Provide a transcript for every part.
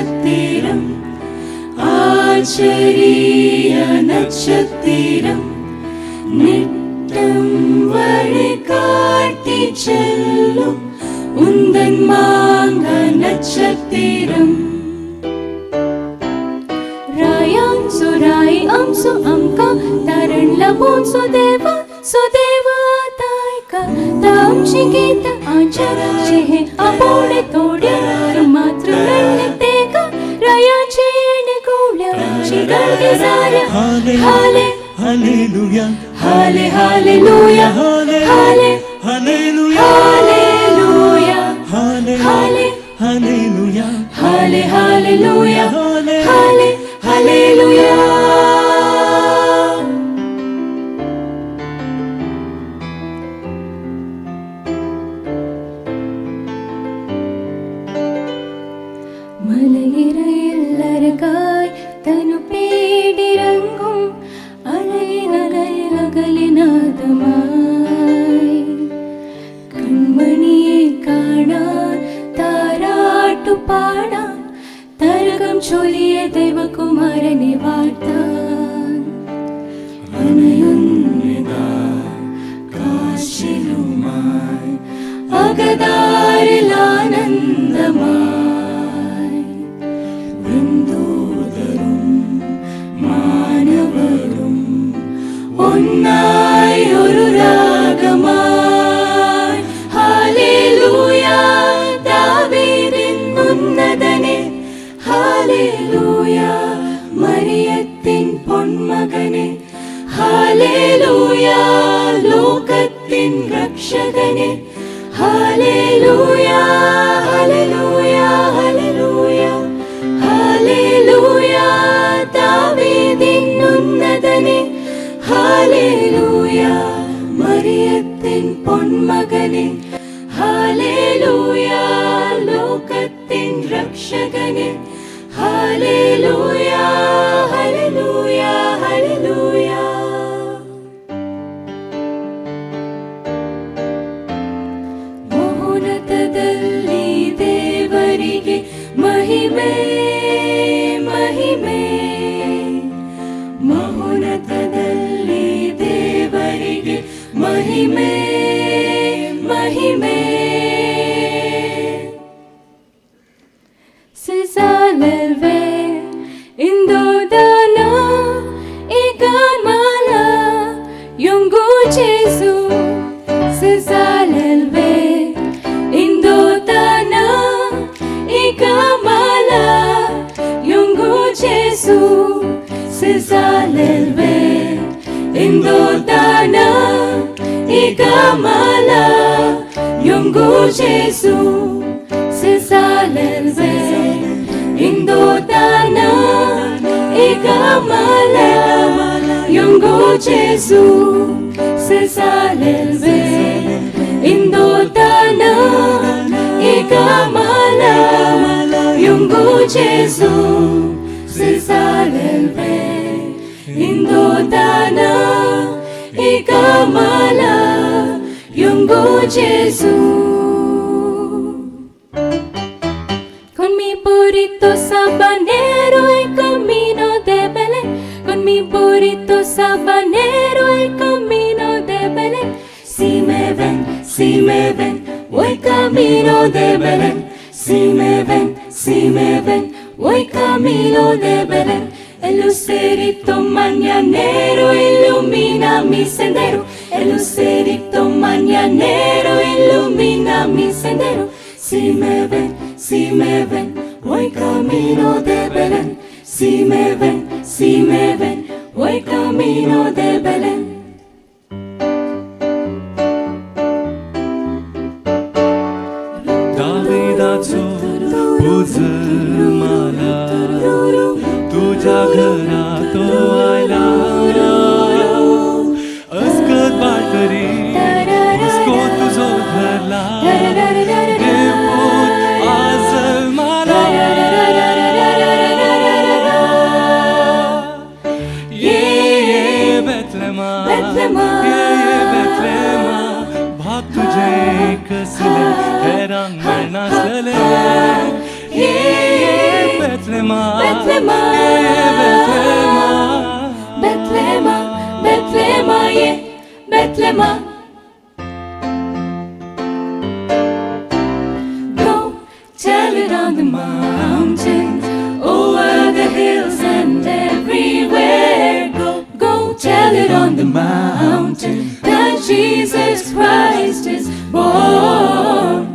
നക്ഷത്രം, ആശ്ചര്യ നക്ഷത്രം, നിട്ടം വഴി കാട്ടി ചെല്ലും ഉന്തൻ മാങ്ക നക്ഷത്രം. रायांचो राय आमचो आमकां तारण लाबोवचो देवा, सो देवा तायका तामची गीत आचाराचे हे आपोवणे थोड्या मात्र मेळ्ळे तेका रायाचे येणे गोवल्या गर्दी जाल्या. हाले हाले हालेलुया. हाले हालेलुया. हाले हाले हालेलुया. हालेलुया. हाले हाले हालेलुया. हाले हालेलुया. हाले हाले हालेलुया. மலையிறையில்லரகாய் தனு பேடிறங்கும் அலைநகலகலிநாதமாய், கண்மணியை കാണാൻ താരാട്ടു പാടാൻ തരകം ചൊല്ലിയ ദൈവകുമാരനെ വാഴ്ത്താൻ അണയുന്നതാ കാശിലുമായി അകതാരിൽ ആനന്ദമായി, വൃന്ദൂതരും മാനവരും ഒന്നായി ഒരു രാഗമായി. ഹാലേലൂയ ദാവീദിൻ ഉന്നതനെ, ഹാലേലൂയ മരിയത്തിൻ പൊന്മകനെ, ഹാലേലൂയ ലോകത്തിൻ രക്ഷകനെ, ഹാലേലൂയ ഹല്ലേലൂയ ഹല്ലേലൂയ. ഹാലേലൂയ ദാവീദിൻ ഉന്നതനെ, ഹാലേലൂയ മരിയത്തിൻ പൊന്മകനെ, ഹാലേലൂയ ലോകത്തിൻ രക്ഷകനെ, ഹാലേലൂയ ഹല്ലേലൂയ ഹല്ലേലൂയ. ಮಹೋನ್ನತದಲ್ಲಿ ದೇವರಿಗೆ ಮಹಿಮೆ ಮಹಿಮೆ, ಮಹೋನ್ನತದಲ್ಲಿ ದೇವರಿಗೆ ಮಹಿಮೆ ಮಹಿಮೆ. Sisalelve indodana igamala yungu Jesu. Sisalelve indodana igamala yungu Jesu. Sisalelve indodana igamala yungu Jesu. Sisalelve indodana igamala yungu Jesu. Sisalelve indodana igamala yungu Jesu. Sisalelve indodana igamala yungu Jesu. Con mi burrito sabanero el camino de Belén. Con mi burrito sabanero el camino de Belén. Si me ven, si me ven, voy camino de Belén. Si me ven, si me ven, voy camino de Belén. El lucerito mañanero ilumina mi sendero. El lucerito mañanero ilumina mi sendero. Si me ven, si me ven, voy camino de Belén. Si me ven, si me ven, voy camino de Belén. दाविदाचो पूत जल्माला, तुझ्या घरा तो आयला. अस्कत watery हुस्को तुजो धरला, देवपूत आज जल्माला. ये ये बेथलेमा. बेथलेमा, बेथलेमा, बेथलेमा ये बेथलेमा. Go tell it on the mountain, over the hills and everywhere. Go, go tell it on the mountain that Jesus Christ is born.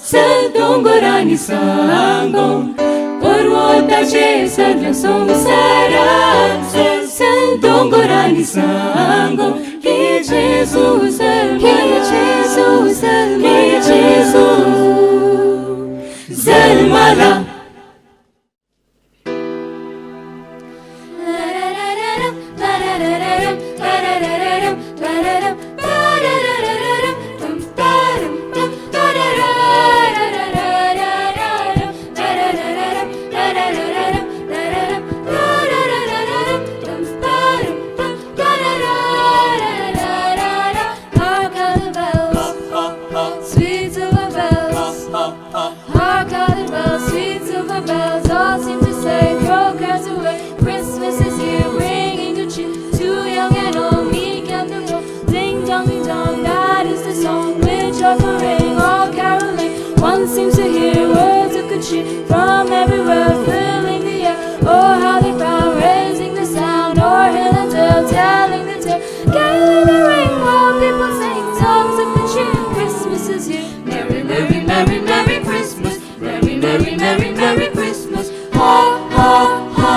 चल दोंगरांनी सांगोंक पर्वताचेर सगळ्या संवसाराक, चल चल दोंगरांनी सांगोंक की जेजू जल्मला, जेजू जल्मला, जेजू जल्मला. Hark how the bells, sweet silver bells. Hark how the bells, sweet silver bells, all seem to say, throw cares away. Christmas is here, bringing good cheer to young and old, meek and the bold. Ding dong, ding dong, that is the song with joyful ring, all caroling. One seems to hear words of good cheer from everywhere, filling the air. Oh, how they found, raising the sound, o'er hill and dale, telling the tale. Gaily they ring, while people sing songs of good cheer. Christmas is here. Merry, merry, merry, merry Christmas. Merry, merry, merry, merry Christmas. Ha, ha, ha.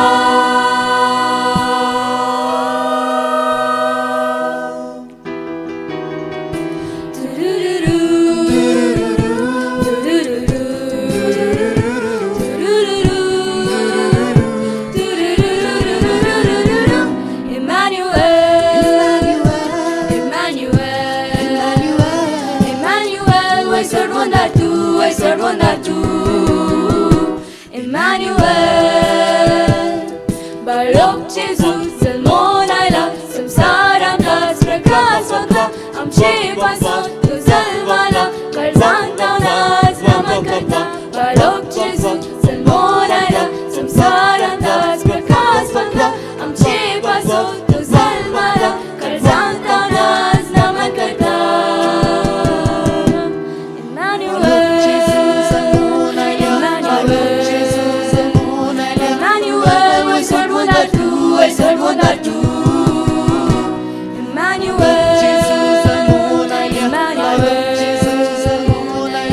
Do-do-do-do. Do-do-do-do. Do-do-do-do. Do-do-do-do-do-do-do. Emmanuel, Emmanuel, Emmanuel, वय सोडवणार तू, वय सोडवणार तू, Emmanuel. बाळोक जेजू जल्मोन आयला, संवसारांत प्रकाश वता, आमचे पासत तो जल्माला, काळजांत नाच नमन करता. बाळोक जेजू जल्मोन आयला, संवसारांत प्रकाश वता, आमचे पासत तो जल्माला, काळजांत नाच नमन करता. Emmanuel, Emmanuel, Emmanuel, वय सोडवणार तू, वय सोडवणार तू, Emmanuel, Emmanuel,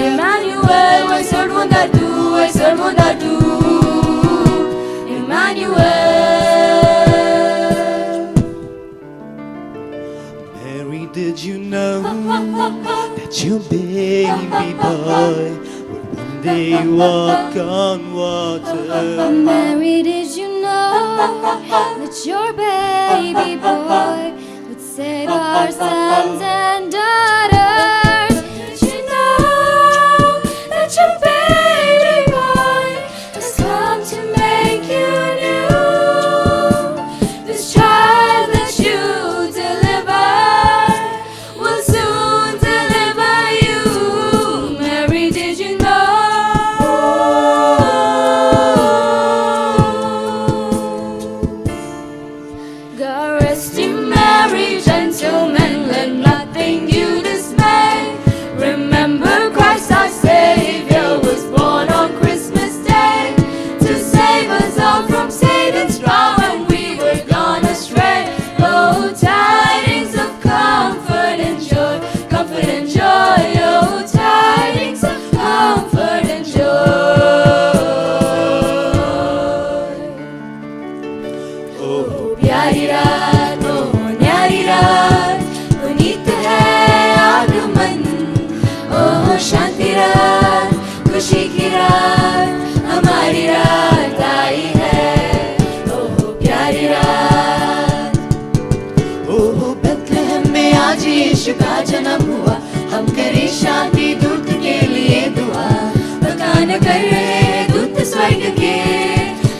Emmanuel, वय सोडवणार तू, वय सोडवणार तू, Emmanuel. Mary, did you know that your baby boy would one day walk on water? Mary, did you know that your baby boy would save our sons and daughters? Did you know that your baby boy has come to make you new? This child that you deliver will soon deliver you. Mary, did you know? God rest you merry gentlemen, let nothing you dismay. Remember Christ our Savior was born on Christmas Day to save us all from Satan's power when we were gone astray. Oh, tidings of comfort and joy, comfort and joy. Oh, tidings of comfort and joy. ओ प्यारी रात, ओ न्यारी रात, पुनीत है आगमन. ओ शांति रात, खुशी की रात, हमारी रात आई है. ओ प्यारी रात. ओ बेथलेहम में आज यीशु का जन्म हुआ, हम करें शांति दूत के लिए दुआ. बखान कर रहे दूत स्वर्ग के,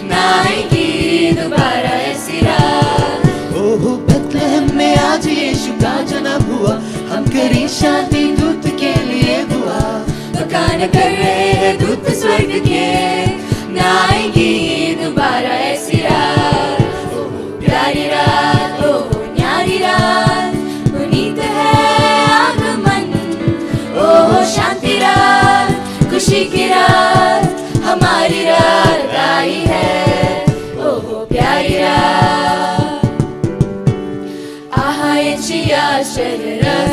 ना आएगी दोबारा ऐसी रात. ओ बेथलेहम में आज यीशु का जन्म हुआ, हम करें शांति दूत के लिए दुआ. बखान कर रहे हैं दूत स्वर्ग के, ना आएगी दोबारा ऐसी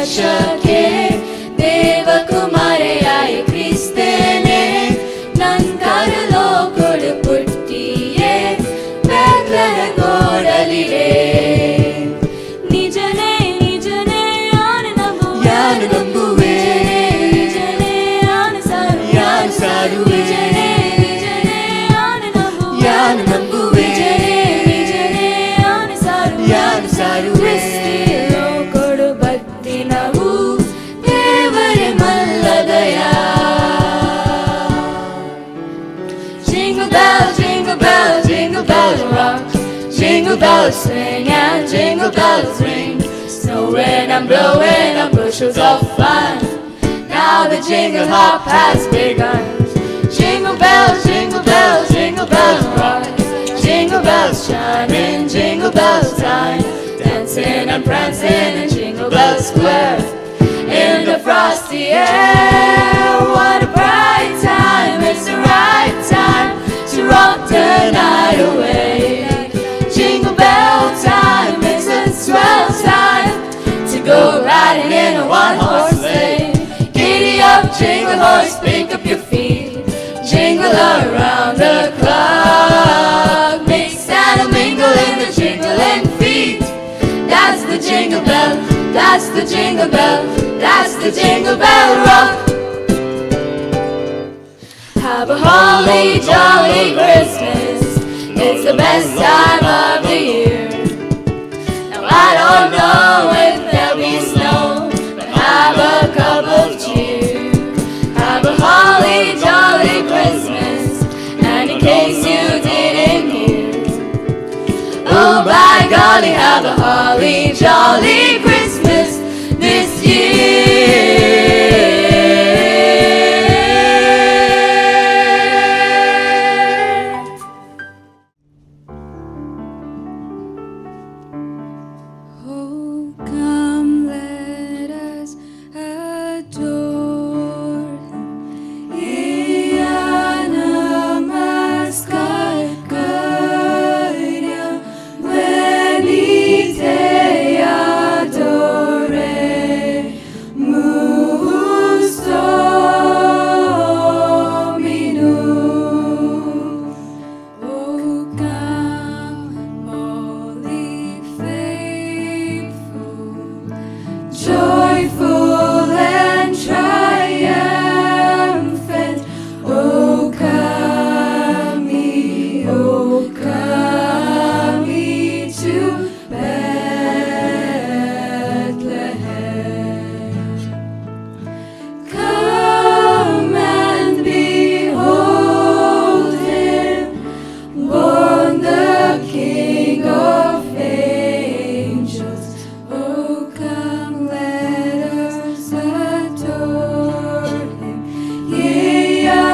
ರಕ್ಷಕೆ ದೇವಕುಮಾರೆಯಾಯ ಕ್ರಿಸ್ತನೇ ನಂತರ ಲೋಕೊಡು ಪುಟ್ಟಿಯೇ ಬೆತ್ಲೆಹೆಮೋಡಲಿಡೆ. ನಿಜನೇ ನಿಜನೇ ಯಾನು ನಂಬುವೆ. ಯಾನು ನಂಬುವೆ. ನಿಜನೇ ಯಾನು ಸಾರುವೆ. ಯಾನು ಸಾರುವೆ. ನಿಜನೇ ನಿಜನೇ ಯಾನು ನಂಬುವೆ. ಯಾನು ನಂಬುವೆ. ನಿಜನೇ ನಿಜನೇ ಯಾನು ಸಾರುವೆ. ಯಾನು ಸಾರುವೆ. ಕ್ರಿಸ್ತಿ ಲೋಕೊಡು ಬತ್ತಿನವು ದೇವರೇ ಮಲ್ಲದಯ. Jingle bells, jingle bells, jingle bells rock. Jingle bells swing and jingle bells ring. Snowing and blowing up bushels of fun. Now the jingle hop has begun. Jingle bells, jingle bells, jingle bells rock. Jingle bells chime in jingle bells time. Dancing and prancing in Jingle Bell Square. In the frosty air, what a bright time, it's the right time to rock the night away. Jingle bell time, it's a swell time to go riding in a one horse sleigh. Giddy up, jingle horse, pick up your feet, jingle around the clock. Mix and a mingle in the jingling feet. That's the jingle bell, that's the jingle bell, that's the jingle bell rock. Have a holly jolly Christmas. It's the best time of the year. Now I don't know if there'll be snow, but have a cup of cheer. Have a holly jolly Christmas, and in case you didn't hear, oh by golly, have a holly jolly Christmas this year. Oh, come, let us adore him. Iya namaskar karya, venite adoremus Dominum. O come, holy faithful, joyful and triumphant. O come ye, O come ye to Bethlehem. Come and behold him, born the King of angels. Oh, come, let us adore him. Iya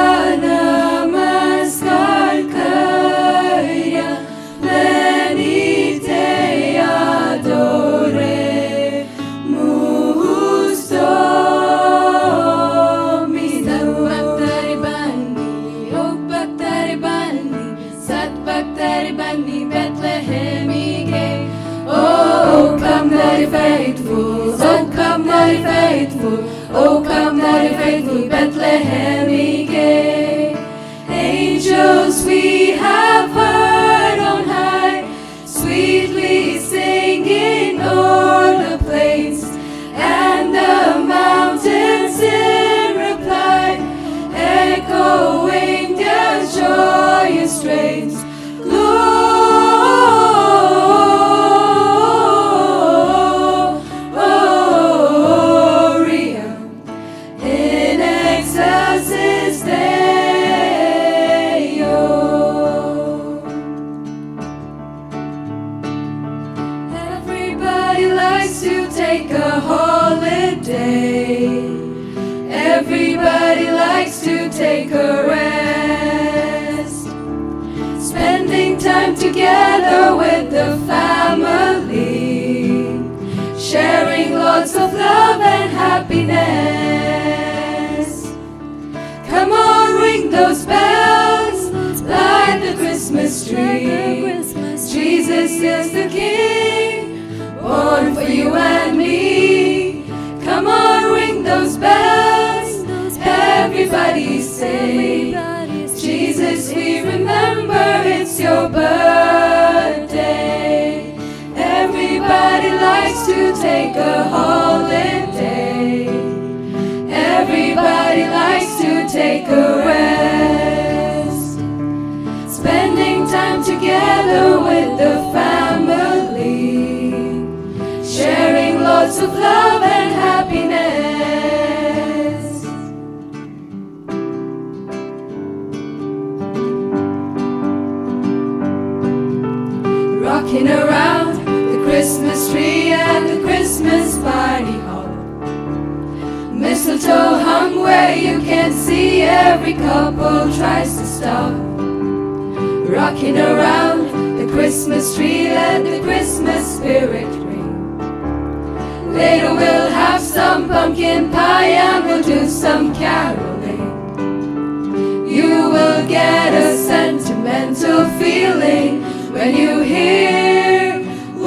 namaskar karya, venite adoremus Dominum. ಸದ್ಭಕ್ತರೆ ಬನ್ನಿ, ಓ ಭಕ್ತರೆ ಬನ್ನಿ, ಸದ್ಭಕ್ತರೆ ಬನ್ನಿ ಬೆತ್ಲೆಹೇಮಿಗೆ. Oh, come thou faithful, oh, come thou faithful, oh, come thou faithful, Bethlehem. Angels we have heard on high, sweetly singing o'er the plains, and the mountains in reply, echoing their joyous strains. Gloria in excelsis Deo. Everybody likes to take a holiday. Everybody likes to take a rest. Spending time together with the family. Sharing lots of love and happiness. Come on, ring those bells, light the Christmas tree. Jesus is the King, born for you and me. those bells. Everybody say, Jesus, we remember it's your birthday. Everybody likes to take a holiday. Everybody likes to take a rest. Spending time together with the family, sharing lots of love and happiness. Rocking around the Christmas tree and the Christmas party hop. Mistletoe hung where you can see, every couple tries to stop. Rocking around the Christmas tree, let the Christmas spirit ring. Later we'll have some pumpkin pie and we'll do some caroling. You will get a sentimental feeling when you hear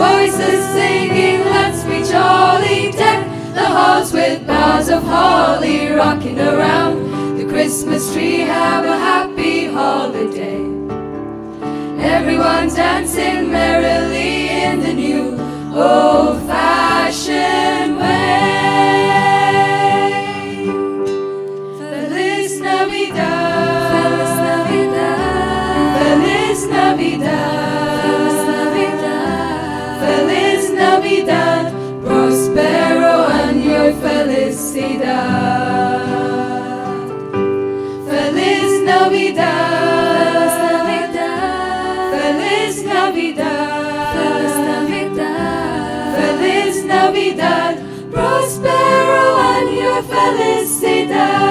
voices singing, let's be jolly, deck the halls with boughs of holly. Rocking around the Christmas tree, have a happy holiday. Everyone's dancing merrily in the new old-fashioned way. Feliz Navidad. Feliz Navidad. Feliz Navidad. Feliz Navidad. Feliz Navidad. Prospero año y felicidad. Feliz Navidad. Feliz Navidad. Feliz Navidad. Feliz Navidad. Prospero año y felicidad.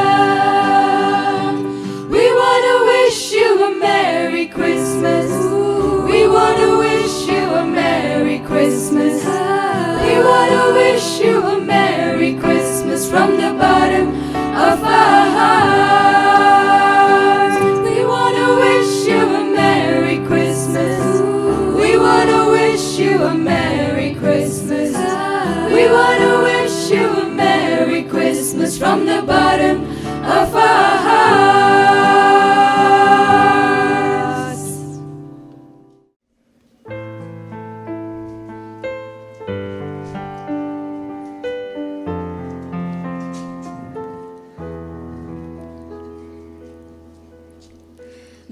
We wanna wish you a Merry Christmas. We wanna wish you a Merry Christmas. We wanna wish you a Merry Christmas from the bottom of our hearts. We wanna wish you a Merry Christmas. We wanna wish you a Merry Christmas. We wanna wish you a Merry Christmas from the bottom of our hearts.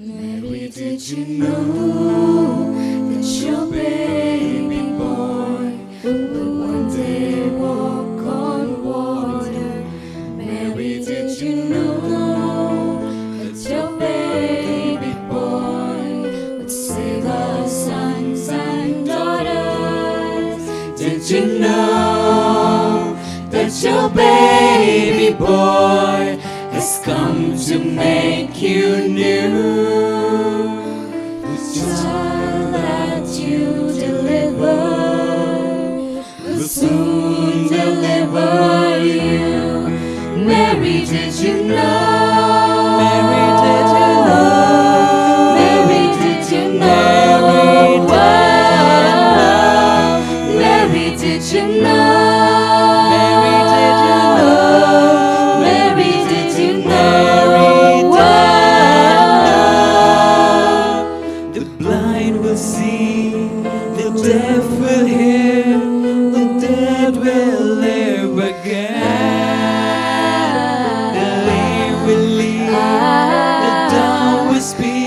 Mary, did you know that your baby boy would one day walk on water? Mary, did you know that your baby boy would save our sons and daughters? Did you know that your baby boy has come to make you new? The child that you deliver will soon deliver you. Mary, did you know? Mary, did you know? Mary, did you know? Mary, did you know? Mary, did you know? Mary, did you know? Mary, did you know? Mary, did you know? The blind will see, the deaf will hear, the dead will live again. The lame will leap, the dumb will speak.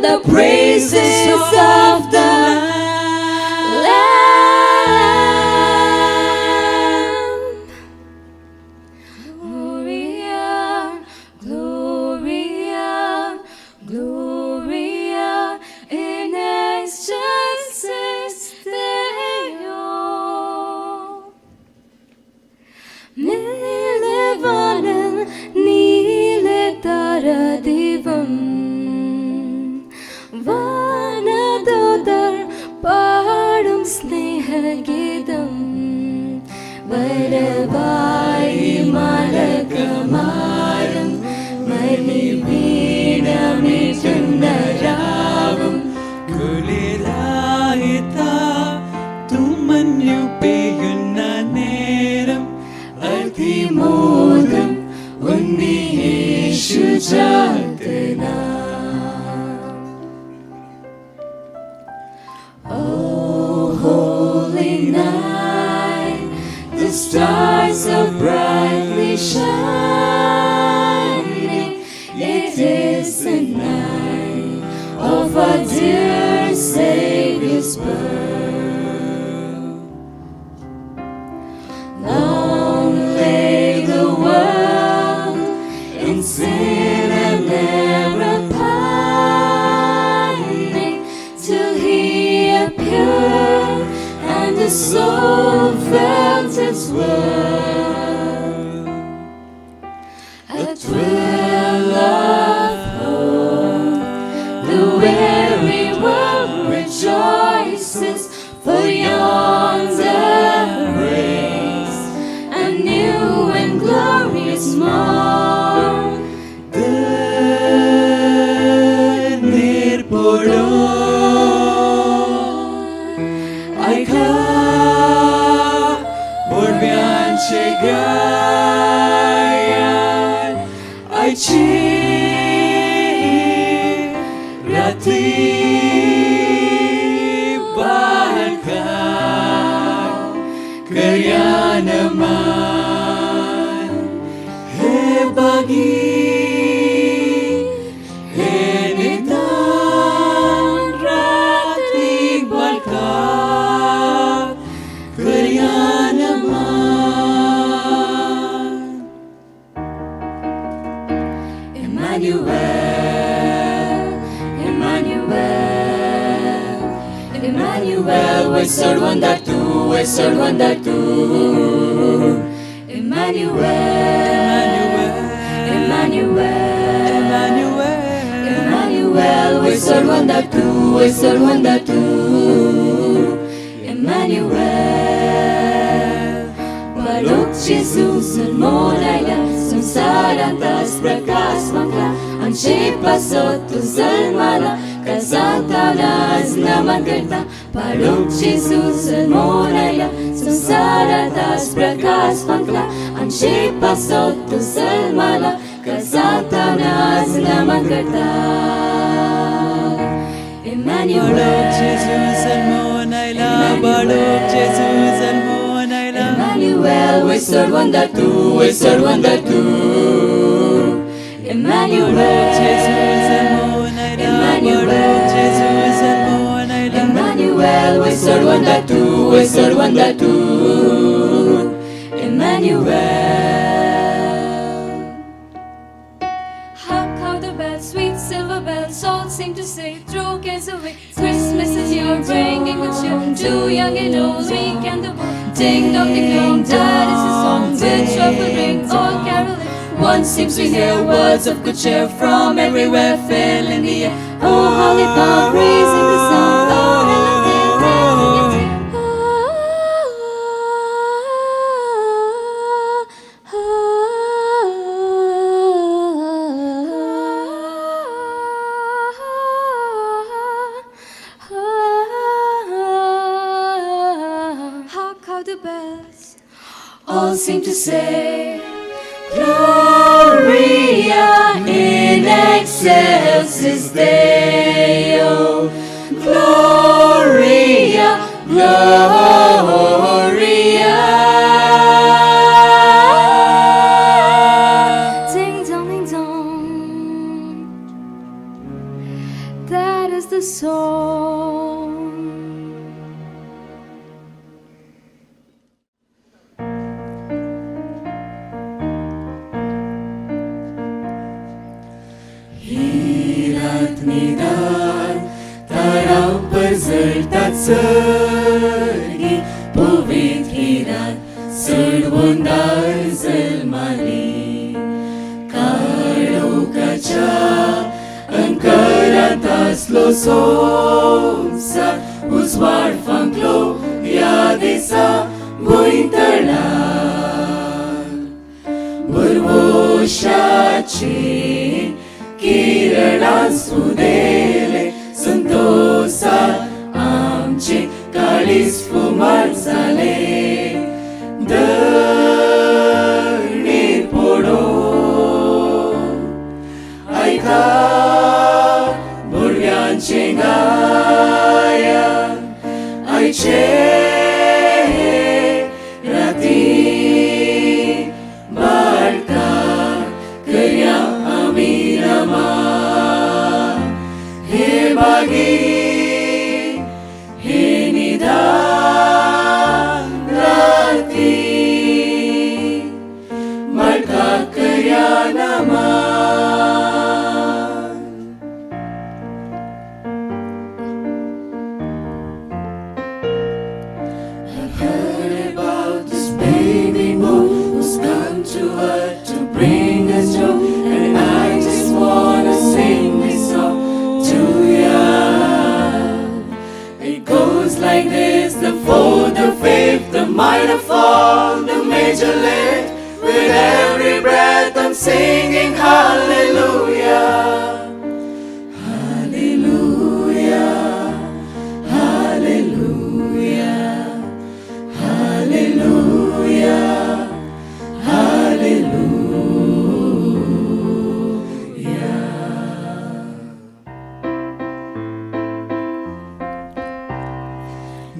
The praises of the Lamb. Gloria, Gloria, Gloria in excelsis Deo. മേലെ വാനിൽ നീല താരാദീപം, വാനദൂതർ പാടും സ്നേഹഗീതം, വരവായി മാലാഖമാരും ബലിപീഠമേറ്റുന്ന രാവും. കുളിരായിതാ തൂമഞ്ഞു പെയ്യുന്ന നേരം. അതിമോദമായി stars are brightly shining. It is the night of our dear Savior's birth. Long lay the world in sin and error pining, till he appeared and the soul felt its worth. A thrill of hope, the weary world rejoices, for yonder breaks a new and glorious morn. धनीर पडूं आयका भुरग्यांचें गायन आयची राती बालका करया नमन हे बागी हे निदान रातीक बालका करया नमन. Emmanuel, Emmanuel, Emmanuel, वयर चडवंदार तूं, वयर चडवंदार तूं. Emmanuel, Emmanuel, Emmanuel, वयर चडवंदार तूं, वयर चडवंदार तूं. Emmanuel. Balok Jesus जल्मोन आयला, संवसारांत आज प्रकाश फांकला. आमचे पासत तूं जल्माला, काळजांत आज नमन करता. बाळक जेजू जल्मोन आयला, संवसारांत आज प्रकाश फांकला. आमचे पासत तूं जल्माला, काळजांत आज नमन करता. Emmanuel, बाळक जेजू जल्मोन आयला, बाळक जेजू जल्मोन आयला. Emmanuel, वयर चडवंदार तूं, वयर चडवंदार तूं. Emmanuel, जेजू जल्मोन आयला, बाळक जेजू जल्मोन आयला. Emmanuel, वयर चडवंदार तूं, वयर चडवंदार तूं. Emmanuel. Hark how the bells, sweet silver bells, all seem to say, throw cares away. Christmas is here, bringing good cheer to young and old, meek and the bold. Ding dong, ding dong, that is the song with joyful ring, all caroling. One seems to hear words of good cheer from everywhere, filling the air. Oh, holly bough, raising the sound. Oh, helen dear, telling your tale. Hark how the bells all seem to say, Gloria in excelsis Deo, Gloria, Gloria. Ding dong, ding dong. That is the song. ही रात निदान तारा परजळटात सर्गी, पवित्र ही रात चडवंदार जल्माली. काळोखाच्या अंकरांत आसलो संवसार, उजवाड फांकलो ह्या दिसा भुंयतळार. भरवशाची किरणां सुदेले, संतोषात आमचे काळीज फुमार जाले. धरणीर पडूं आयका भुरग्यांचें गायन आयचे राती.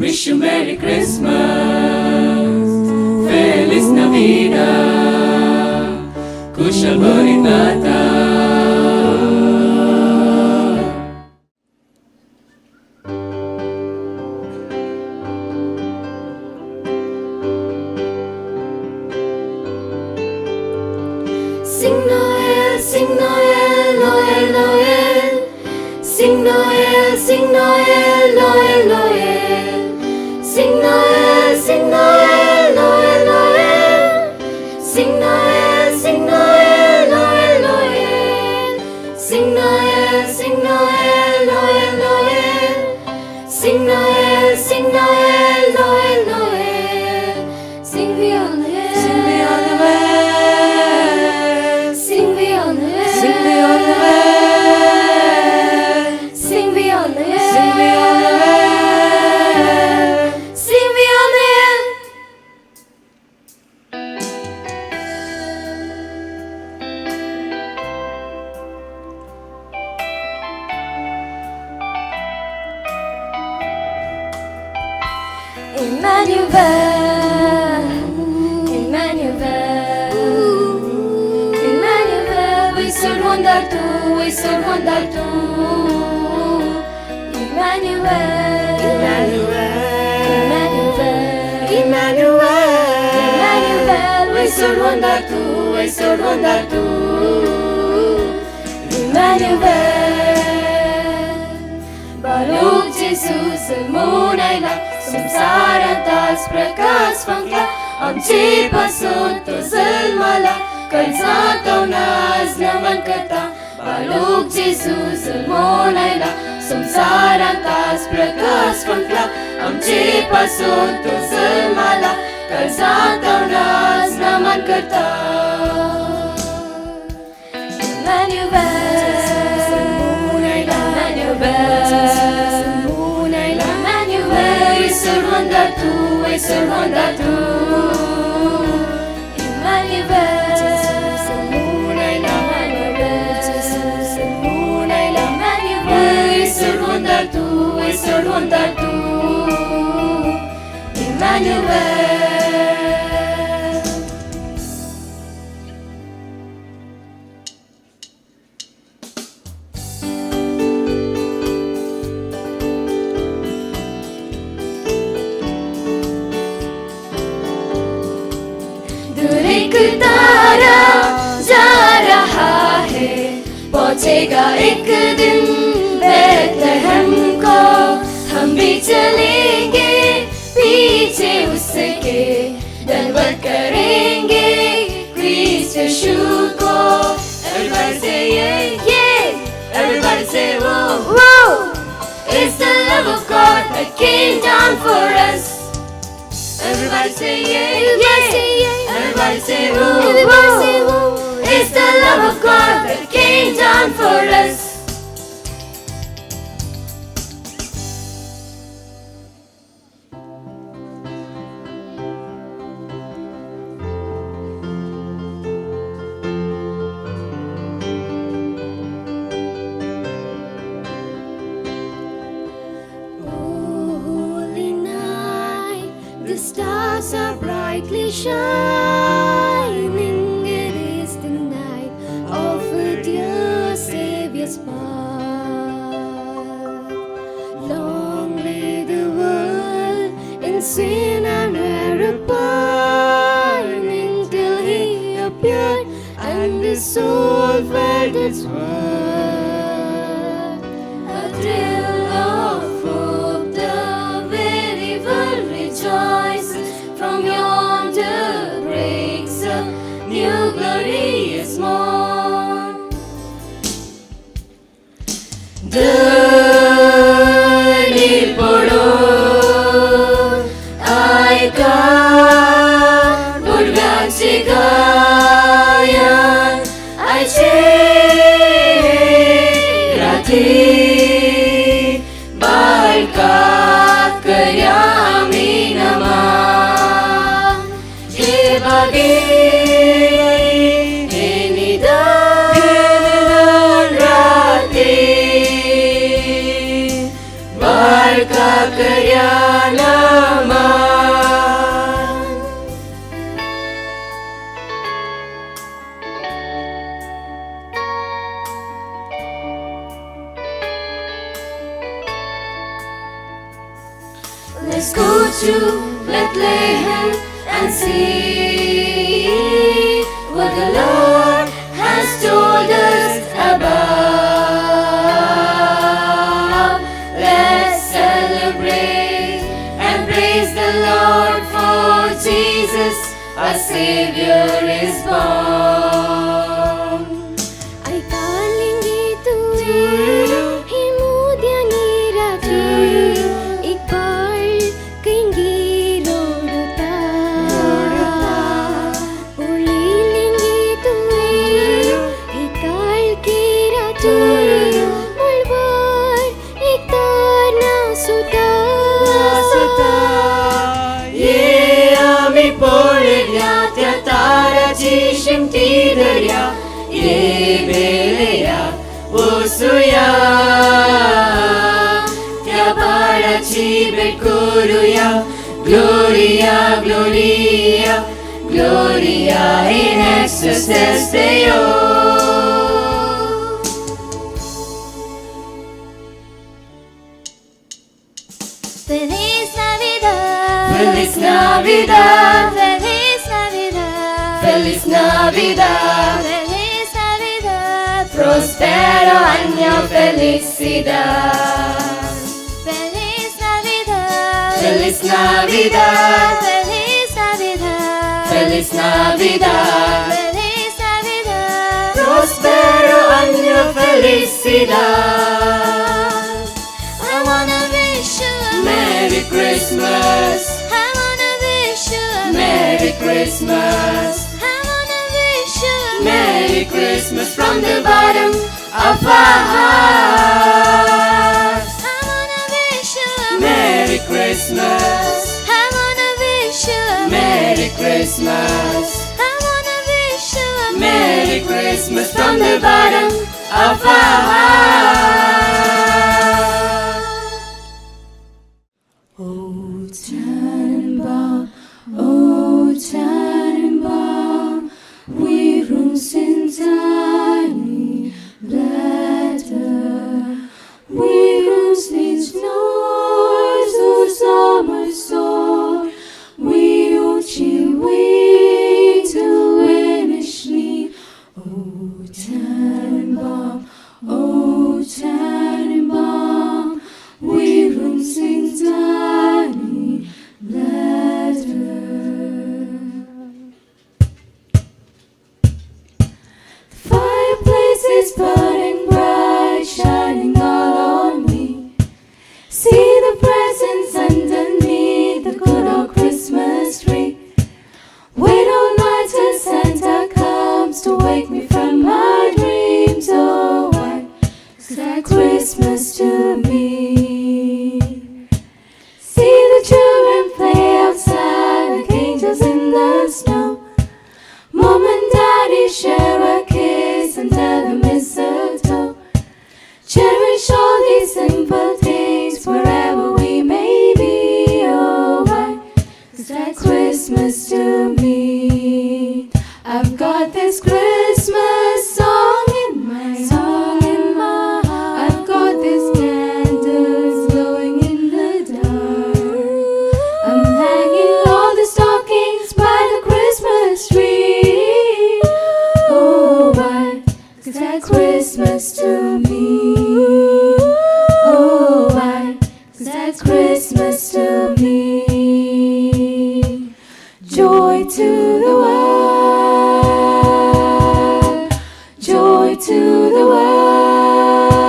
Wish you Merry Christmas, Feliz Navidad, Kushal Bharit Natal. Sing Noel, Noel, Noel. Sing Noel, sing Noel, Noel, Noel. Sing Noel, sing Noel, Noel, Noel. Sing Noel, sing Noel, Noel, Noel. Sing Noel, sing Noel, Noel, Noel. Sing Noel, sing Noel, Noel, Noel. Sing we all Noel. Sing we all Noel. Sing we all Noel. Sing we all Noel. Sing we all Noel. Sing we all Noel. Sing we all Noel. Emmanuel, Emmanuel, Emmanuel, Vaisar होंदार तू, वैसर होंदार तू. Emmanuel, Emmanuel, Emmanuel, Emmanuel, Vaisar होंदार तू, वैसर होंदार तू. Emmanuel, बालूक जेजू जल्मून आयला, संवसारांत आज प्रकाश फांकला, आमचे पासून तो जल्माला, काळजांत आज नमन करता. बालूक जेजू जल्मून आयला, संवसारांत आज प्रकाश फांकला, आमचे पासून तो जल्माला, काळजांत आज नमन करता. Emmanuel, Emmanuel, Emmanuel, वैसर होंदार तू, वैसर होंदार तू. Emmanuel, Emmanuel, वैसर होंदार तू, वैसर होंदार तू. Emmanuel. दूर एक तारा जा रहा है, पहुंचेगा एक दिन बेथलेहम को, हम भी चलेंगे पीछे उसके, दंडवत करेंगे क्रिस्त यीशु को. Everybody say yeah, Yeah, everybody say whoa. Whoa, It's the love of God that came down for us. Everybody say yeah, Everybody say yeah, everybody say whoa. Everybody say whoa. It's the love of God that came down for us. Oh, holy night, the stars are brightly shining. It is the night of a dear Savior's birth. Long lay the world in sin and error pining, till He appeared and the soul felt its worth. A thrill of hope, the very world rejoices. From yonder breaks a new glorious morn. धनी पडून आयका भुरग्यांचे गायन आयचे राती बालकाक करया आमी नमन. हे भागे हे निदान राती. करया नमन. Let's go to Bethlehem and see what the Lord has told us about. Let's celebrate and praise the Lord, for Jesus, our Savior, is born. ऐकालिंगी तुवें ही मोद्यांनी राती एक बाळ कंगी रडता उलयलिंगी तुवें ही काळखी राती मळबार एक तार नासुता. ये आमी पळयल्या त्या ताराची शिमटी धरया, ये बेलया वसुया, त्या बाळाची भेट करूया. Gloria, Gloria, Gloria in excelsis Deo. Feliz Navidad. Feliz Navidad. Feliz Navidad. Feliz Navidad. Feliz Navidad. Prospero año felicidad. Feliz Navidad. Feliz Navidad. Feliz Navidad. Feliz Navidad. Feliz Navidad. Prospero año felicidad. I wanna wish you a Merry Christmas. I wanna wish you a Merry Christmas. I wanna wish you a Merry Christmas from the bottom of our hearts. I wanna wish you a Merry Christmas. I wanna wish you a Merry Christmas. I wanna wish you a Merry Christmas from the bottom of our hearts. O Tannenbaum, O Tannenbaum, wie sind deine Blätter? Wie sind nur so Sommer so, wie uchi winter Schnee. O Tannenbaum, O Tannenbaum, wie sind deine Blätter? The fireplace is burning bright, shining all on me. See the presents underneath the good old Christmas tree. Wait all night till Santa comes to wake me from my dreams. Oh, why is that Christmas to me? See the children play outside like angels in the snow. Mom and Daddy share a kiss under the mistletoe. Cherish all these simple things wherever we may be. Oh, why is that Christmas to me? I've got this Christmas song in my heart. I've got these candles glowing in the dark. I'm hanging all the stockings by the Christmas tree. Oh, why is that Christmas to me? Oh, why is that Christmas to me? Joy to the world, joy to the world,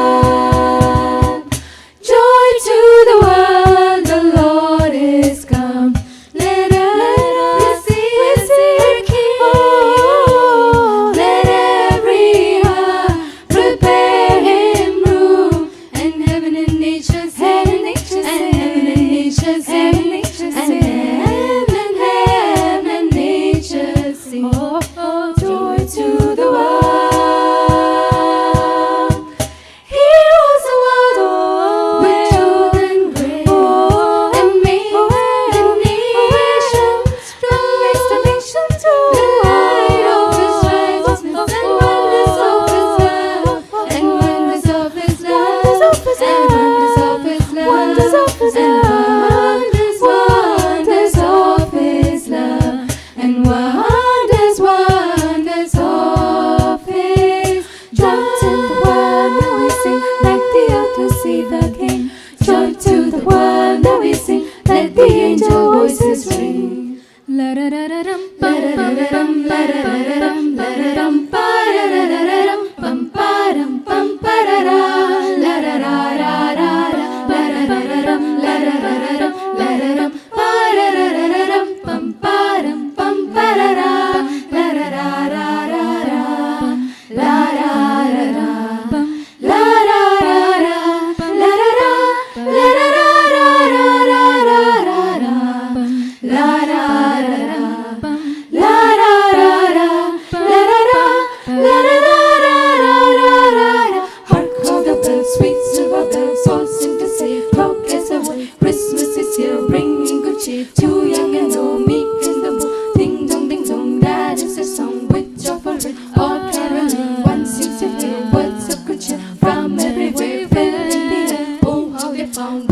joy to the world, the Lord is come. Let us receive our King. Oh, let every heart prepare him room. And heaven and nature sing, and heaven and nature sing, and heaven and nature sing. Oh, joy to the world.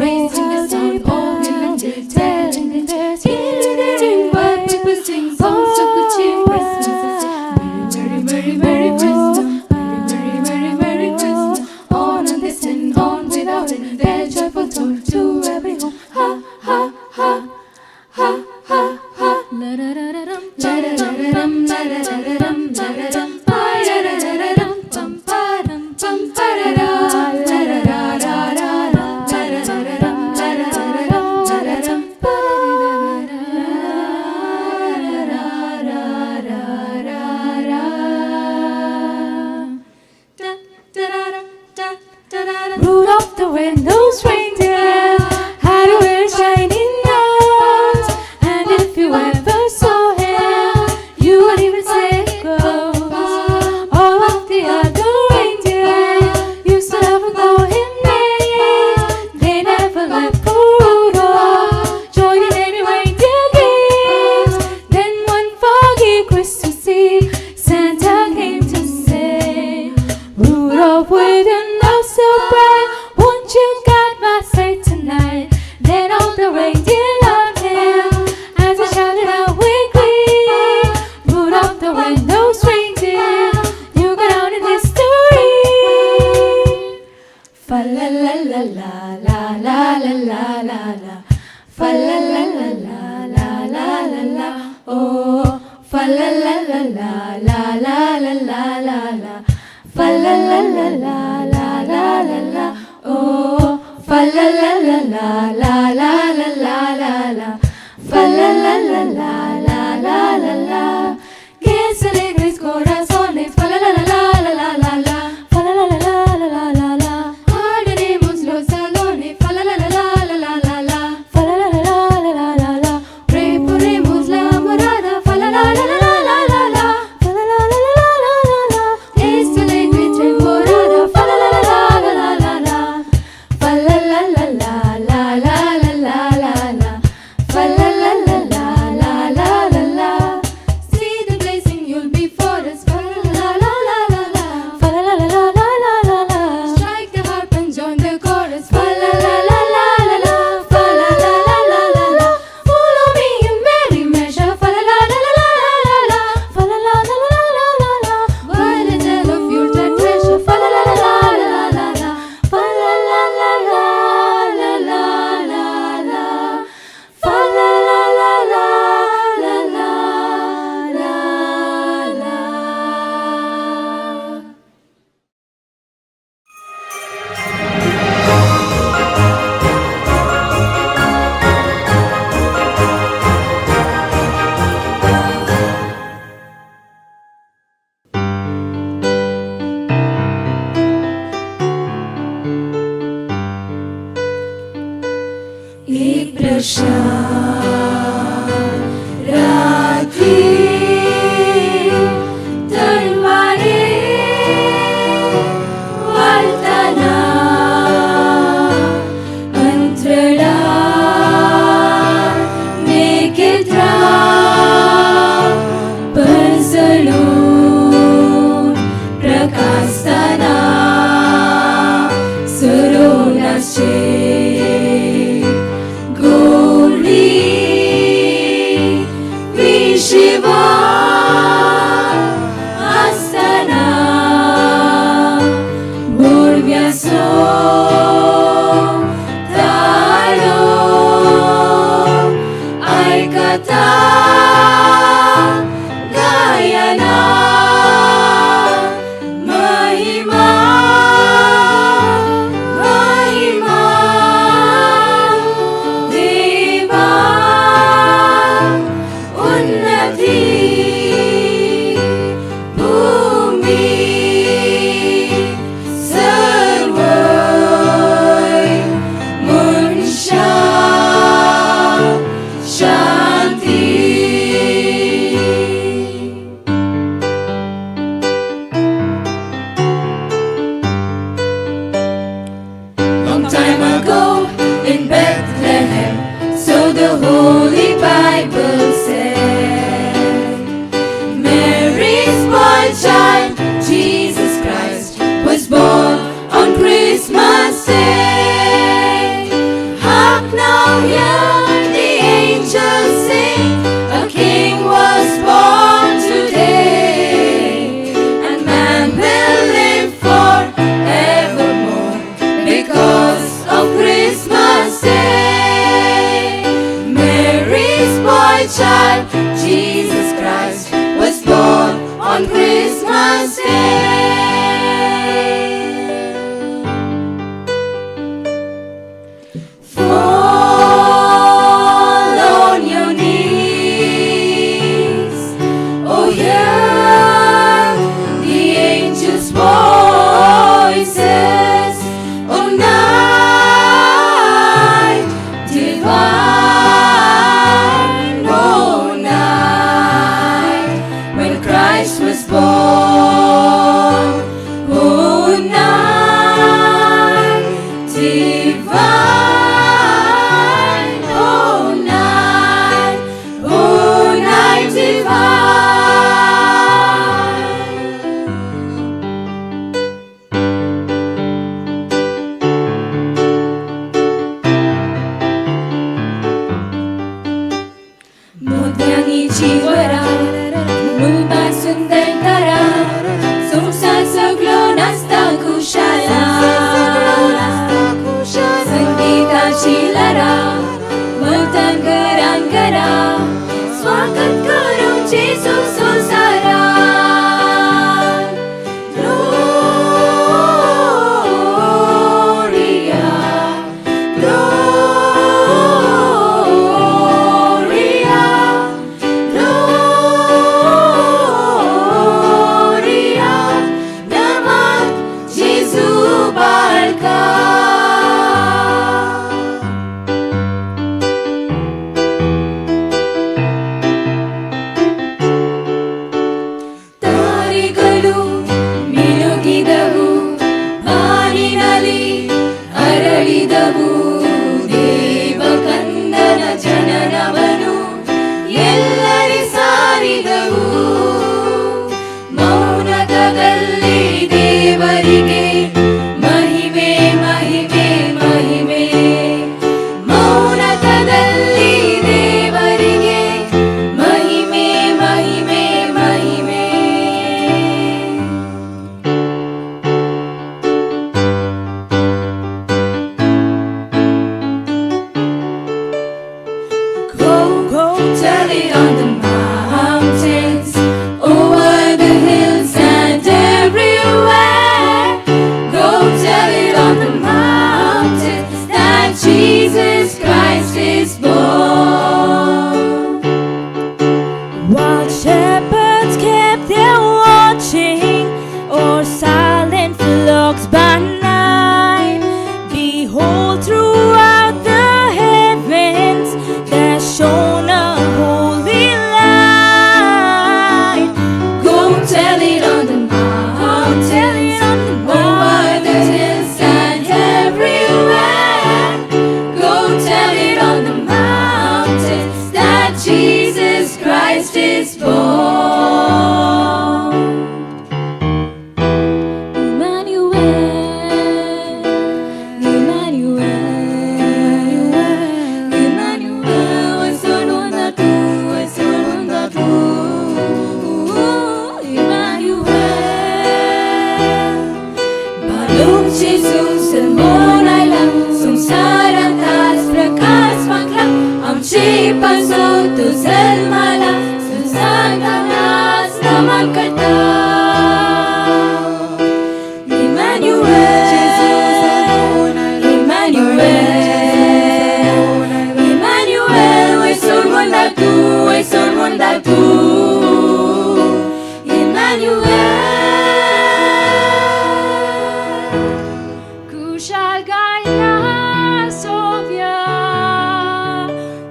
Raising the sound all telling their ring, while people sing songs of good cheer. Christmas is here. Merry, merry, merry Christmas. Merry, merry, merry, merry Christmas. On and this and on without end. Their joyful tone to every home. Ha, ha, ha, ha, ha, ha. La-da-da-da-dum, la-da-da-da-dum, la-da-da-da-dum, pa-da-da-da-dum, pum, pa-dum, pum, pa-da-da, la-da-da-da-da-da, la-da-da-da-dum, la-da-da-da-dum, la-da-dum, pa-da-da-da-da-da-da-da. Da, da-da-da, da, da-da-da. Rudolph the red-nosed reindeer had a very shiny nose, and if you ever saw him, you would even say gross. All of the other reindeer used to laugh and call him names. They never let poor Rudolph join in any reindeer games. Then one foggy Christmas Eve, Santa came to say, Rudolph, with a nose so bright, won't you guide my sleigh tonight? Then all the reindeer loved him as they shouted out with glee. Rudolph the red-nosed reindeer, you go down in history. Fa la la la la la la la la la la. Fa la la la la la la la la. Oh, fa la la la la la la la la la la. Fa la la la la la la la la. Oh, fa la la la la la la la la la la. Fa la la la la la la la la. Que se alegres corazones. Fa la la la la la la la la. Fa la la la la la la la la. Arderemos los salones. Fa la la la la la la la la. Fa la la la la la la la la. Reponemos la morada. Fa la la la la la la la la. Fa la la la la la la la la. Es alegre temporada. Fa la la la la la la la la. Fa la la la la la la la la la la. Fa la la la la la la la la. See the blazing you'll be for us. Fa la la la la la la. Fa la la la la la la la la. Strike the harp and join the chorus. Fa la la la la la la. Fa la la la la la la. Follow me in merry measure. Fa la la la la la la la. Fa la la la la la la la. While the tale of Yuletide treasure. Fa la la la la la la la. Fa la la la la la la la la. Fa la la la la la la la la. एक प्रशांत राती तलवारे वालताना अंतराळ मेकेत्रा परसळून प्रकाशताना सरोनाचे गोडी. Christmas Day. Fall on your knees, oh hear the angels' voices, oh night divine, oh night when Christ was born, oh night divine, oh night divine. मोतयांनी जिवरा मुलबा सुंदर तारा संवसार सगळो नाचता खुशाला संगीताची लरा मलतान घरान घरा स्वागत करूं जेजू संवसारात. Gloria, Gloria, Gloria, namat Jesu barka. ತಾರೆಗಳು ಮಿನುಗಿದವು, ಬಾನಿನಲ್ಲಿ ಅರಳಿದವು, ದೇವಕಂದನ ಜನನವನು ಎಲ್ಲರಿ ಸಾರಿದವು. ಮೌನದಲ್ಲಿ ದೇವರಿಗೆ ಮಹಿಮೆ ಮಹಿಮೆ ಮಹಿಮೆ, ಮೌನದಲ್ಲಿ ದೇವರಿಗೆ ಮಹಿಮೆ ಮಹಿಮೆ ಮಹಿಮೆ. Go, go, tell it on the mountains, over the hills and everywhere. Go tell it on the mountains that Jesus Christ is born. While shepherds kept their watching o'er silent flocks by night, behold, throughout the heavens there shone a holy light. Go tell it on the mountains, over the hills and everywhere. Go tell it on the mountains that Jesus Christ is born. Emmanuel, Emmanuel, Emmanuel, tu, tu, Emmanuel. Balong Jesus जल्मून आयला, संवसारांत आज प्रकाश फांकला, आमचे पासत तो जल्माला, संवसारांत आज नमन करता. Emmanuel, Emmanuel, Emmanuel, वयर सोडून तूं, Emmanuel. खुशालकाय नासोवया,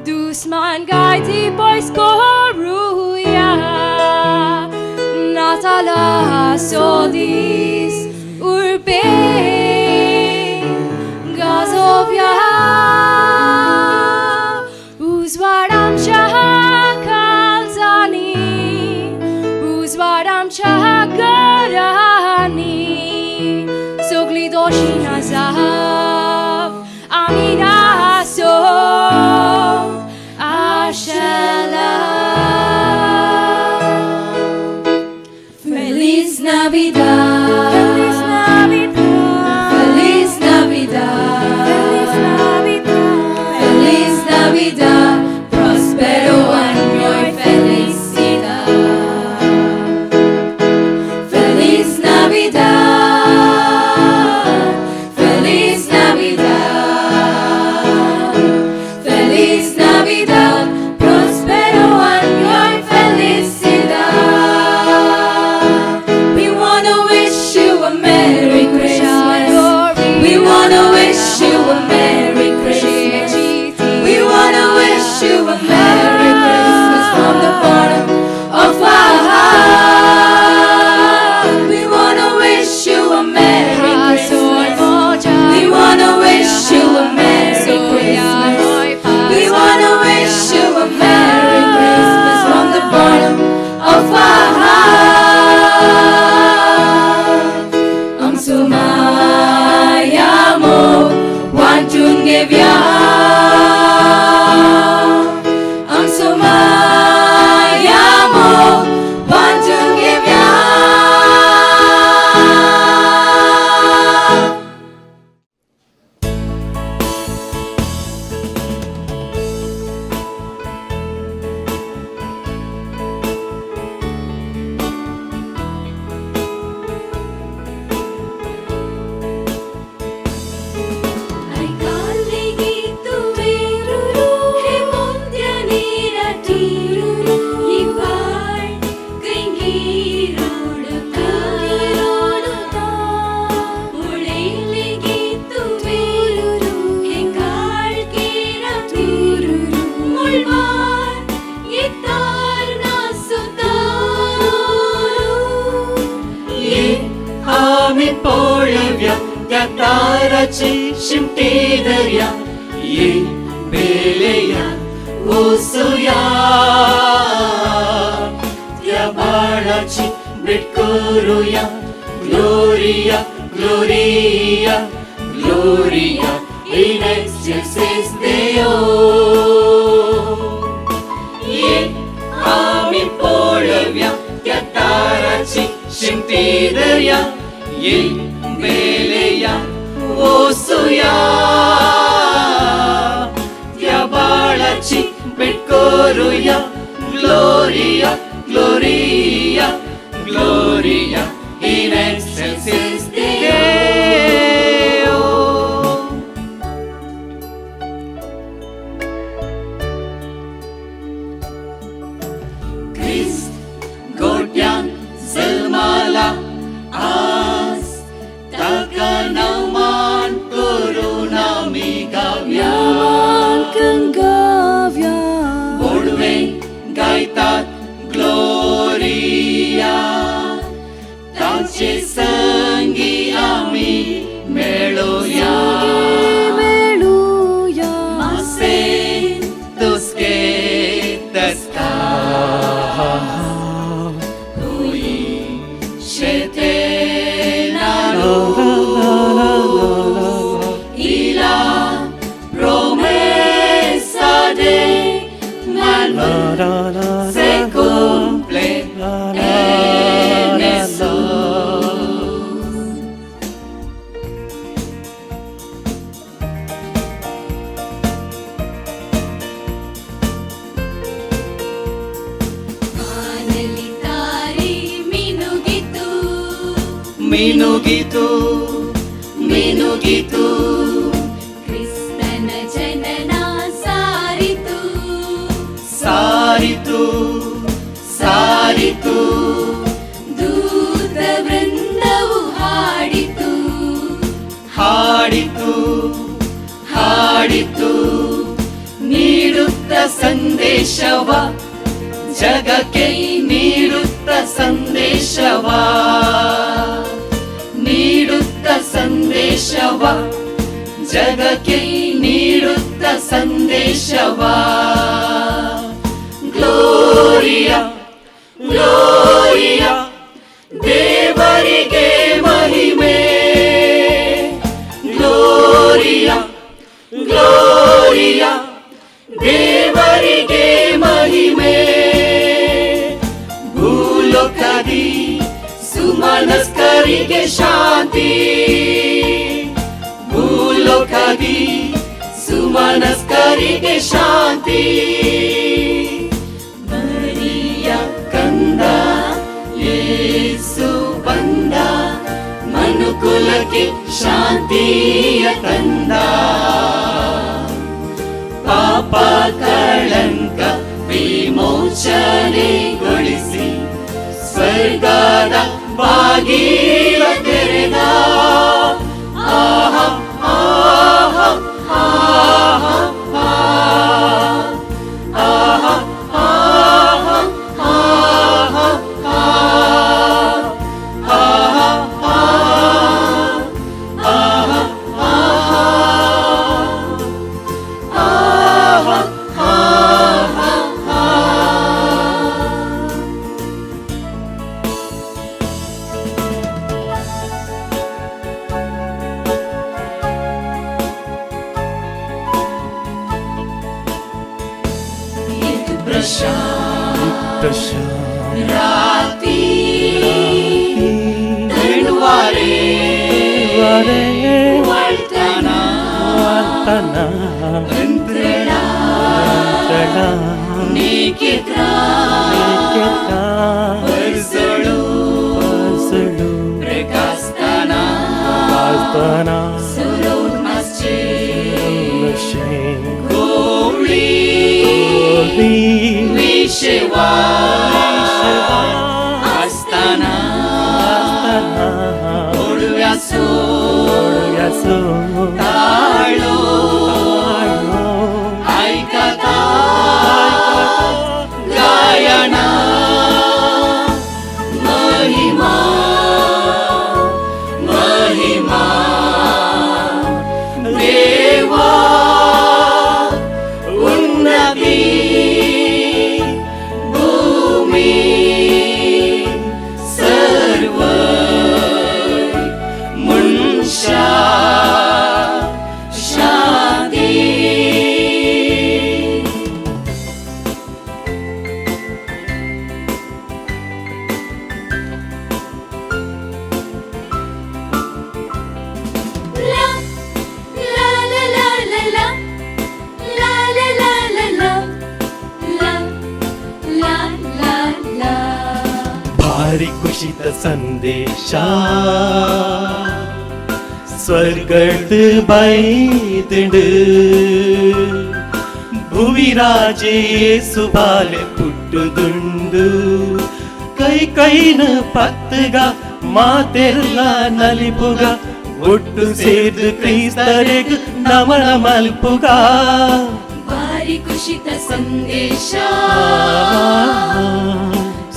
दुस्मान ती पयस करुया, नातालाचो दीस उर्बे गाजोवया, उजवाड आमच्या काळजांनी, उजवाड आमच्या घरांनी, सगळी दोशी नाजाव आमी नासो आशेला. Feliz Navidad. शिमटी दर्या ये बेलेया वसुया त्या बाळाची भेट करूया Gloria Gloria Gloria in excelsis Deo. ये आमी पळोवया त्या ताराची शिमटी दर्या ये बेलेया वसुया त्या बाळाची भेट करूया Gloria Gloria Gloria in excelsis Deo. Christ गोट्यान जल्माला आज ताका नमान करून आमी गावया. गावया. गोडवे गायतात ग्लोरिया तांचे संगी आमी मेळोया. मेळुया. मासेन तुस्के तस्का हुई शेते नालो y la promesa de Manuel se cumple en Jesús. ಬಾನಲಿ ತಾರೆ ಮಿನುಗಿತು. ಮಿನುಗಿತು ಮಿನುಗಿತು. ಕ್ರಿಸ್ತನ ಜನನ ಸಾರಿತು. ಸಾರಿತು ಸಾರಿತು. ದೂತ ವೃಂದವು ಹಾಡಿತು. ಹಾಡಿತು ಹಾಡಿತು ನೀಡುತ್ತ ಸಂದೇಶವ ಜಗಕ್ಕೆ ನೀಡುತ್ತ ಸಂದೇಶವ ನೀಡುತ್ತ ಸಂದೇಶವ ಜಗಕ್ಕೆ ನೀಡುತ್ತ ಸಂದೇಶವ. ಗ್ಲೋರಿಯಾ ಗ್ಲೋರಿಯಾ ದೇವರಿಗೆ ಮಹಿಮೆ. ಗ್ಲೋರಿಯಾ ಗ್ಲೋರಿಯಾ ದೇವರಿಗೆ ಮಹಿಮೆ. ಭೂಲೋಕದಿ ಸುಮನಸ್ಕರಿಗೆ ಶಾಂತಿ. ಭೂಲೋಕದಿ ಸುಮನಸ್ಕರಿಗೆ ಶಾಂತಿ. ಮರಿಯ ಕಂದ ಯೇಸು ಬಂದ ಮನುಕುಲಕ್ಕೆ ಶಾಂತಿಯ ತಂದ. ಪಾಪ ಕಳಂಕ ವಿಮೋಚನೆಗೊಳಿಸಿ ಸ್ವರ್ಗದ ಬಾಗಿಲ ತೆರೆದ. ಆಹಾ ಆಹಾ ಆಹಾ ಆಹಾ ಆಹಾ ಆಹಾ ಆಹಾ ಆಹಾ ಆಹಾ ಆಹಾ ಆಹಾ ಆಹಾ. एक प्रशांत राती थंडवारे वळटना अंतराळा निकेत्रा परसळू प्रकाशताना सुरून आसचे गोवळी विशेवा आसताना गोडव्यासो ताळो ऐकता गायना महिमा महिमा. ಬಾರಿ ಖುಷಿತ ಸಂದೇಶ ಸ್ವರ್ಗದ ಬೈದುಂಡು ಭುವಿ ರಾಜೇ ಸುಬಾಲೆ ಪುಟ್ಟುದುಂಡು ಕೈ ಕೈನ ಪತ್ತುಗ ಮಾತೆಲ್ಲ ನಲಿಪುಗ ಒಟ್ಟು ಸೇರ್ದು ಕ್ರೈಸ್ತರೆಗ್ ನಮನ ಮಲ್ಪುಗ ಬಾರಿ ಖುಷಿತ ಸಂದೇಶ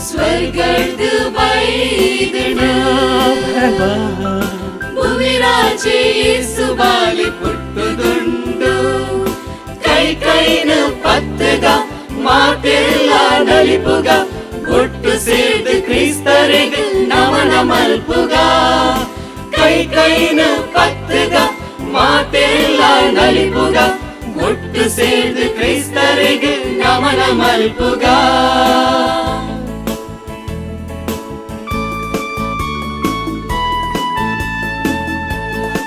ಸ್ವರ್ಗದ ಬೈದುಂಡು ಭುವಿ ರಾಜೇ ಸುಬಾಲೆ ಪುಟ್ಟುದುಂಡು ಕೈ ಕೈನ ಪತ್ತುಗ ಮಾತೆಲ್ಲ ನಲಿಪುಗ ಒಟ್ಟು ಸೇರ್ದು ಕ್ರೈಸ್ತರೆಗ್ ನಮನ ಮಲ್ಪುಗ ಕೈ ಕೈನ ಪತ್ತುಗ ಮಾತೆಲ್ಲ ನಲಿಪುಗ ಒಟ್ಟು ಸೇರ್ದು ಕ್ರೈಸ್ತರೆಗ್ ನಮನ ಮಲ್ಪುಗ.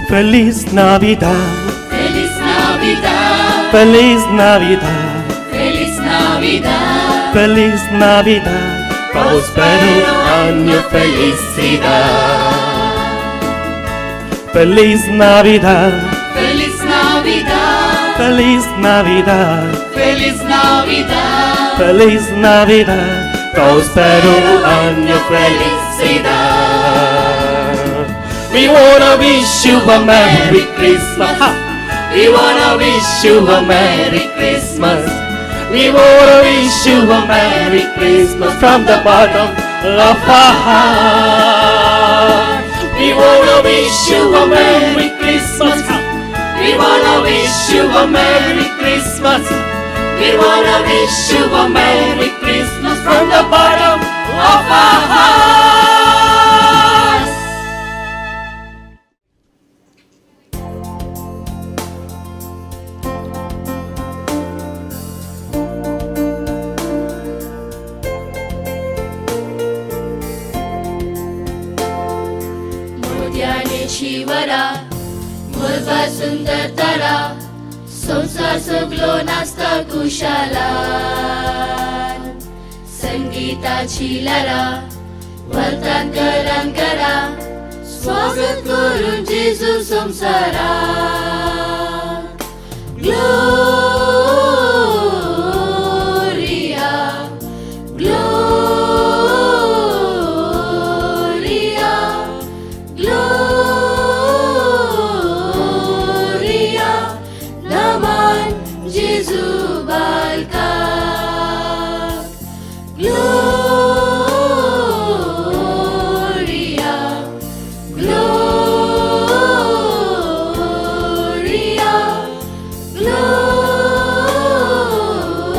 Feliz Navidad, Feliz Navidad, Feliz Navidad, Feliz Navidad, Feliz Navidad, Prospero año felicidad. Feliz Navidad, Feliz Navidad, Feliz Navidad, Feliz Navidad, Feliz Navidad, Prospero año felicidad. We wanna wish you a Merry Christmas. Ha! We wanna wish you a Merry Christmas. We wanna wish you a Merry Christmas from the bottom of our heart. We wanna wish you a Merry Christmas. Ha! We wanna wish you a Merry Christmas. We wanna wish you a Merry Christmas from the bottom of our hearts. मोत्याने शिवरा मुलबा सुंदर तारा संसार सगलो नाचता कुशालान संगीताची लारा वलतात घरान घरा स्वागत करून जेजू संसारा. Gloria, Gloria, Gloria, naman Jesu balka. Gloria, Gloria,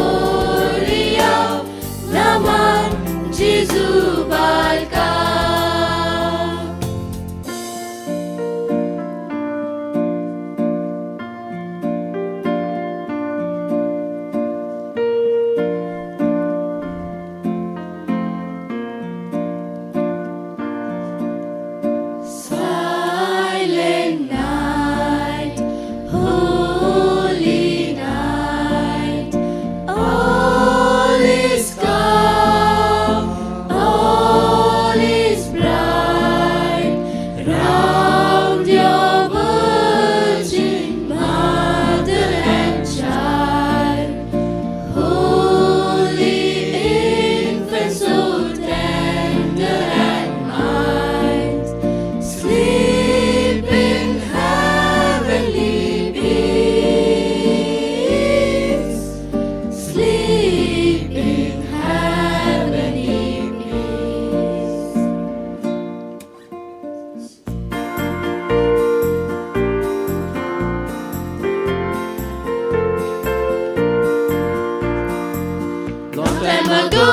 Gloria, naman Jesu balka. Silent night, holy night, all is calm, all is bright, round your virgin mother and child, holy infant, so tender and mild. Sleep in heavenly peace. Sleep in heavenly peace. Long time ago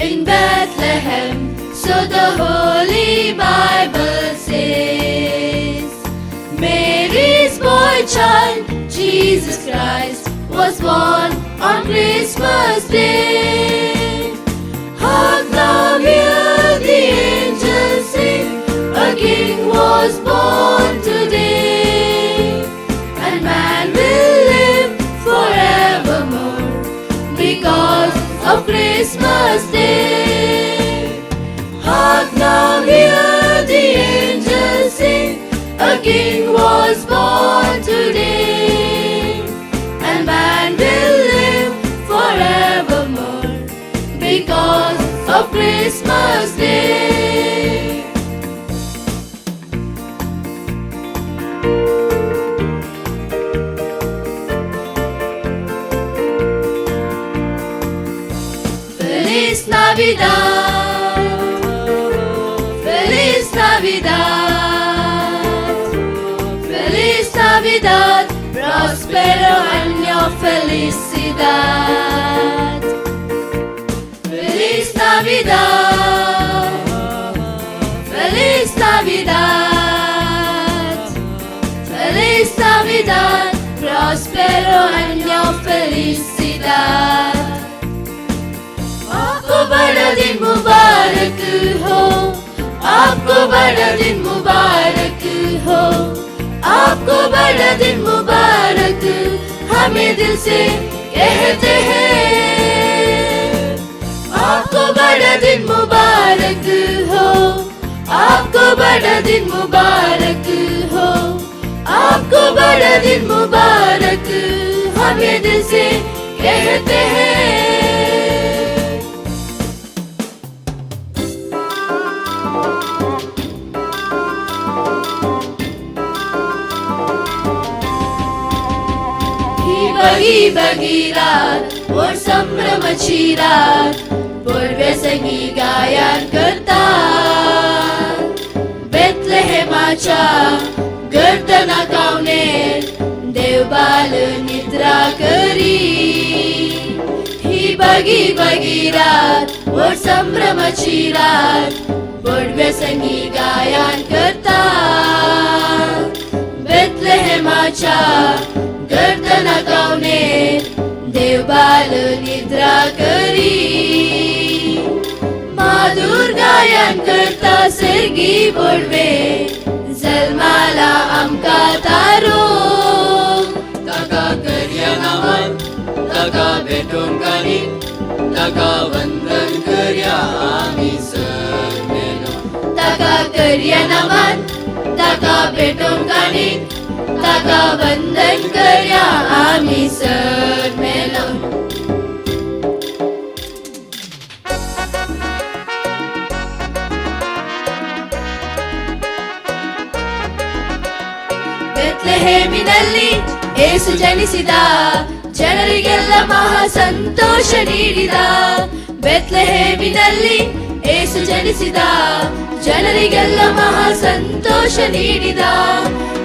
in Bethlehem, so the Holy Bible says, Mary's boy child, Jesus Christ, was born on Christmas Day. Hark now, hear the angels sing, a king was born today, and man will live forevermore because of Christmas Day. King was born today, and man will live forevermore because of Christmas Day. Feliz Navidad, Feliz Navidad, Feliz Navidad, próspero año, felicidad. Feliz Navidad, Feliz Navidad, Feliz Navidad, próspero año, felicidad. आपको बड़ा दिन मुबारक हो, आपको बड़ा दिन मुबारक हो, आपको बड़ा दिन मुबारक, हमें दिल से कहते हैं। आपको बड़ा दिन मुबारक हो, आपको बड़ा दिन मुबारक हो, आपको बड़ा दिन मुबारक, हमें दिल से कहते हैं। ही बगी बगी रात और संभ्रमाची रात, बोडव्यासंगी गायन करतात। बेथलेहेमाच्या गर्दना कावनेर देवबाल निद्रा करी। ही बगी बगी रात और संभ्रमाची रात, बोडव्यासंगी गायन करतात। बेथलेहेमाच्या गर्दना कावनेर देवबाल निद्रा करी। माधुर गायन करता सर्गी बोडवे, जल्माला आमका तारो। ताका करया नमन, ताका भेटोवन कानी, ताका वंदन करया आमी सगळेलो। ताका करया नमन, ताका भेटोवन कानी, ताका वंदन करया आमी सगळेलो। ಬೆತ್ಲೆಹೇಮಿನಲ್ಲಿ ಏಸು ಜನಿಸಿದ, ಜನರಿಗೆಲ್ಲ ಮಹಾ ಸಂತೋಷ ನೀಡಿದ. ಬೆತ್ಲೆಹೇಮಿನಲ್ಲಿ ಏಸು ಜನಿಸಿದ, ಜನರಿಗೆಲ್ಲ ಮಹಾ ಸಂತೋಷ ನೀಡಿದ.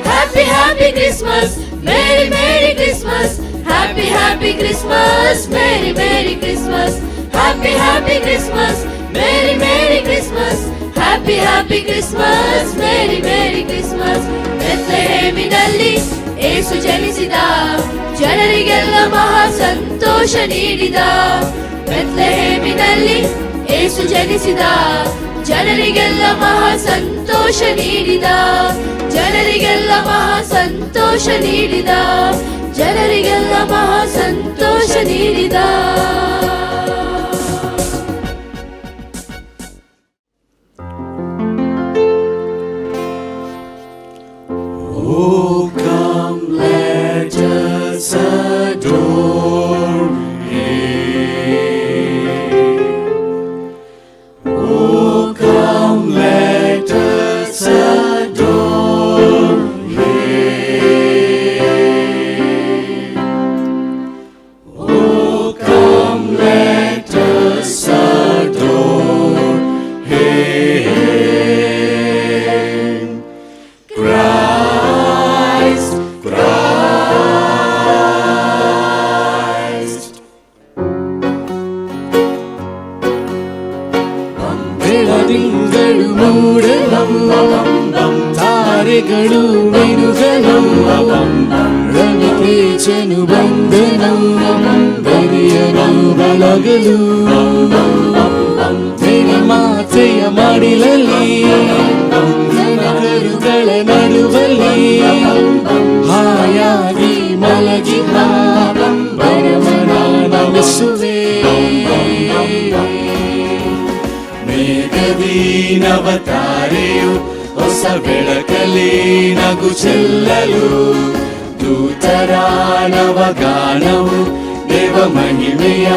Happy happy Christmas, merry merry Christmas, happy happy Christmas, merry merry Christmas, happy happy Christmas, merry merry Christmas, happy happy Christmas, merry merry Christmas. ಬೆತ್ಲೆಹೇಮಿನಲ್ಲಿ ಏಸು ಜನಿಸಿದ, ಜನರಿಗೆಲ್ಲ ಮಹಾ ಸಂತೋಷ ನೀಡಿದ. ಬೆತ್ಲೆಹೇಮಿನಲ್ಲಿ ಏಸು ಜನಿಸಿದ, ಜನರಿಗೆಲ್ಲ ಮಹಾ ಸಂತೋಷ ನೀಡಿದ. ಜನರಿಗೆಲ್ಲ ಮಹಾ ಸಂತೋಷ ನೀಡಿದ, ಜನರಿಗೆಲ್ಲ ಮಹಾ ಸಂತೋಷ ನೀಡಿದ. Oh, come, let us adore Him. Oh, come, let us adore Him. Oh, come, let us adore Him. Christ, Christ. ಬೆಳದಿಂಗಳು ಮೂಡಲು, ತಾರೆಗಳು ಮಿನುಗಲು, ರವಿತೇಜನು ಬಂದನು ಬರಿಯನು ಬೆಳಗಲು. ಮಾತೆಯ ಮಡಿಲಲ್ಲಿ, ಕರುಗಳ ನಡುವಲ್ಲಿ, ಹಾಯಾಗಿ ಮಲಗಿದ ಪರಮನ ನಮಿಸುವೆ. ಮೇಘದಿ ನವತಾರೆಯು ಹೊಸ ಹೊಸ ಬೆಳಕಲಿ ನಗು ಚೆಲ್ಲಲು ದೂತರ ನವಗಾನವು ದೇವ ಮಹಿಮೆಯ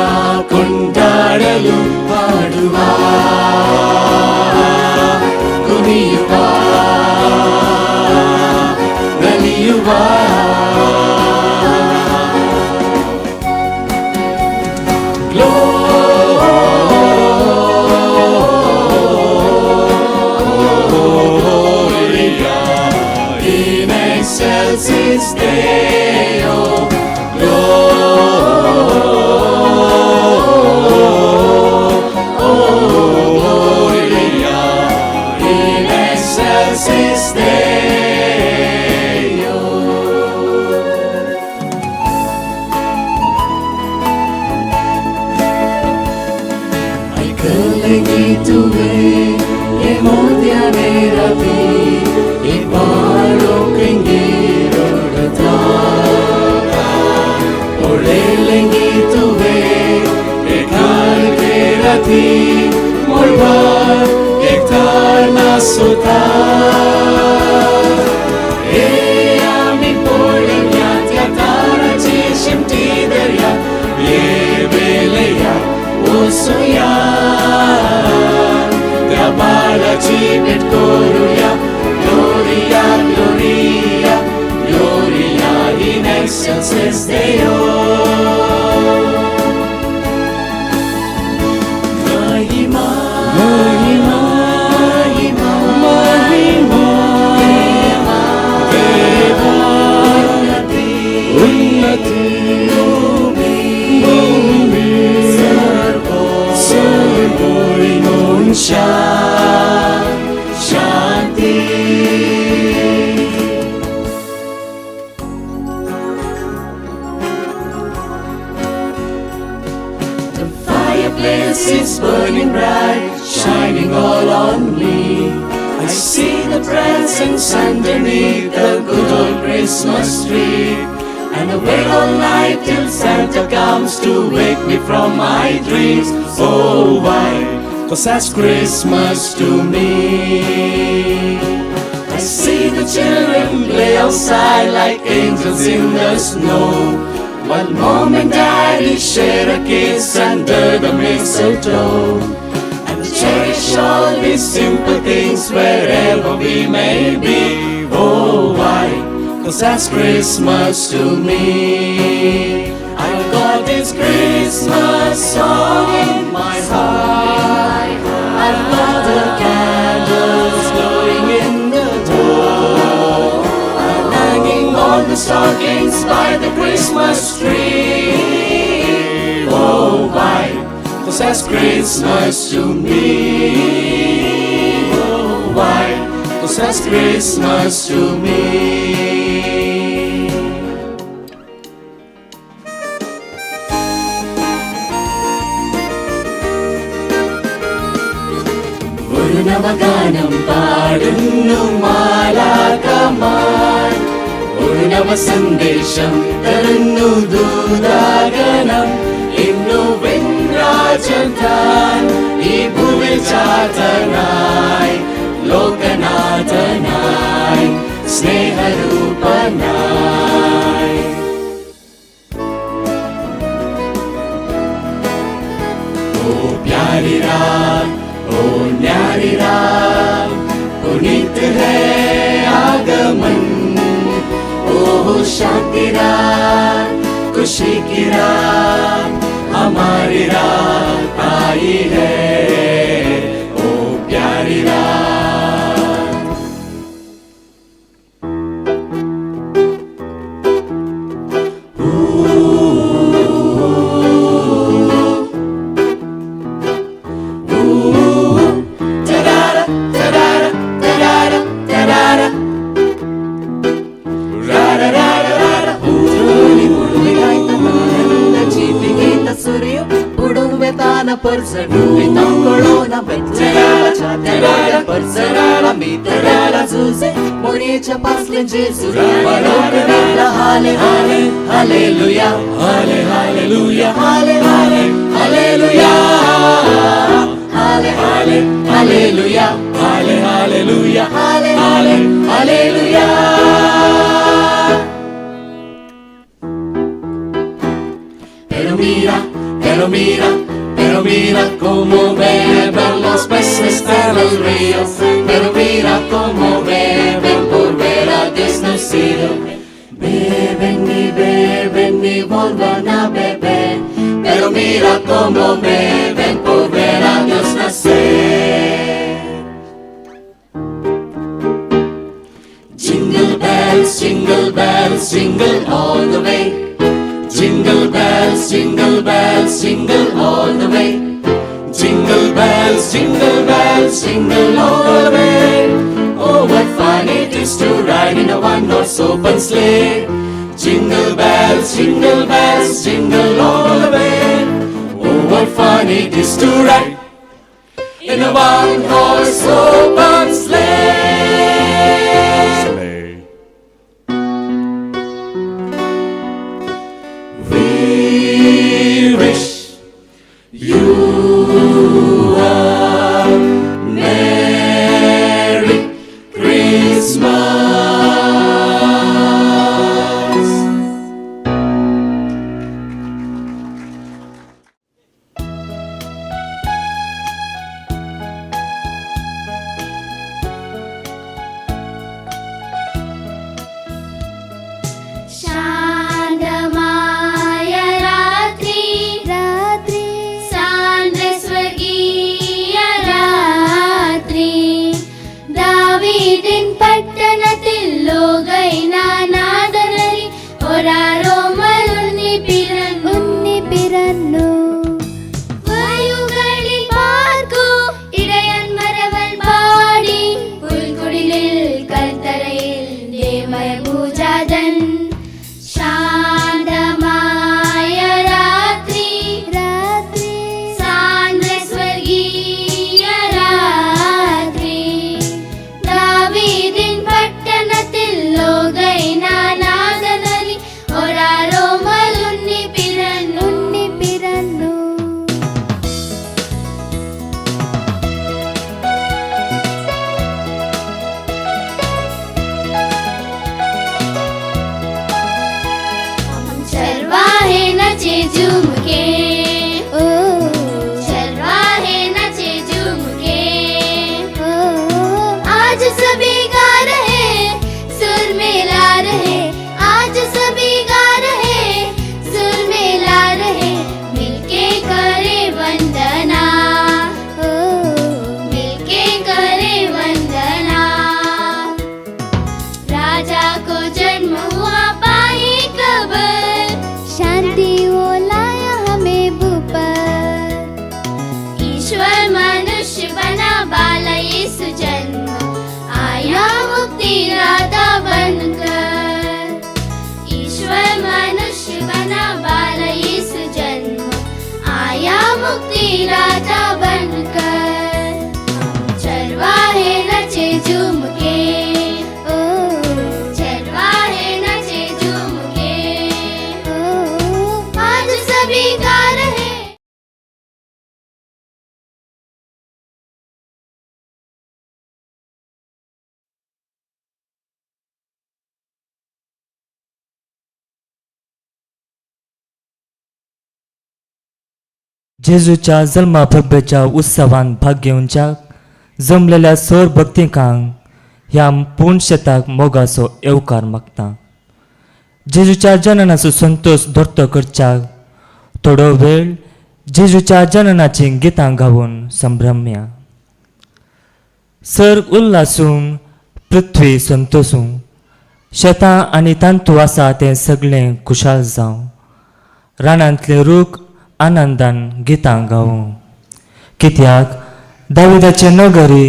ಕೊಂಡಾಡಲು ಹಾಡುವ ಕುಣಿಯುವ ನಲಿಯುವ. Gloria in excelsis Deo. Gloria in excelsis Deo. ऐकले तुवें हे मोत्या राती हे पारोकिंगे रडता पळयलें तुवें हे काळखे राती मळबार एकठांय नासता. हे आमी पळोवया त्या ताराची शिमटी दर्या हे वेलया वचुया त्या बाळाची भेट करुया. Gloria, Gloria, Gloria in excelsis Deo. Mahima, Mahima, Mahima, Mahima, Deva, Unnati, Unnati, Bhumi, Bhumi, Sarvo, Sarvo Inonsha, Shanti. The fireplace is burning bright, shining all on me. I see the presents underneath the good old Christmas tree. And I wait all night till Santa comes to wake me from my dreams. Oh, why? 'Cause that's Christmas to me. I see the children play outside like angels in the snow, while mom and daddy share a kiss under the mistletoe. And we cherish all these simple things wherever we may be. Oh, why? 'Cause that's Christmas to me. I've got this Christmas song in my heart. I've got the candles glowing in the dark. I'm hanging all the stockings by the Christmas tree. Oh, why? 'Cause that's Christmas to me. Oh, why? 'Cause that's Christmas to me. ഒരു നവഗാനം പാടുന്നു മാലാഖമാർ, ഒരു നവ സന്ദേശം തരുന്നു ദൂതാഗണം. ഇന്നു വിൺരാജൻ താൻ ഈ ഭൂവിൽ ജാതനായി, ലോകനാഥനായി, സ്നേഹരൂപനായി. ओ प्यारी रात, ओ न्यारी रात, पुनीत है आगमन. ओ शांति रात, खुशी की रात, हमारी रात आई है. ओ प्यारी रात. Ta-da-da, ta-da-da, ta-da-da, ta-da-da. Ra-da-da-da-da-da. Hallelujah, hallelujah, hallelujah, hallelujah, hallelujah, Pero mira, pero mira, pero mira cómo beben los peces del río. Pero mira cómo beben por ver a Dios nacido. Beben y vuelven a beber. Pero mira cómo beben por ver a Dios nacer. Jingle bells, jingle all the way. Jingle bells, jingle all the way. Jingle bells, jingle all the way. Oh, what fun it is to ride in a one-horse open sleigh. Jingle bells, jingle all the way. Oh, what fun it is to ride in a one-horse open sleigh. We wish you a Merry Christmas. शांतमाय रात्री रात्री सांद्र स्वर्गीय रात्री दावीदिन पट्टणத்தில் லோகைநாதனரி ஒராரோமல் உன்னி பிறന്നു வயுகளில் பார்க்கும் இடையன் மரவன் பாடி புல்குடிலில் கல்தரையில் தேமய பூஜாதன். शांतमाय रात्री रात्री सांद्र स्वर्गीय रात्री दावीदिन पट्टणத்தில் லோகைநாதனரி ஒராரோமல் உன்னி பிறന്നു. चरवाहे नचे झूम के, ओ चरवाहे नचे झूम के, ओ आज सभी गा रहे सुर मिला रहे, आज सभी गा रहे सुर मिला रहे, मिलके करे वंदना, ओ मिलके करे वंदना। राजा को जन्म हुआ पाई खबर, शांति वो लाया हमें भूपर, ईश्वर मनुष्य बना बाल यीशु जन्म आया मुक्ति दाता बनकर, ईश्वर मनुष्य बना बाल यीशु जन्म आया मुक्ति दाता बनकर। चरवाहे नचे झूम के, ओ चरवाहे नचे झूम के, ओ आज सभी गा रहे। जेजूच्या जल्मा परबेच्या उत्सवान भाग घेवच्या जमलेल्या सर भक्तिकांक ह्या पूर्ण शेताक मोगाचो येवकार मागता. जेजूच्या जननाचो संतोश धरतो करच्याक थोडो वेळ जेजूच्या जननाचीं गितां गावन संभ्रम्या. सर्ग उल्लासूं, पृथ्वी संतोसूं, शेतां आनी तांतू आसा तें सगळें खुशाल जावं, रानांतले रूख आनंदान गितां गावूं. कित्याक दाविदाचे नगरी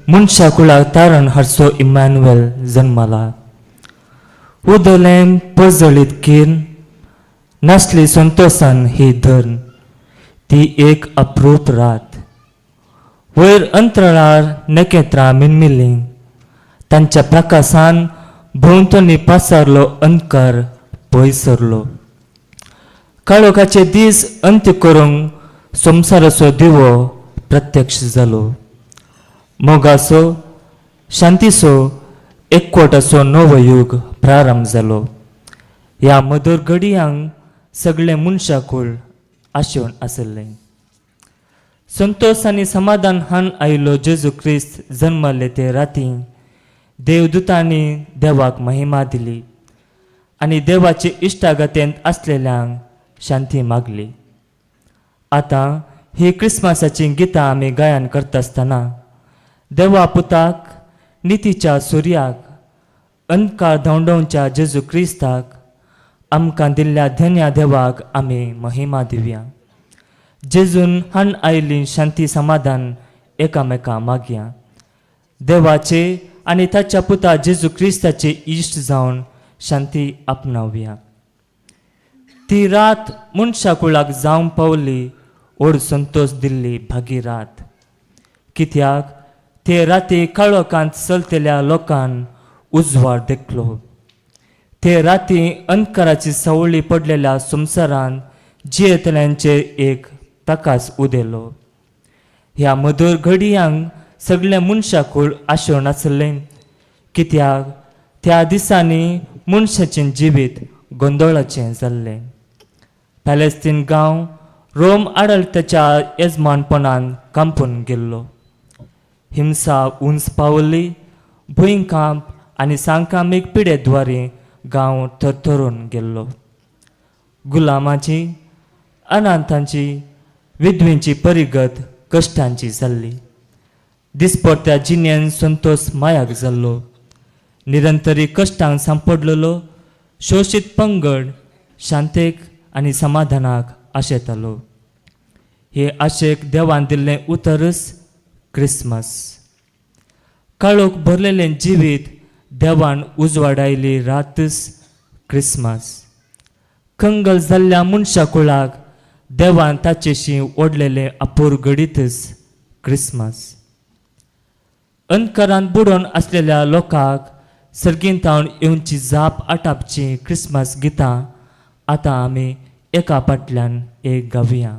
मनशा कुळाक तारण हाडचो इम्मानुएल जन्मला. उदलें परजळीत किर्ण नासली संतोसान ही धरण, ती एक अप्रूप रात. वयर अंतराळार नखेत्रां मिनमिल्लीं, तांच्या प्रकाशान भोंवतणी पसरलो अंधकार पयस सरलो. काळोखाचे दीस अंत्य करूंक संवसाराचो दिवो प्रत्यक्ष जालो. मोगाचो शांतीचो एकवटाचो नवो युग प्रारंभ जालो. ह्या मधुर घडयांक सगळें मनशाकूळ आशेवन आसलें. संतोश आनी समाधान हान आयिल्लो जेजू क्रिस्त जन्मले ते राती देवदूतांनी देवाक महिमा दिली आनी देवाचे इश्टागतेंत आसलेल्यांक शांती मागली. आतां ही क्रिसमसाचीं गितां आमी गायन करता आसतना देवा पुताक, नितीच्या सुर्याक, अंधकार धांवडोवच्या जेजू क्रिस्ताक आमकां दिल्ल्या धन्या देवाक आमी महिमा दिवया. जेजून हाण आयिल्ली शांती समाधान एकामेका मागया. देवाचे आनी ताच्या पुता जेजू क्रिस्ताचे इश्ट जावन शांती आपणावया. ती रात मनशाकुळाक जावंक पावली व्हड संतोश दिल्ली भागी रात, कित्याक ते राती काळोखांत चलतल्या लोकान उजवाड देखलो. ते राती अंधकाराची सावळी पडलेल्या संवसारांत जियेतल्यांचेर एक प्रकाश उदेलो. ह्या मधूर घडयांक सगळें मनशाकूळ आशेवन आसलें, कित्याक त्या दिसांनी मनशाचें जिवीत गोंदळाचें जाल्लें. पॅलेस्टीन गांव रोम आडळताच्या येजमानपणान कांपून गेल्लो. हिंसा उंच पावली. भुंयकांप आनी सांकामीक पिडेद्वारे गांव थरथरून गेल्लो. गुलामाची, अनाथांची, विधवेंची परिगत कश्टांची जाल्ली. दिसपडत्या जिणेन संतोष मायाक जाल्लो. निरंतरी कश्टांक सांपडलेलो शोशीत पंगड शांतेक आनी समाधानाक आशेतालो. हे आशेक देवान दिल्लें उतरच क्रिसमस. काळोख भरलेलें जिवीत देवान उजवाडायली रातच क्रिसमस. कंगल जाल्ल्या मनशा कुळाक देवान ताचेशी ओडलेलें अपूर घडीतच क्रिसमस. अंधकारांत बुडोवन आसलेल्या लोकांक सर्गींतावन येवची जाप आटापची क्रिसमस गितां आतां आमी एका फाटल्यान एक गावया.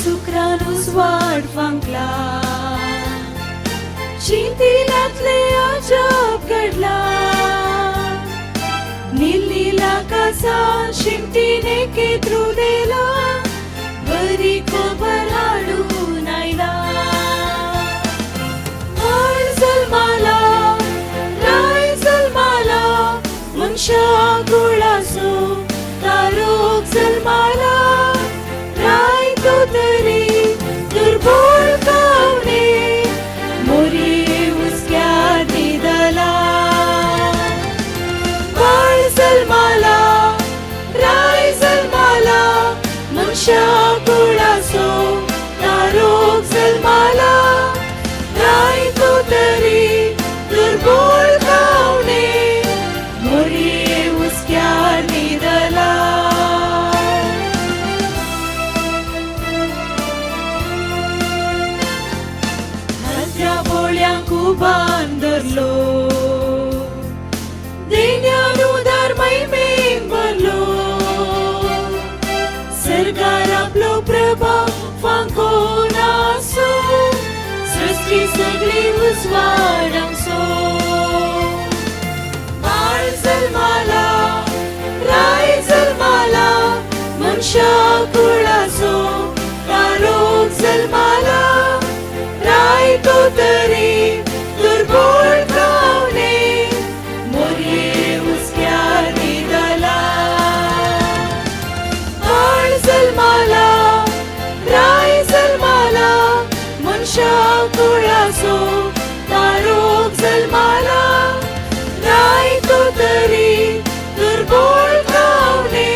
शुक्रान उजवाड फांकला. चिंतिलातले अजब घडला नील आकाशा शिमटीने केद्रू देला बरी खबर हाडून आयला. बाळ जल्माला राय जल्माला मनशा कुळाचो तारोक जल्माला राय तो तरी दुर्बोळ कावणे मोरी हुस्क्यार न्हिदला. बाळ जल्माला राय जल्माला मनशा कुळाचो तारोक जल्माला राय तो तरी दुर्बोळ कावणे मोरी हुस्क्यार न्हिदला. हरद्या बोळ्यांक उबान धरलो देण्यान उदार महिमेन भरलो सरकार आपलो प्रभाव फांकोन आसो सृश्टी सगळी उजवाडांसो. बाळ जल्माला राय जल्माला मनशा कुळाचो तारोक जल्माला राय तो तरी दुर्बोळ कावणे मोरये हुस्क्यार न्हिदला. बाळ जल्माला राय जल्माला मनशा कुळाचो तारोक जल्माला राय तो तरी दुर्बोळ कावणे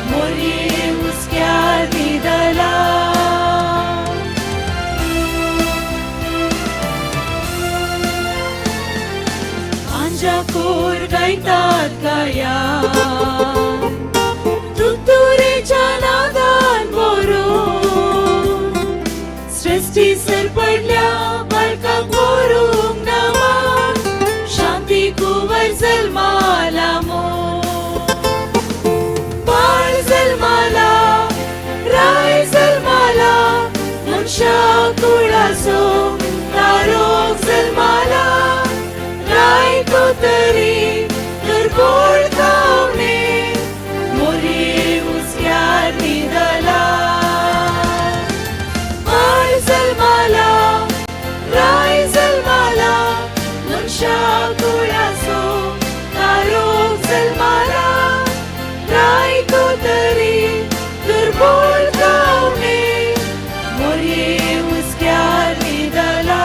मोरये हुस्क्यार न्हिदला. आंजा कोर गायतात गाया तुतुरेच्या नादान बरो सृष्टी सरपडल्या बाळकाक व्हरूंक नामान शांती कुंवर जल्माला मो. बाळ जल्माला राय जल्माला मनशा कुळाचो तारोक जल्माला राय तो तरी दुर्बोळ कावणे मोरये हुस्क्यार न्हिदला. बाळ जल्माला राय जल्माला मनशा कुळाचो तारोक जल्माला राय तो तरी दुर्बोळ कावणे मोरये हुस्क्यार न्हिदला.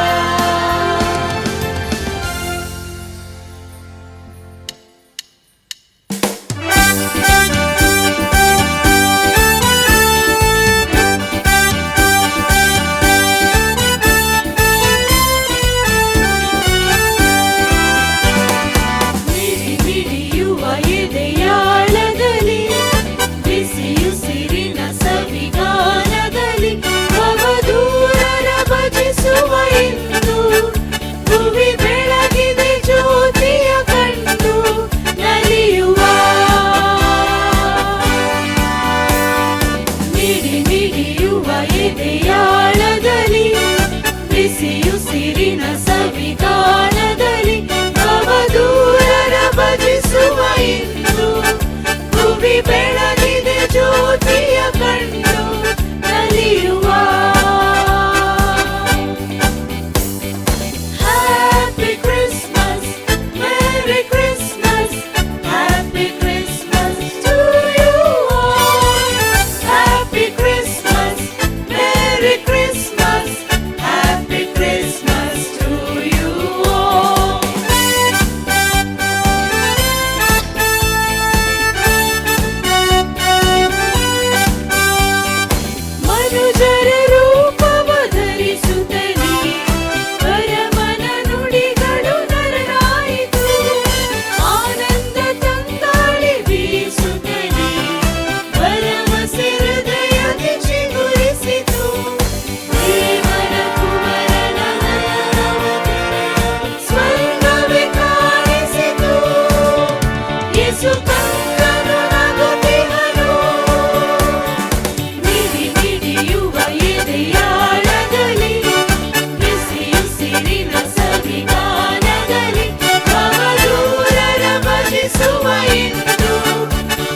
ಭಜಿಸುವ ಇಂದು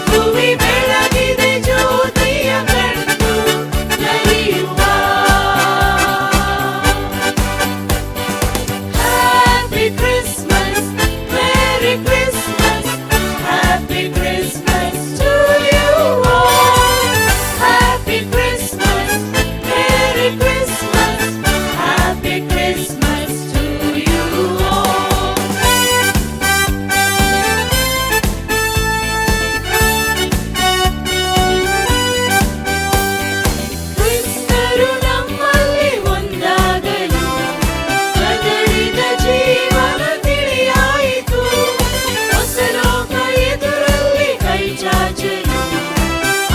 ಭುವಿ ಬೆಳಗಿದೆ ಜ್ಯೋತಿಯ ಕಂಡು ನಲಿಯುವ. Happy Christmas, Merry Christmas, Happy Christmas to you all. Happy Christmas, Merry Christmas, Happy Christmas to you all. ಕ್ರಿಸ್ತರು ನಮ್ಮಲ್ಲಿ ಒಂದಾಗಲು ಕದಳಿದ ಜೀವನ ತಿಳಿಯಾಯಿತು. ಹೊಸ ಲೋಕ ಎದುರಲ್ಲಿ ಕೈ ಚಾಚಲು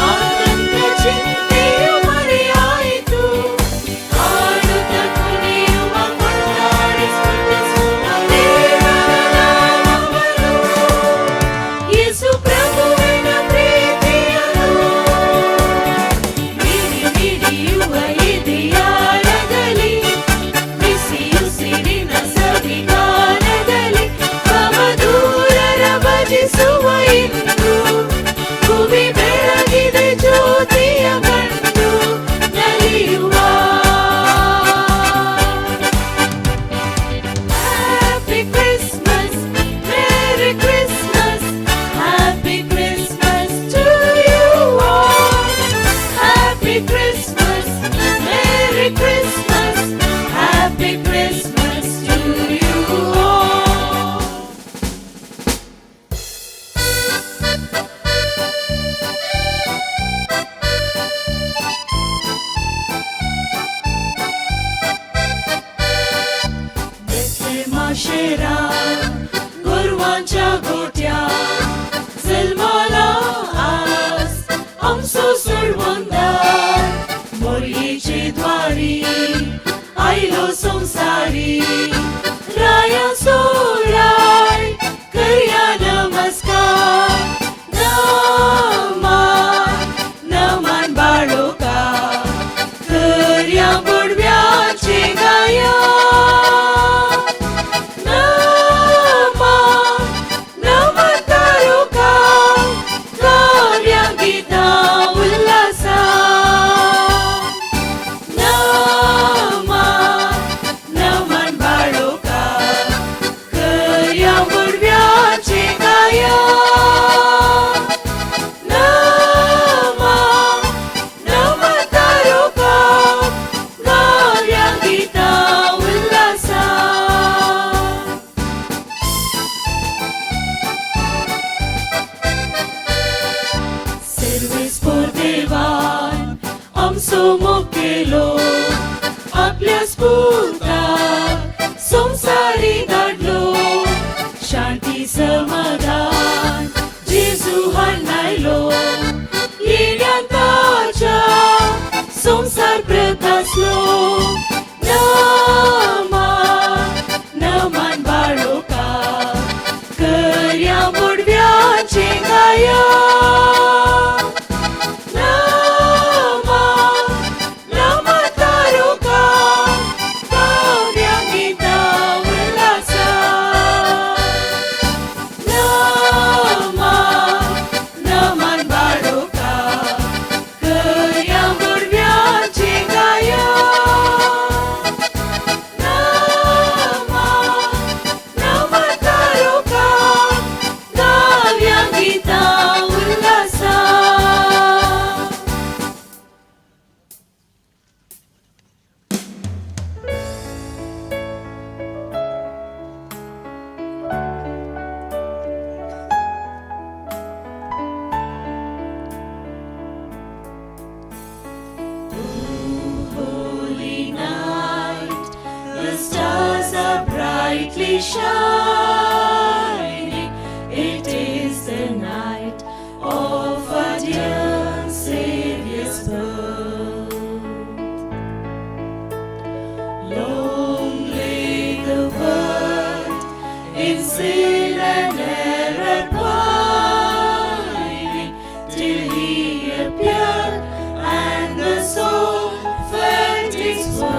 ಆತಂಕ ಚಿಂತೆಯು ಮರೆಯಾಯಿತು. ಹಾಡುತ್ತ ಕುಣಿಯುವ ಕೊಂಡಾಡಿ ಸ್ತುತಿಸುವ ದೇವರ ನಾಮವನ್ನು, ಯೇಸು ಪ್ರಭುವಿನ ಪ್ರೀತಿಯನ್ನು ಮಿಡಿ ಮಿಡಿಯುವ ಎದೆಯಾಳದಲ್ಲಿ, ಬಿಸಿಯುಸಿರಿನ ಸವಿಗಾನದಲ್ಲಿ ಭವದೂರರ ಭಜಿಸುವ ಇಂದು ಭುವಿ ಬೆಳಗಿದೆ ಜ್ಯೋತಿಯ ಕಂಡು ನಲಿಯುವ. Happy Christmas, Merry Christmas, Happy Christmas to you all. Happy Christmas, Merry Christmas, Happy Christmas to you all. माशेरा गोरवांच्या गोट्या जल्माला आज आमचो सोडवंदार. मोरयेचे द्वारी आयलो संसारी, राया सोराय करया नमस्कार. नमान नमान बाळोका करया बोडव्याचे गाया. नमन नमन तारुका गाव्या गीता उल्हासा. नमन नमन बाळोका करया बोडव्याचे गाया. नमन नमन तारुका गाव्या गीता उल्हासा. सर्वेस देवान आमचो मोग केलो, आपल्या स्फूर्ताक संवसारी धाडलो. शांती समाधान जेजू हाडून येण्यान ताच्या संवसार प्रकासलो. नमन नमन बाळोका करया मोडव्याचे गाया. नमन नमन तारुका गाव्या गीता उल्हासा. नमन नमन बाळोका करया मोडव्याचे गाया. नमन नमन तारुका गाव्या Gita उल्हासा. Holy night, the stars are brightly shining. It is the night of our dear Savior's birth. Long lay the world in sin and error pining, till he appeared and the soul felt its worth.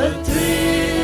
A thrill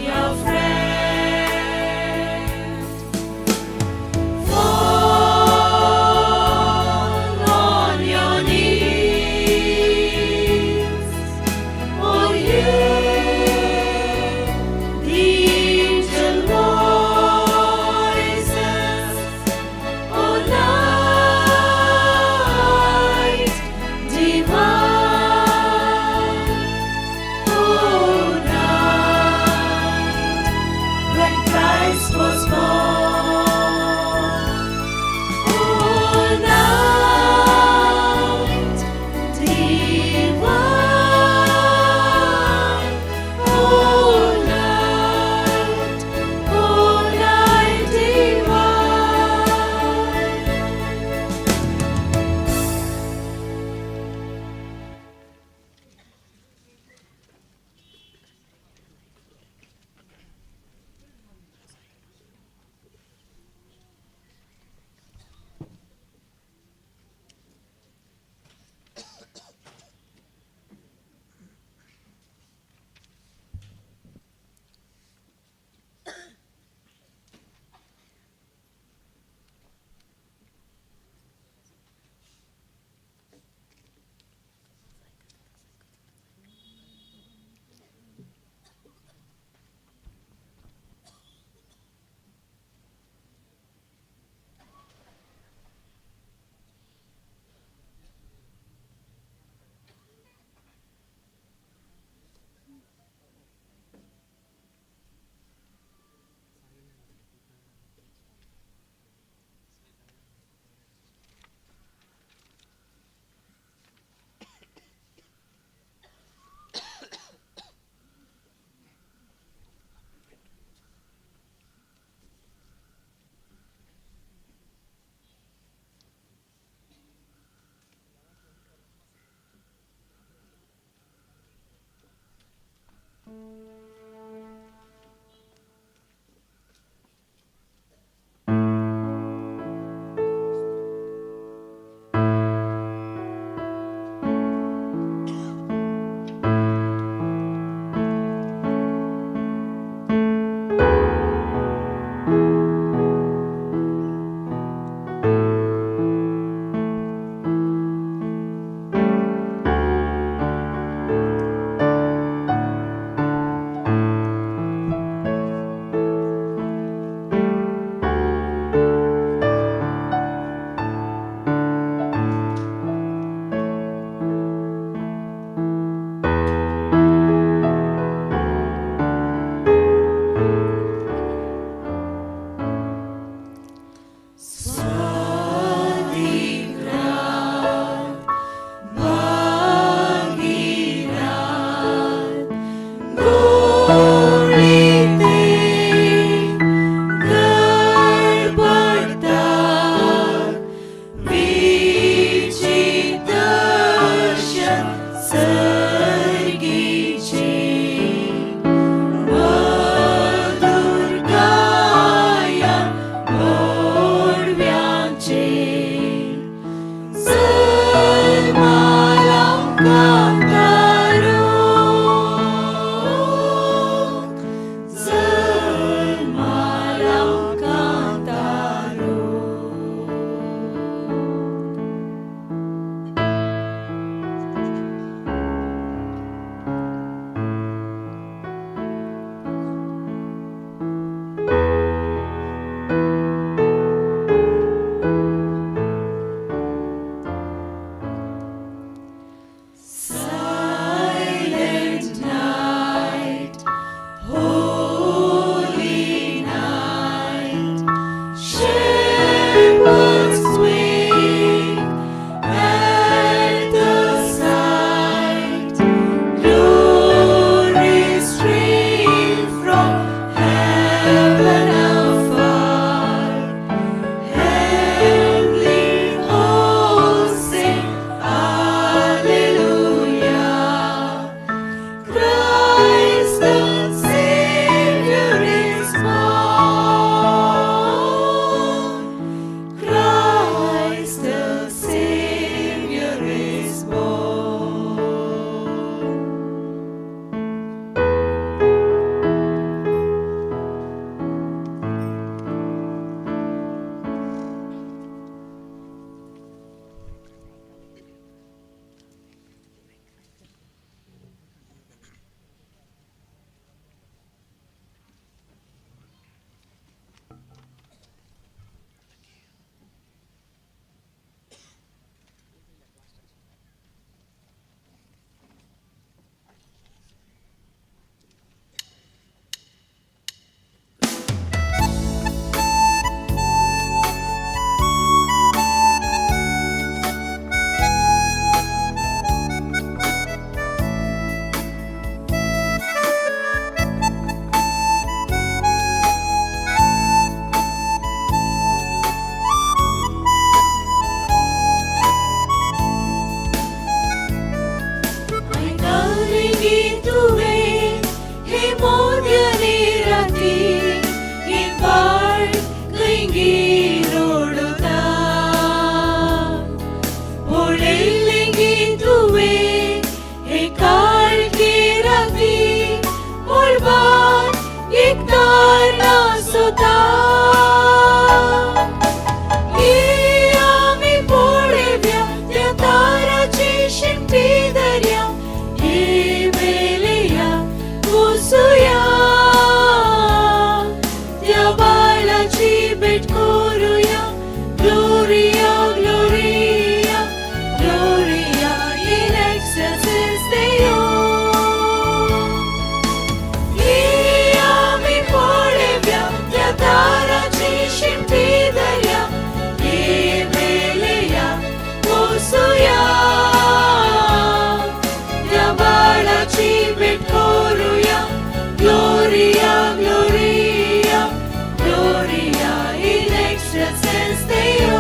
our friend. Fall on your knees, oh hear the angel voices, oh night divine, oh night when Christ was born. Oh night divine, oh night divine. सोदता. आमी पळोवया त्या ताराची शिंपी दर्या, मेलेया वचुया, त्या बाळाची भेट करूया. Gloria, Gloria, Gloria in excelsis Deo. आमी पळोवया त्या ताराची शिंपी दर्या, मेलेया वचुया, त्या बाळाची भेट करूया. Gloria, Gloria, Gloria in excelsis Deo.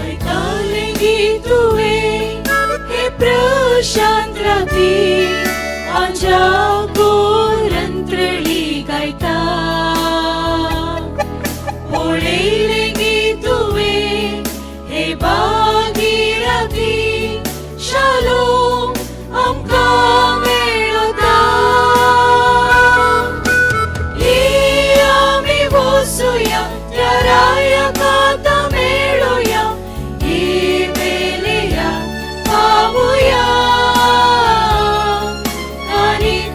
आयकलें तुवें हे प्रशांत राती, आंजा गोरंत्रळी गायता. पळयलें तुवें हे भागीरथी, शालोम आमकां मेळता. आमी वचुया त्या रायाक आतां मेळोया, मेलेया पावया आनीक.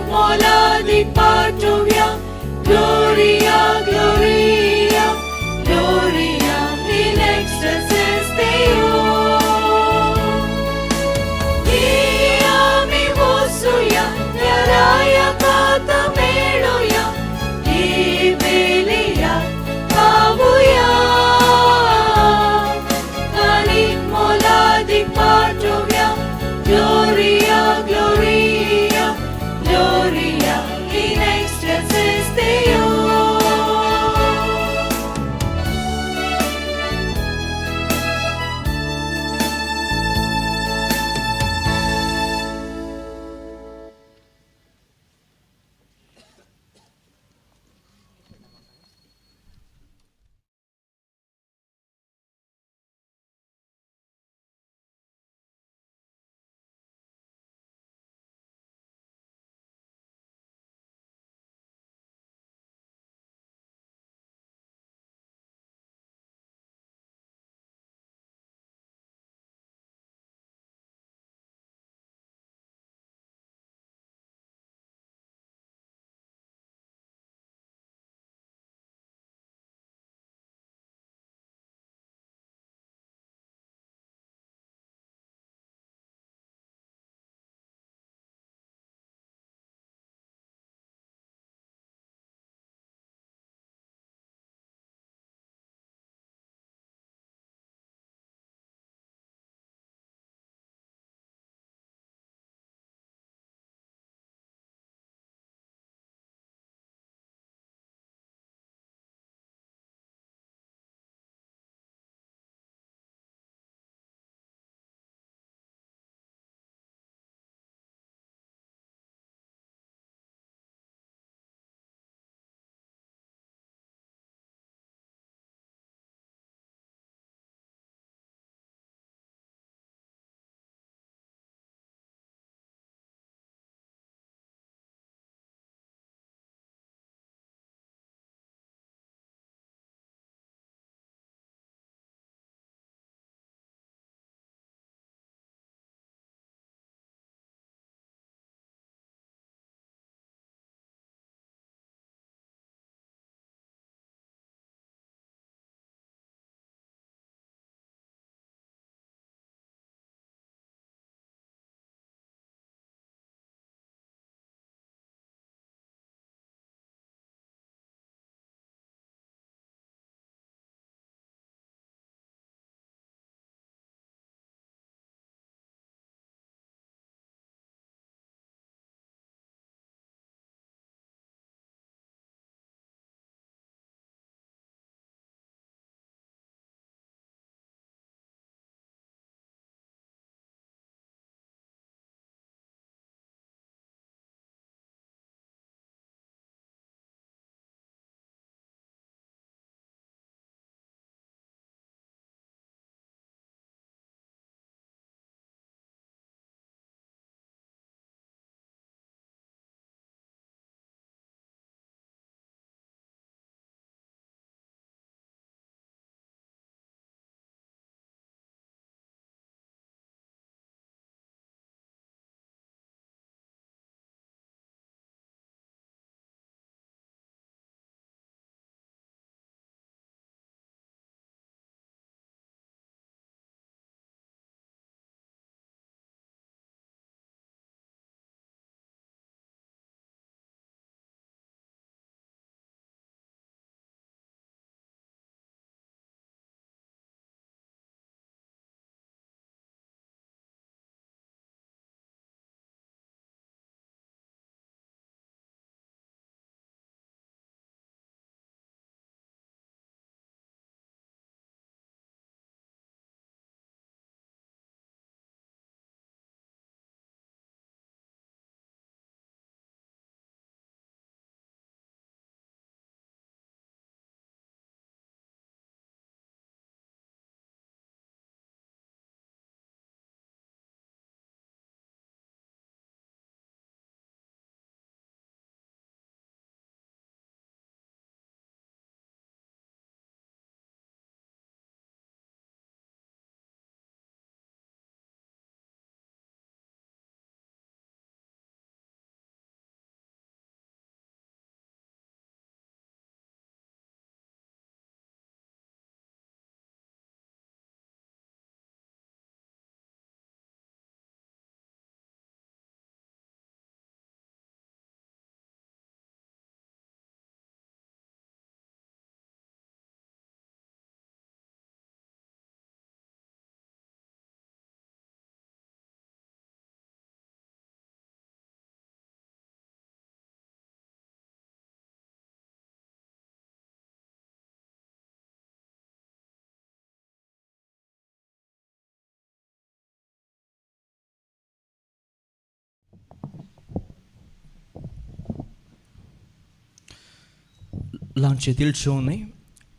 ल्हानशें दिलशो न्हय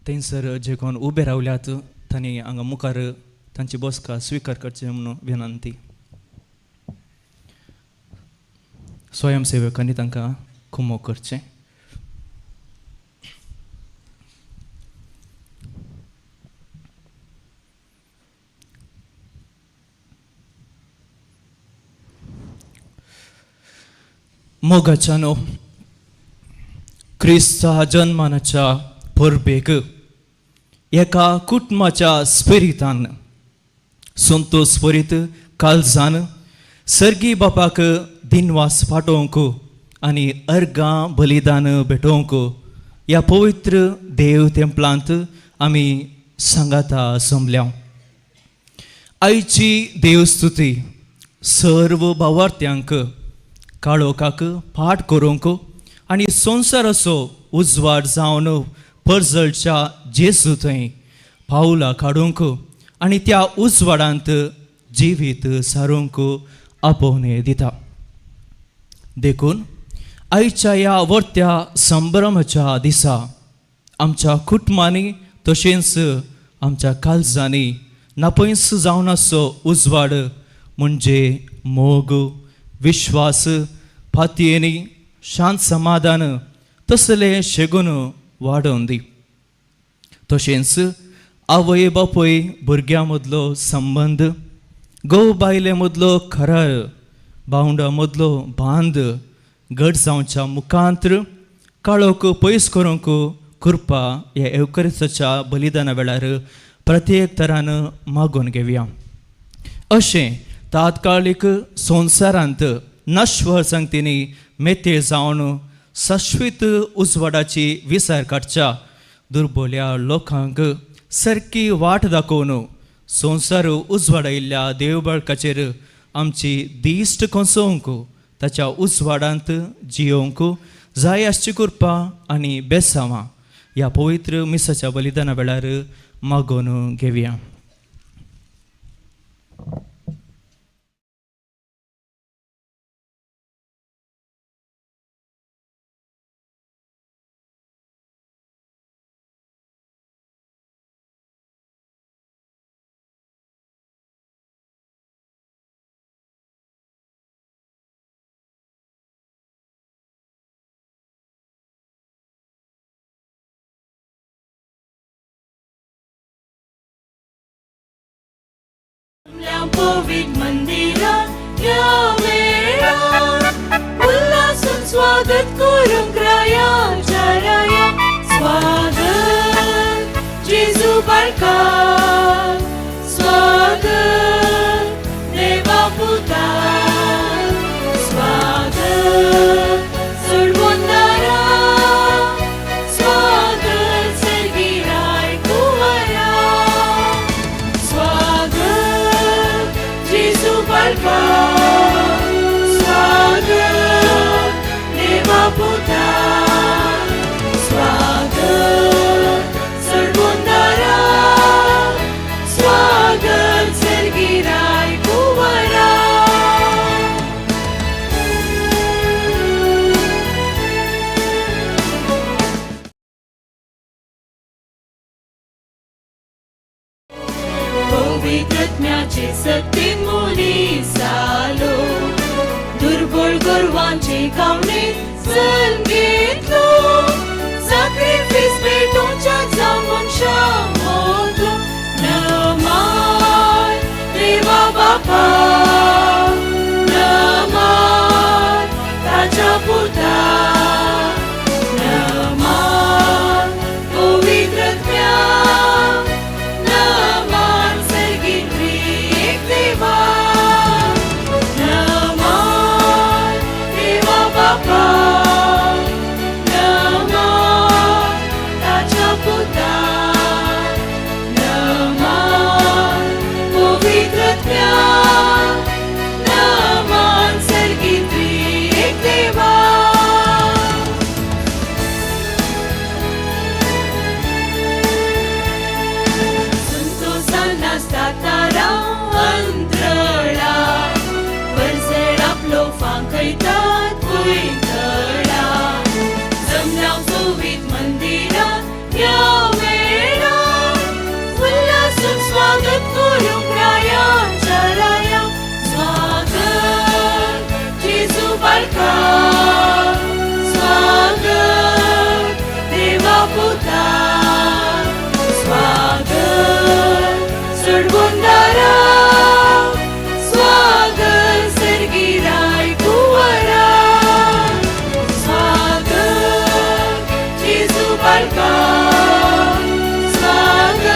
थंयसर जे कोण उबे रावल्यात तांणी हांगा मुखार तांची बसका स्विकार करची म्हणून विनंती. स्वयंसेवकांनी तांकां कुमो करचें. मोगाच्यानो क्रिस्ता जन्मानाच्या परबेक एका कुटुंबाच्या स्पिरितान संतोष भरीत काळजान सर्गी बापाक दिनवास पाठोवंक आनी अर्गां बलिदान भेटोवंक ह्या पवित्र देव तेंपलांत आमी सांगाता जमल्या. आयची देवस्तुती सर्व भावार्थ्यांक काळोखाक पाठ करूंक आनी संवसाराचो उजवाड जावन परजळच्या जेजू थंय पावलां काडूंक आनी त्या उजवाडांत जिवीत सारूंक आपोवणें दिता. देखून आयच्या ह्या वर्त्या संभ्रमाच्या दिसा आमच्या कुटुंबांनी तशेंच आमच्या काळजांनी नापयस जावन आसचो उजवाड म्हणजे मोग, विश्वास, फातयेनी शांत समाधान तसले शेगून वाडोवन दी. तशेंच आवय बापूय भुरग्यां मदलो संबंद, घोव बायले मदलो करार, भावंडा मदलो बांद घट जावच्या मुखांत्र काळोख पयस करूंक कृपा ह्या एवकरिसाच्या बलिदाना वेळार प्रत्येक तरान मागून घेवया. अशें तात्कालीक संवसारांत नश्वर संगतींनी मेते जावन शाश्वीत उजवाडाची विचार काडच्या दुर्बोल्या लोकांक सारकी वाट दाखोवन संवसार उजवाडायिल्ल्या देवबाळकाचेर आमची दिश्ट कोसोवंक ताच्या उजवाडांत जियोवंक जाय आसची कृपा आनी बेसांवां ह्या पवित्र मिसाच्या बलिदाना वेळार मागोवन घेवया. पवित्र मंदिरात या वेळा उल्हासून स्वागत करूंक रायाच्या राया. स्वागत जेजू बाळका, स्वागत देवा पुता, स्वागत सोडवणारा, स्वागत सर्गी राय कुंवरा, स्वागत जेजू बाळका, स्वागत देवा पुता, स्वागत सोडवणारा, स्वागत सर्गी राय कुंवरा. पवित्रत्म्याचे सत्तेन मनीस जालो, दुर्बळ गोरवांचे खावणेंत जल्म घेतलो, साक्रिफीस भेटोवच्या जावं मनशा मोदलो. नमान देवा बापा, नमान ताच्या पुता, नमान पवित्रत्म्या, नमान सर्गी त्रिएक देवा, नमान देवा बापा, नमान ताच्या पुता, नमान पवित्रत्म्या, नमान सर्गी त्रिएक देवा. संतोषान नाचता तारा अंतराळा, वरसर आपलो फांकयतात वयतळा, जमल्या सोबीत मंदिरात. करूंक रायाच्या राया. स्वागत जेजू बाळका, स्वागत देवा पुता, स्वागत सोडवणदारा, स्वागत सर्गी राय कुंवरा. स्वागत जेजू बाळका, स्वागत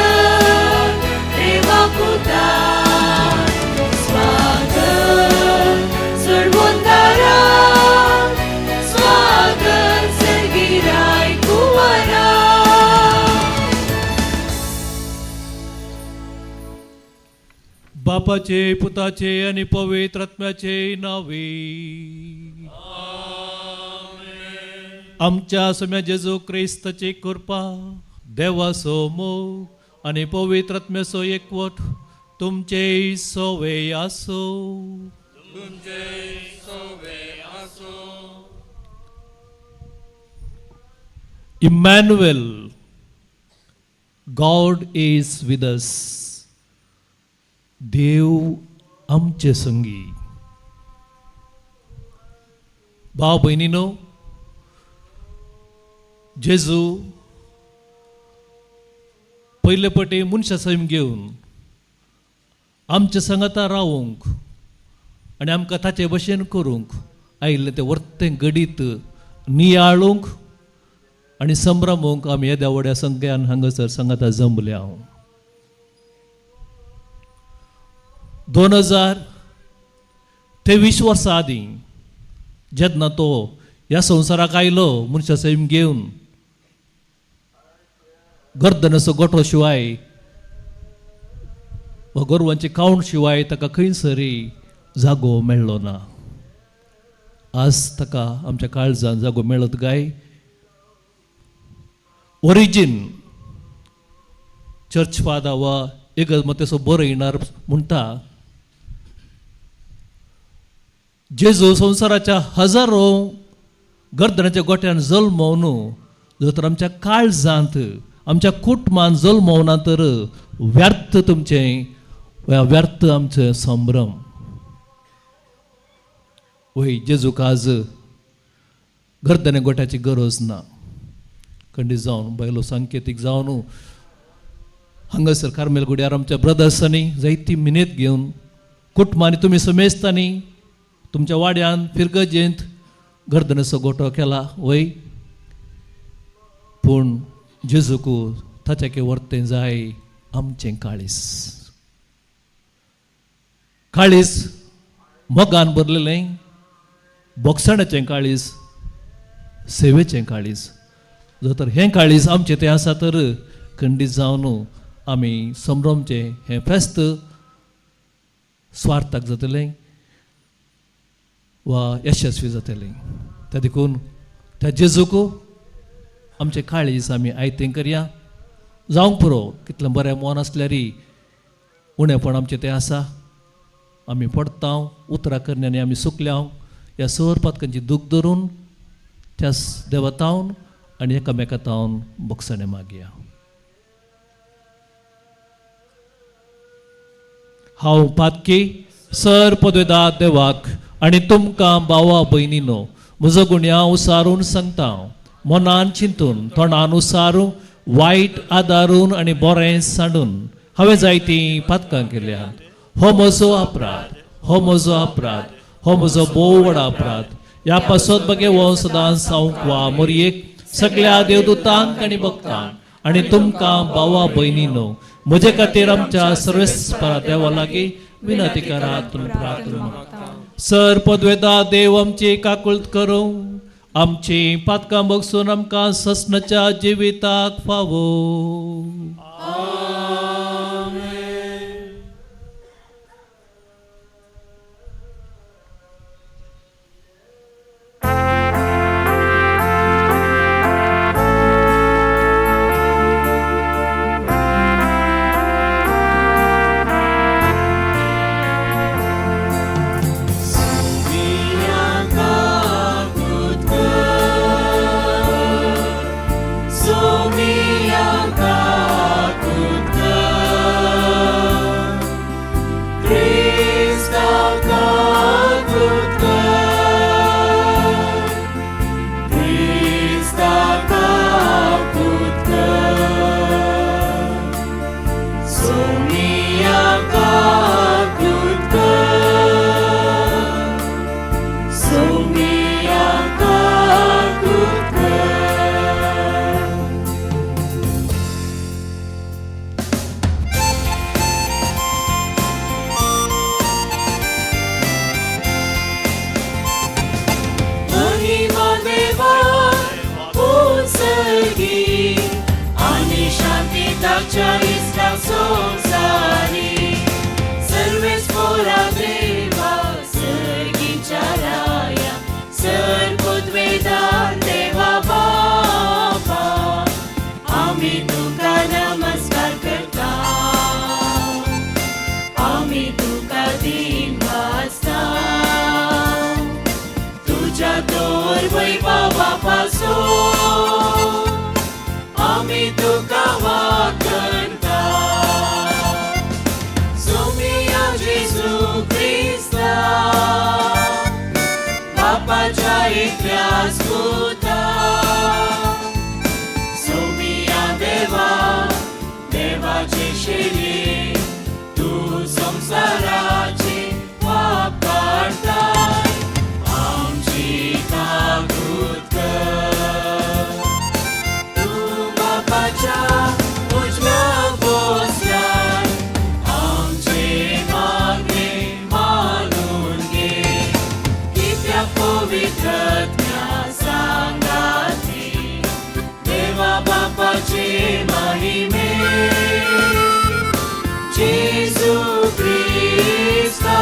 देवा पुता, स्वागत सोडवणदारा, स्वागत सर्गी राय कुंवरा. बापाचे, पुताचे आणि पवित्र आत्म्याचे नावे. आमच्या सम्या जेजू क्रिस्ताची कृपा, देवाचो मोग आनी पवित्र आत्म्याचो एकवट तुमचे सोवे आसो. तुमचे सोवे आसो. Emmanuel, God is with us. देव आमचे संगी. भाव भयणीनो, जेजू पयले पटी मनशा सैम घेवन आमच्या सांगाता रावूंक आनी आमकां ताचे भशेन करूंक आयिल्लें तें वर्तें घडीत नियाळूंक आनी संभ्रमूंक आमी येद्या व्हड्या संख्यान हांगासर सांगाता जमल्या. 2023 वर्सां आदीं जेन्ना तो ह्या संवसाराक आयलो मनशा सैम घेवन, गर्दनाचो गोठो शिवाय वा गोरवांची कावण शिवाय ताका खंयसरी जागो मेळ्ळो ना. आज ताका आमच्या काळजान जागो मेळत काय? ओरिजीन चर्च फादर वा एक मतेसो बरयणार म्हणटा, जेजू संवसाराच्या हजारो गर्दनाच्या गोट्यान जल्मोवन जर तर आमच्या काळजांत आमच्या कुटुंबान जल्मोवना तर व्यर्थ तुमचें वा व्यर्थ आमचें संभ्रम. वय, जेजूक आज गर्दने गोट्याची गरज ना. खंडीत जावन बायलो सांकेतीक जावन हांगासर कार्मेल गुड्यार आमच्या ब्रदर्सांनी जायती मिनेत घेवन कुटुंबांनी तुमी समेस्तांनी तुमच्या वाड्यान फिरगजेंत गर्दनेचो गोटो केला वय. पूण जेजूक ताच्या वर्तें जाय आमचें काळीस. काळीस मोगान भरलेलें, बोगसाण्याचें काळीस, सेवेचें काळीस. जर तर हें काळीस आमचें तें आसा तर खंडीत जावन आमी संभ्रमचें हें फेस्त स्वार्थाक जातलें वा यशस्वी जातलें. त्या देखून त्या जेजूक आमचें काळीस आमी आयतें करया. जावंक पुरो कितलें बरें मन आसल्यारय उणेपण आमचें तें आसा. आमी पडता उतरां करण्यानी आमी सुकल्या. ह्या सर पातकांची दूख धरून त्या देवतावन आनी एकामेकातावन बोगसणें मागया. हांव पातकी सर पदवेदा देवाक आनी तुमकां भावा भयणीनो म्हजो गुण्यांव उसारून सांगता. मनान चिंतून तोंडान उसारून वायट आदारून आनी बरें सांडून हांवें जायतीं पातकां केल्यात. हो म्हजो अपराध, हो म्हजो अपराध, हो म्हजो भोव व्हड अपराध. ह्या पासत बगे हो सदांच सावंक वा मोरयेक सगळ्या देवदूतांक आनी भक्तांक आनी तुमकां भावा भयणीनो म्हजे खातीर आमच्या सर्वेस्परा देवा लागीं विनंती करात प्रार्थना. सर पदवेदा देव आमची काकुळत करूं, आमची पातकां बगसून आमकां ससनाच्या जिविताक फावो. Somiya kakut. पुताच्या इस्ता संसारी सर्वेस पोरा देवा सर्गीच्या राया सर पुतवेदार देवा बापा आमी तुका नमस्कार करता आमी तुका दिन वाचता तुझ्या तोर वैभवा पासून आमी तुका वाकणता सोमिया जेजू क्रिस्ता बापाच्या एकल्याच पुता सोमिया देवा देवाची शिरी तूं संवसाराची पाप काडताय आमची काकूत कर तूं बापाच्या उजव्या बसल्यार आमचे मागणे मानून घे कित्याक पवित्रत्म्या सांगाती देवा बापाचे महिमे जेजू क्रिस्ता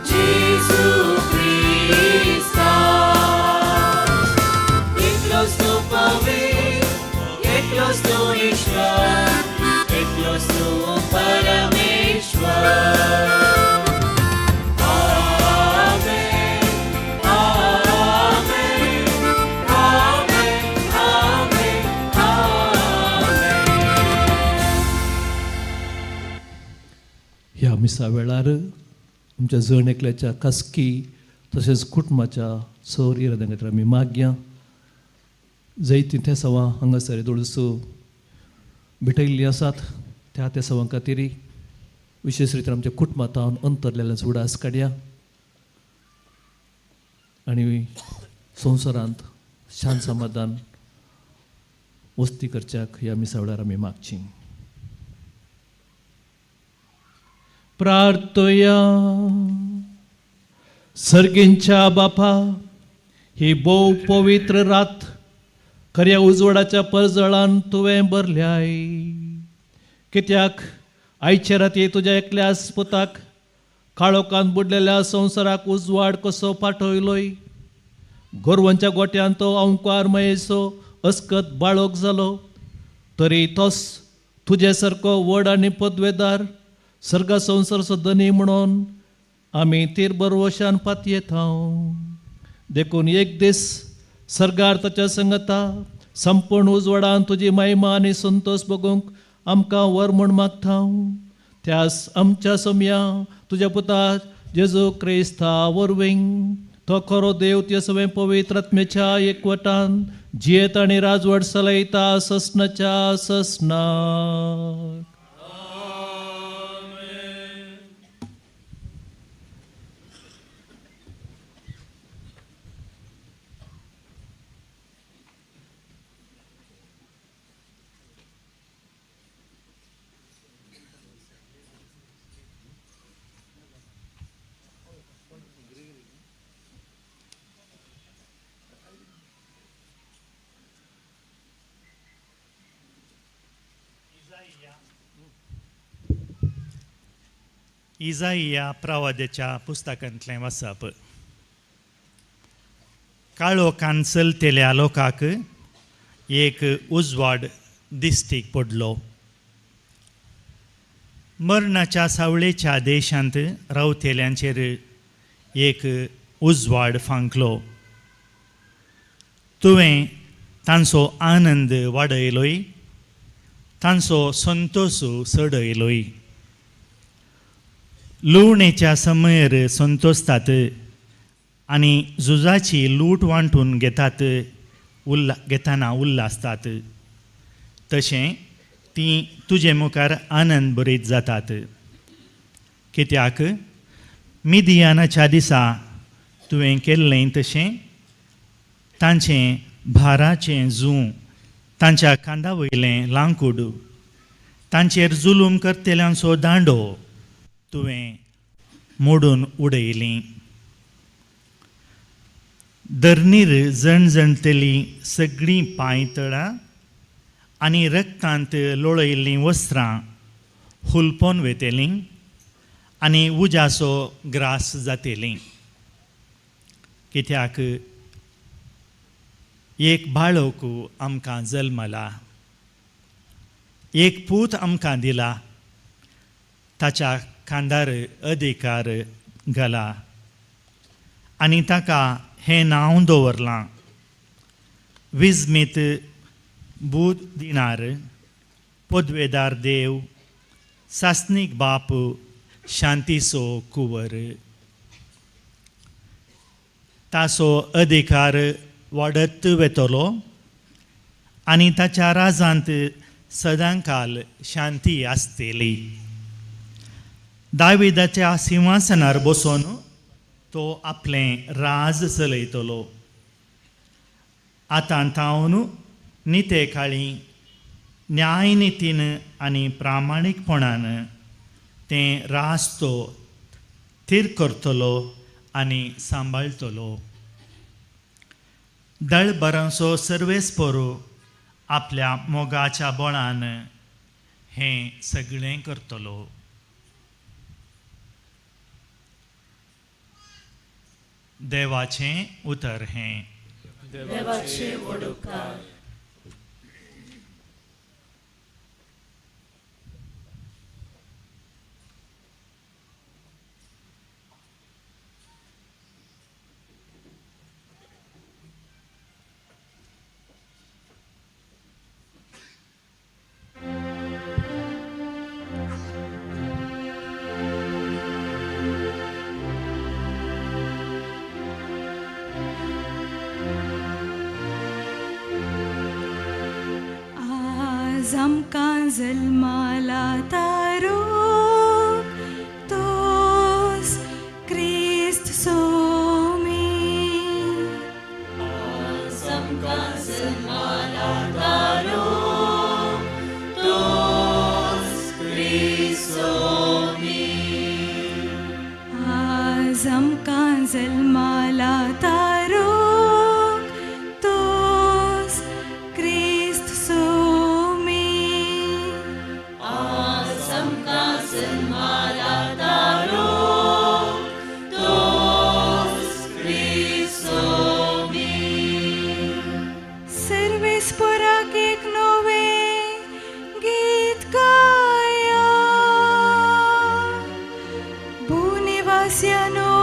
जेजू क्रिस्ता एकलोच तूं पवित्र एकलोच तूं ईश्वर एकलोच तूं परमेश्वर. आमेन, आमेन, आमेन, आमेन, आमेन. ह्या मिसा वेळार आमच्या जण एकल्याच्या खासकी तशेंच कुटुंबाच्या सर इराद्यां खातीर आमी मागया. जैती तेसांवां हांगासर येदोळसो भेटयल्लीं आसात त्या तेसांवां खातीर विशेश रितीन आमच्या कुटुंबांत अंतरलेल्या उडास काडया आनी संवसारांत शांत समाधान वस्ती करच्याक ह्या मिसा वेळार आमी मागची. प्रार्थया. सर्गींच्या बापा, ही भोव पवित्र रात खऱ्या उजवाडाच्या परजळान तुवें भरल्याय. कित्याक आयचे राती तुज्या एकल्याच पुताक काळोखान बुडलेल्या संवसाराक उजवाड कसो पाठयलोय. गोरवांच्या गोट्यान तो अंकार मयेचो अस्कत बाळोक जालो तरी तोच तुजे सारको व्हड आनी पदवेदार सर्गा संवसाराचो धनी म्हणून आमी तीर बरवशान पातयेता. देखून एक दीस सर्गार ताच्या संगता संपूर्ण उजवाडान तुजी महिमा आनी संतोश बगूंक आमकां वर म्हूण मागता. त्यास आमच्या सोमया तुज्या पुता जेजू क्रिस्ता वरवीं तो खरो देव ते सगळें पवित्र आत्म्याच्या एकवटान जियेत आनी राजवट चलयता ससनाच्या ससनाक. इजाइया प्रवाद्याच्या पुस्तकांतलें वाचप. काळोखान चलतेल्या लोकांक एक उजवाड दिस्टीक पडलो. मरणाच्या सावळेच्या देशांत रावतेल्यांचेर एक उजवाड फांकलो. तुवें तांचो आनंद वाडयलोय, तांचो संतोश चडयलोय. लुवणेच्या समयर संतोसतात आनी झुजाची लूट वांटून घेतात उल्ला घेतना उल्लासतात तशें तीं तुजे मुखार आनंद बरीत जातात. कित्याक मिदियानाच्या दिसा तुवें केल्लें तशें तांचें भाराचें जूं, तांच्या खांदा वयलें लांकूड, तांचेर जुलूम करतल्यांचो दांडो तुवें मोडून उडयली. धरणीर जणजणटली सगळीं पांयतळां आनी रक्तांत लोळयल्लीं वस्त्रां हुलपोन वेतेलीं आनी उज्याचो ग्रास जातेलीं. कित्याक एक बाळक आमकां जल्मला, एक पूत आमकां दिला, ताच्या खांदार अधिकार घाला आनी ताका हें नांव दवरलां, विजमीत बूद दिनार, पदवेदार देव, सासनीक बाप, शांतीचो कुंवर. ताचो अधिकार वाडत वेतलो आनी ताच्या राजांत सदांकाल शांती आसतली. दाविदाच्या सिंहासनार बसून तो आपलें राज चलयतलो. आतां तावन निते काळी न्यायनितीन आनी प्रामाणीकपणान तें राज तो थीर करतलो आनी सांबाळटलो. दळबरांचो सर्वेस्पोरो आपल्या मोगाच्या बळान हें सगळें करतलो. देवाचें उतर हें. देवाचे वडोकार. आज आमकां जल्माला तारूक तोस क्रिस्त सोमी. आज आमकां जल्माला तारूक तोस क्रिस्त सोमी. आज आमकां जल्माला तारूक तोस क्रिस्त सोमी. आज आमकां जल्माला तारूक तोस क्रिस्त सोमी. सर्वेस्पोराक एक नवें गीत गाया, भूनिवास्यानो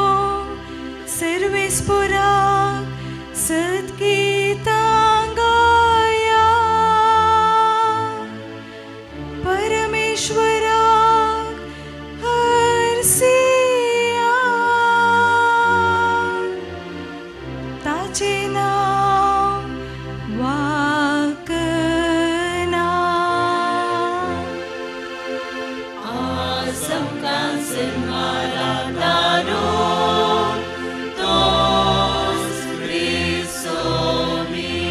सर्वेस्पोराक सद्गीतां गाया. परमेश्वराक हरसिया, ताचें नांव वाकना. आज आमकां जल्माला तारूक तोस क्रिस्त सोमी.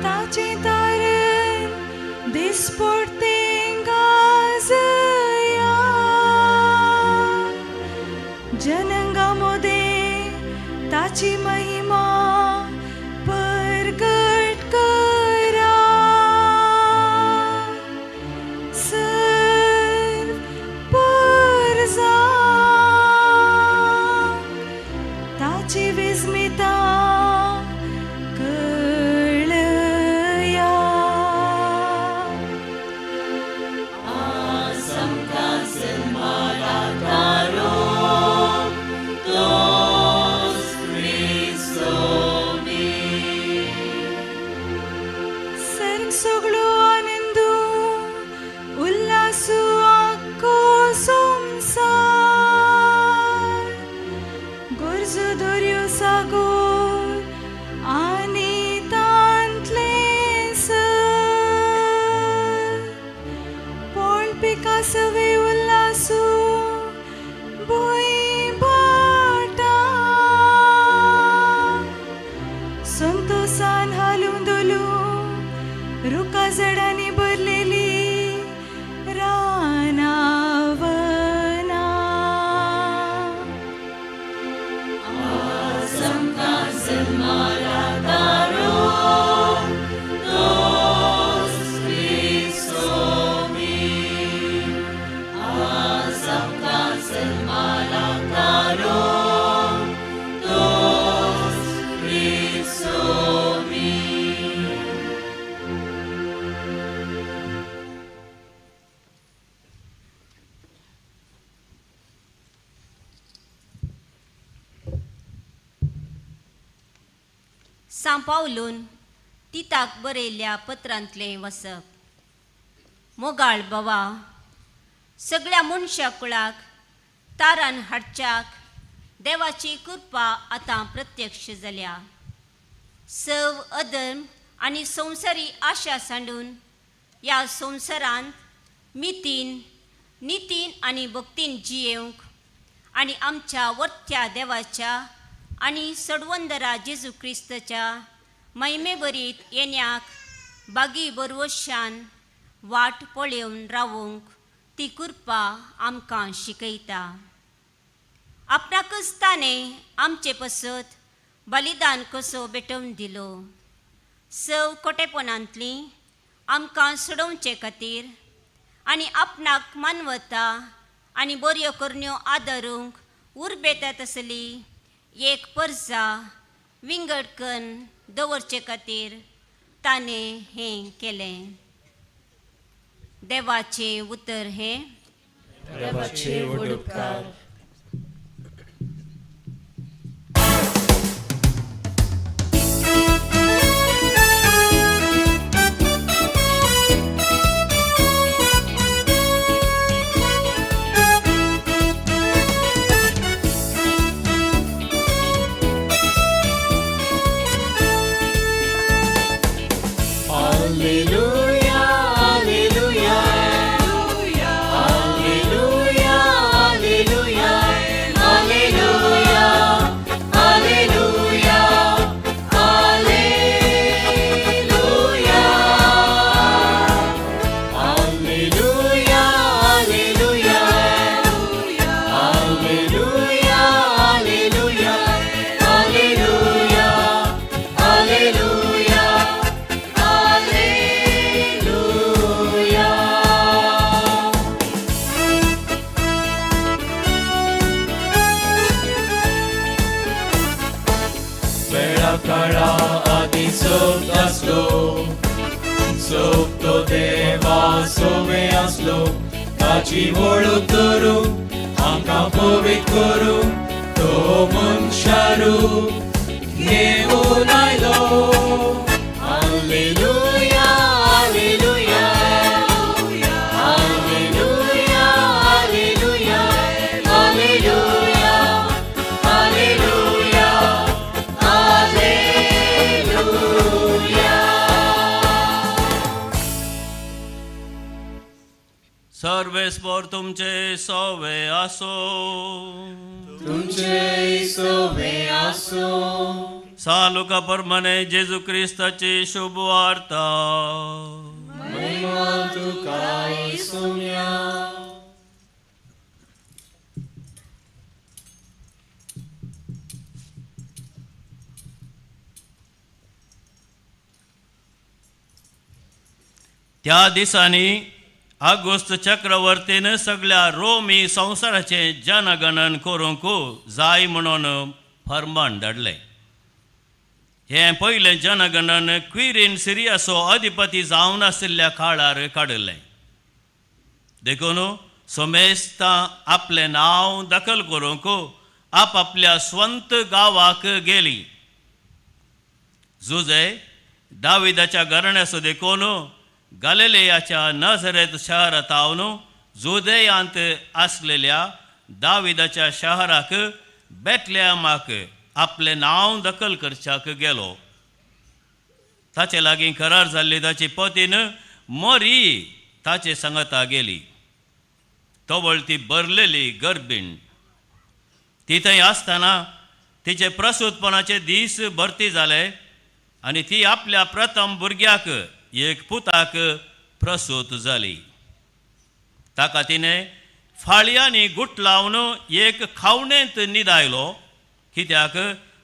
ताचें तारण दिसपडतें गाजया, जनंगा मोदें ताची महिमा परगट करा. सर्व परजांक ताची विस्मिता कळया. आज आमकां जल्माला तारूक तोस क्रिस्त सोमी. सर्ग सगळो आनंदू उल्हासू आख्खो संवसार, गरजो दर्यो सागोर आनी तांतलें सर, पोळपिकासवे उल्हासू भूंय भाटां, संतोसान हालून धोलूं रुखा झाडांनी भरलेली रानावनां. आज आमकां जल्माला तारूक सां पावलून तिताक बरयल्ल्या पत्रांतलें वसप. मोगाळ बाबा, सगळ्या मनशा कुळाक तारान हाडच्याक देवाची कृपा आतां प्रत्यक्ष जाल्या. सव अधर्म आनी संवसारी आशा सांडून ह्या संवसारांत मितीन नितीन आनी भक्तीन जियेवंक आनी आमच्या वरत्या देवाच्या आनी सडवंदरा जेजू क्रिस्ताच्या महिमेभरीत येण्याक बागी बरवशान वाट पळोवन रावूंक ती कृपा आमकां शिकयता. आपणाकच ताणें आमचे पसत बलिदान कसो भेटोवन दिलो, सव कोटेपणांतली आमकां सोडोवचे खातीर आनी आपणाक मानवता आनी बऱ्यो करण्यो आदरूंक उर्बेता तसली एक परजा विंगड कन्न दवरचे खातीर ताणें हें केलें. देवाचें उतर हें. देवाचे व्हड उपकार. Alleluia, Alleluia, Alleluia, Alleluia, Alleluia, Alleluia, Alleluia, Alleluia, Alleluia, Alleluia, Alleluia, Alleluia, Alleluia, Alleluia. वेळा काळा आदी सोबत आसलो, सोबतो देवा सोवे आसलो, ताची वळख करूं आमकां पवित्र करूं तो मनशारू घेवन आयलो. Alleluia, Alleluia, Alleluia, Alleluia, Alleluia, Alleluia, Alleluia. सर्वेस्पर तुमचे सोवे आसो. तुमचे सोवे आसो. सालुका परमाने जेजू क्रिस्ताची शुभ वार्ता. महिमा तुका सोम्या. त्या दिसांनी आगोस्त चक्रवर्तीन सगळ्या रोमी संवसाराचें जनगणन करूंक जाय म्हणून फर्मान धाडलें. हें पयलें जनगणन क्विरीन सिरियाचो अधिपती जावन आशिल्ल्या काळार काडिल्लें. देखून समेस्तां आपलें नांव दखल करूंक आपआपल्या स्वंत गांवाक गेली. जुजे दाविदाच्या घराण्याचो देखून गालिलेयाच्या नजरेत शहरांत जुदेयांत आसलेल्या दाविदाच्या शहराक बेतलेहमाक आपलें नांव दखल करच्याक गेलो. ताचे लागीं करार जाल्ली ताची पतीन मरी ताचे सांगता गेली. तवळ ती भरलेली गर्भीण. ती थंय आसतना तिचे प्रसूतपणाचे दीस भरती जाले आनी ती आपल्या प्रथम भुरग्याक एक पुताक प्रसूत जाली. ताका तिणें फाळयांनी गुटलावन एक खावणेंत न्हिदायलो, कित्याक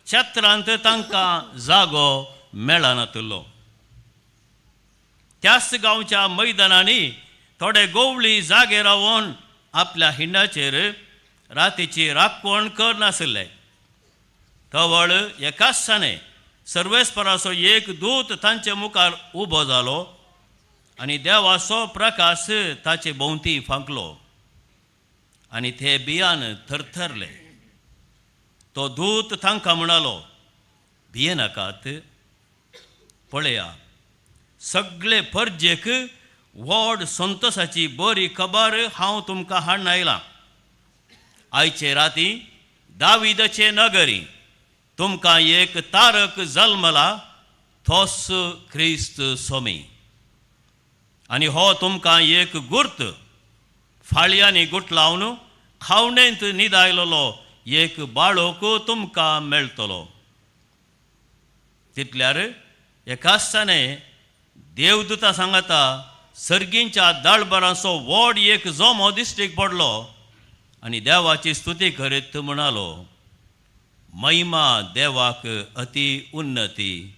छत्रांत तांकां जागो मेळनातलो. त्याच गांवच्या मैदानांनी थोडे गोवळी जागे रावन आपल्या हिंडाचेर रातीची राखवण करनासले. तवळ एकाच साने सर्वेस्पराचो एक दूत तांचे मुखार उबो जालो आनी देवाचो प्रकाश ताचे भोंवती फांकलो आनी ते बियान थरथरले. तो दूत तांकां म्हणालो, भियेनाकात. पळया, सगळे परजेक व्हड संतोसाची बरी खबर हांव तुमकां हाडून आयलां. आयचे राती दाविदाचे नगरी तुमकां एक तारक जल्मला, तोच क्रिस्त सोमी. आनी हो तुमकां एक गुर्त, फाळयांनी गुटलावन खावणेंत न्हिदायलेलो एक बाळोक तुमकां मेळटलो. तितल्यार एकाच देवदूता सांगाता सर्गींच्या दाळबरांचो व्हड एक जोमो दिश्टीक पडलो आनी देवाची स्तुती करीत म्हणालो, महिमा देवाक अती उन्नती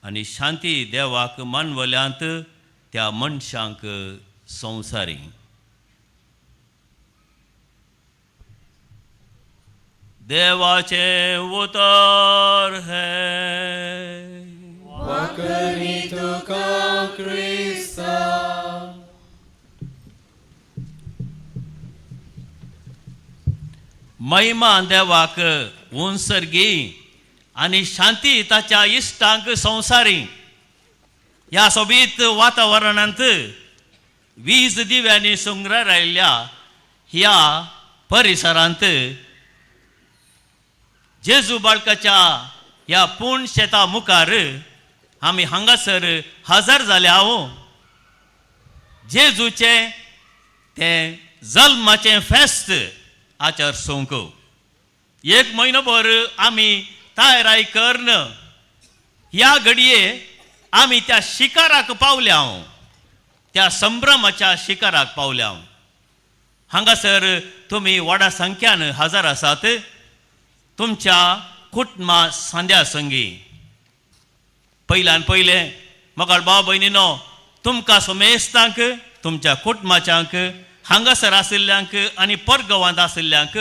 आनी शांती देवाक मानवल्यांत त्या मनशांक संवसारी. देवाचें उतर हें. वाकरी तुका क्रिस्ता. महिमा देवाक उंसर्गी आनी शांती ताच्या इश्टांक संवसारी. ह्या सोबीत वातावरणांत वीज दिव्यांनी सुंगरार आयिल्ल्या ह्या परिसरांत जेजू बाळकाच्या ह्या पूण शेता मुखार आमी हांगासर हजर जाले. हांव जेजूचें तें जल्माचें फेस्त आचार सोंक एक म्हयनोभर आमी तयाराय करून ह्या घडये आमी त्या शिकाराक पावल्या, त्या संभ्रमाच्या शिकाराक पावल्या. हांगासर तुमी व्हडा संख्यान हजर आसात तुमच्या कुटुंबा सांद्या संगी. पयल्यान पयलें मोगाळ भाव भयणीनो, तुमकां समेस्तांक, तुमच्या कुटुंबाच्यांक, हांगासर आशिल्ल्यांक आनी परगांवांत आशिल्ल्यांक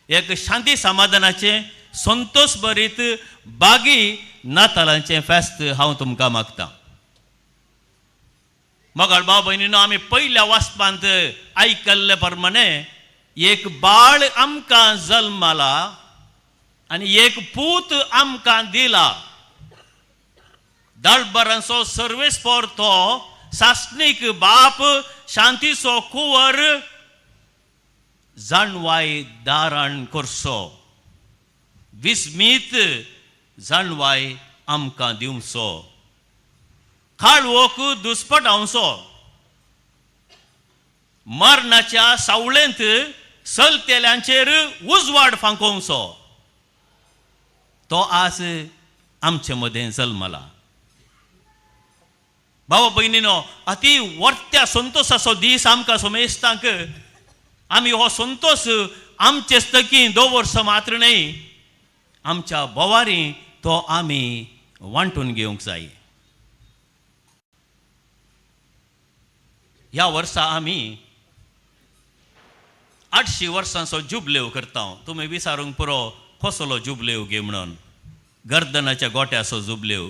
एक शांती समाधानाचें संतोश भरीत बागी नातालांचें फेस्त हांव तुमकां मागतां. मोगाळ भाव भयणीनो, आमी पयल्या वाचपांत आयकल्ले प्रमाणे एक बाळ आमकां जल्माला आनी एक पूत आमकां दिला. दळबरांचो सर्वेस्पोर तो सासणीक बाप, शांतीचो कुंवर, जाणवाय दाराण करचो, विस्मीत जाणवाय आमकां दिवचो, काळोख दुस्पटावचो, मरणाच्या सावळेंत चलतेल्यांचेर उजवाड फांकोवचो, तो आज आमचे मदें जल्मला. भावा भयणीनो, अती वर्त्या संतोसाचो दीस आमकां समेस्तांक. आमी हो संतोश आमचे स्तकी दवरचो मात्र न्हय, आमच्या बोवारी तो आमी वांटून घेवंक जाय. ह्या वर्सा आमी 800 वर्सांचो जुबलेव करता. तुमी विचारूंक पुरो कसलो जुबलेव गे म्हणून. गर्दनाच्या गोट्याचो जुबलेव.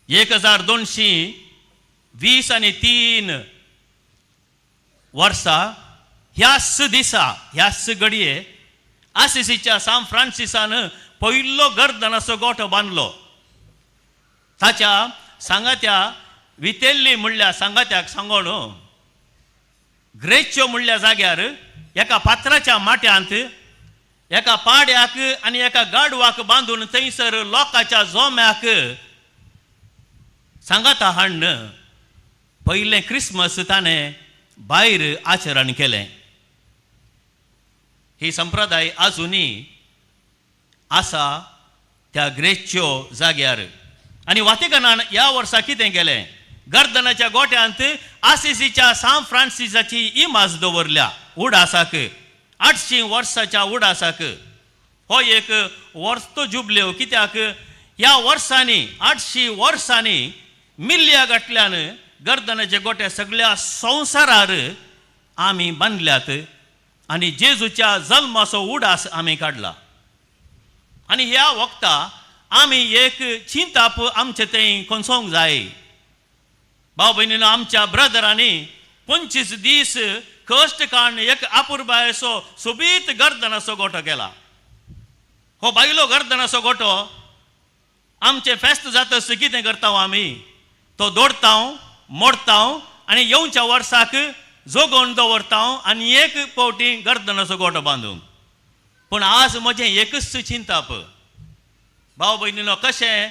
1220 आनी 3 वर्सां ह्याच दिसा ह्याच घडये आसिसीच्या सान फ्रांसिसान पयलो गर्दनाचो गोठो बांदलो. ताच्या सांगात्या वितेल्ली म्हणल्या सांगात्याक सांगोन ग्रेच्यो म्हणल्या जाग्यार एका पात्राच्या माट्यांत एका पाड्याक आनी एका गाडवाक बांदून थंयसर लोकांच्या जोम्याक सांगाता हाडून पयलें क्रिसमस ताणें भायर आचरण केलें. ही संप्रदाय आजुनूय आसा त्या ग्रेच्यो जाग्यार. आनी वातिकनान ह्या वर्सा कितें केलें, गर्दनाच्या गोट्यांत आसिसीच्या सान फ्रांसिसाची इमाज दवरल्या उडासाक, 800 वर्साच्या उडासाक. हो एक वर्स जुबलेव. कित्याक ह्या वर्सांनी 800 वर्सांनी मिल्ल्या गांठल्यान गर्दनाचे गोटे सगळ्या संवसारार आमी बांदल्यात आनी जेजूच्या जल्माचो उडास आमी काडला. आनी ह्या वखता आमी एक चिंताप आमचे थंय कोसोंक जाय. भाव भयणीनो, आमच्या ब्रदरांनी 25 दीस कश्ट काडून एक आपुरबायेचो सोबीत गर्दनाचो गोटो केला. हो बायलो गर्दनाचो गोटो आमचें फेस्त जाता कितें करता आमी? तो दोडता, मोडता आनी येवच्या वर्साक जोगोवन दवरता आनी एक फावटी गर्दनाचो गोटो बांदूंक. पूण आज म्हजें एकूच चिंताप भाव भयणीनो, कशें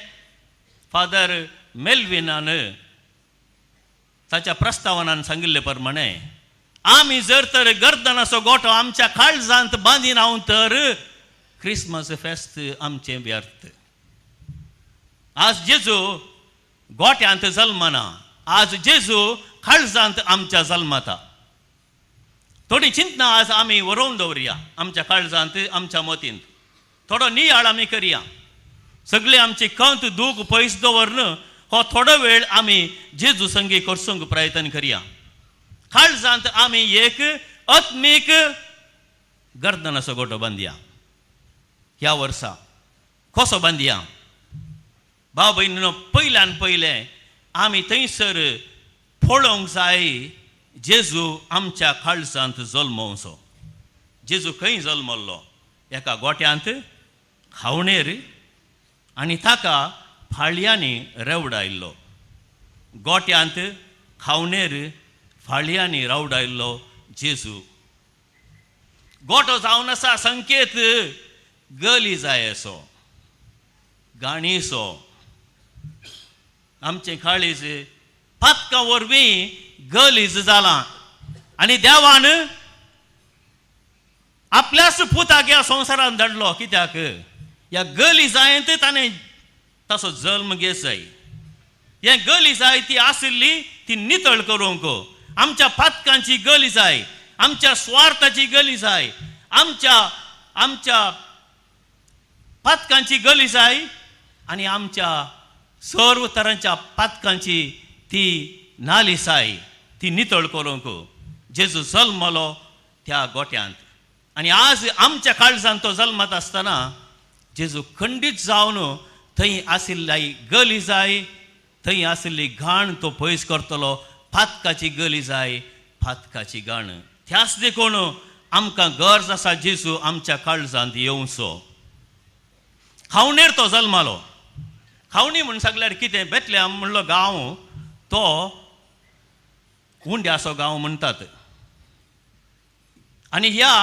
फादर मेल्विनान ताच्या प्रस्तावनान सांगिल्ले प्रमाणे आमी जर तर गर्दनाचो गोटो आमच्या काळजांत बांदिना तर क्रिसमस फेस्त आमचें व्यर्थ. आज जेजू गोट्यांत जल्मना, आज जेजू काळजांत आमच्या जल्मता. थोडी चिंतना आज आमी वरोवन दवरया आमच्या काळजांत, आमच्या मतींत. थोडो नियाळ आमी करया. सगळी आमची कंत दूख पयस दवरन हो थोडो वेळ आमी जेजू संगी करसूंक प्रयत्न करया. काळजांत आमी एक आत्मीक गर्दनाचो गोटो बांदया ह्या वर्सा. कसो बांदया भाव भयणीनो? पयल्यान पयलें आमी थंयसर पळोवंक जाय जेजू आमच्या काळजांत जल्मोवचो. जेजू खंय जल्मल्लो? एका गोट्यांत खावणेर आनी ताका फाळयांनी रेवडायल्लो. गोट्यांत खावणेर फाळयांनी रावडायल्लो जेजू. गोटो जावन आसा संकेत गली जाय असो गाणीसो. आमचें काळीज पातकां वरवीं गलीज जालां आनी देवान आपल्याच पुताक ह्या संवसारान धाडलो. कित्याक? ह्या गलिजायेंत ताणें ताचो जल्म घेत जाय. हें गलिजाय ती आशिल्ली ती नितळ करूंक. आमच्या पातकांची गलिजाय, आमच्या स्वार्थाची गलिजाय, आमच्या आमच्या पातकांची गलिजाय आनी आमच्या सर्व तरांच्या पातकांची ती नालिसाय ती नितळ करूंक जेजू जल्मलो त्या गोट्यांत. आनी आज आमच्या काळजान तो जल्मत आसतना जेजू खंडीत जावन थंय आशिल्ली गलिजाय, थंय आशिल्ली घाण तो पयस करतलो. पातकाची गलिजाय, पातकाची घाण. त्याच देखून आमकां गरज आसा जेजू आमच्या काळजांत येवचो. खावणेर तो जल्मालो. खावणी म्हूण सांगल्यार कितें? बेतल्याम म्हणलो गांव तो उंड्याचो गांव म्हणटात. आनी ह्या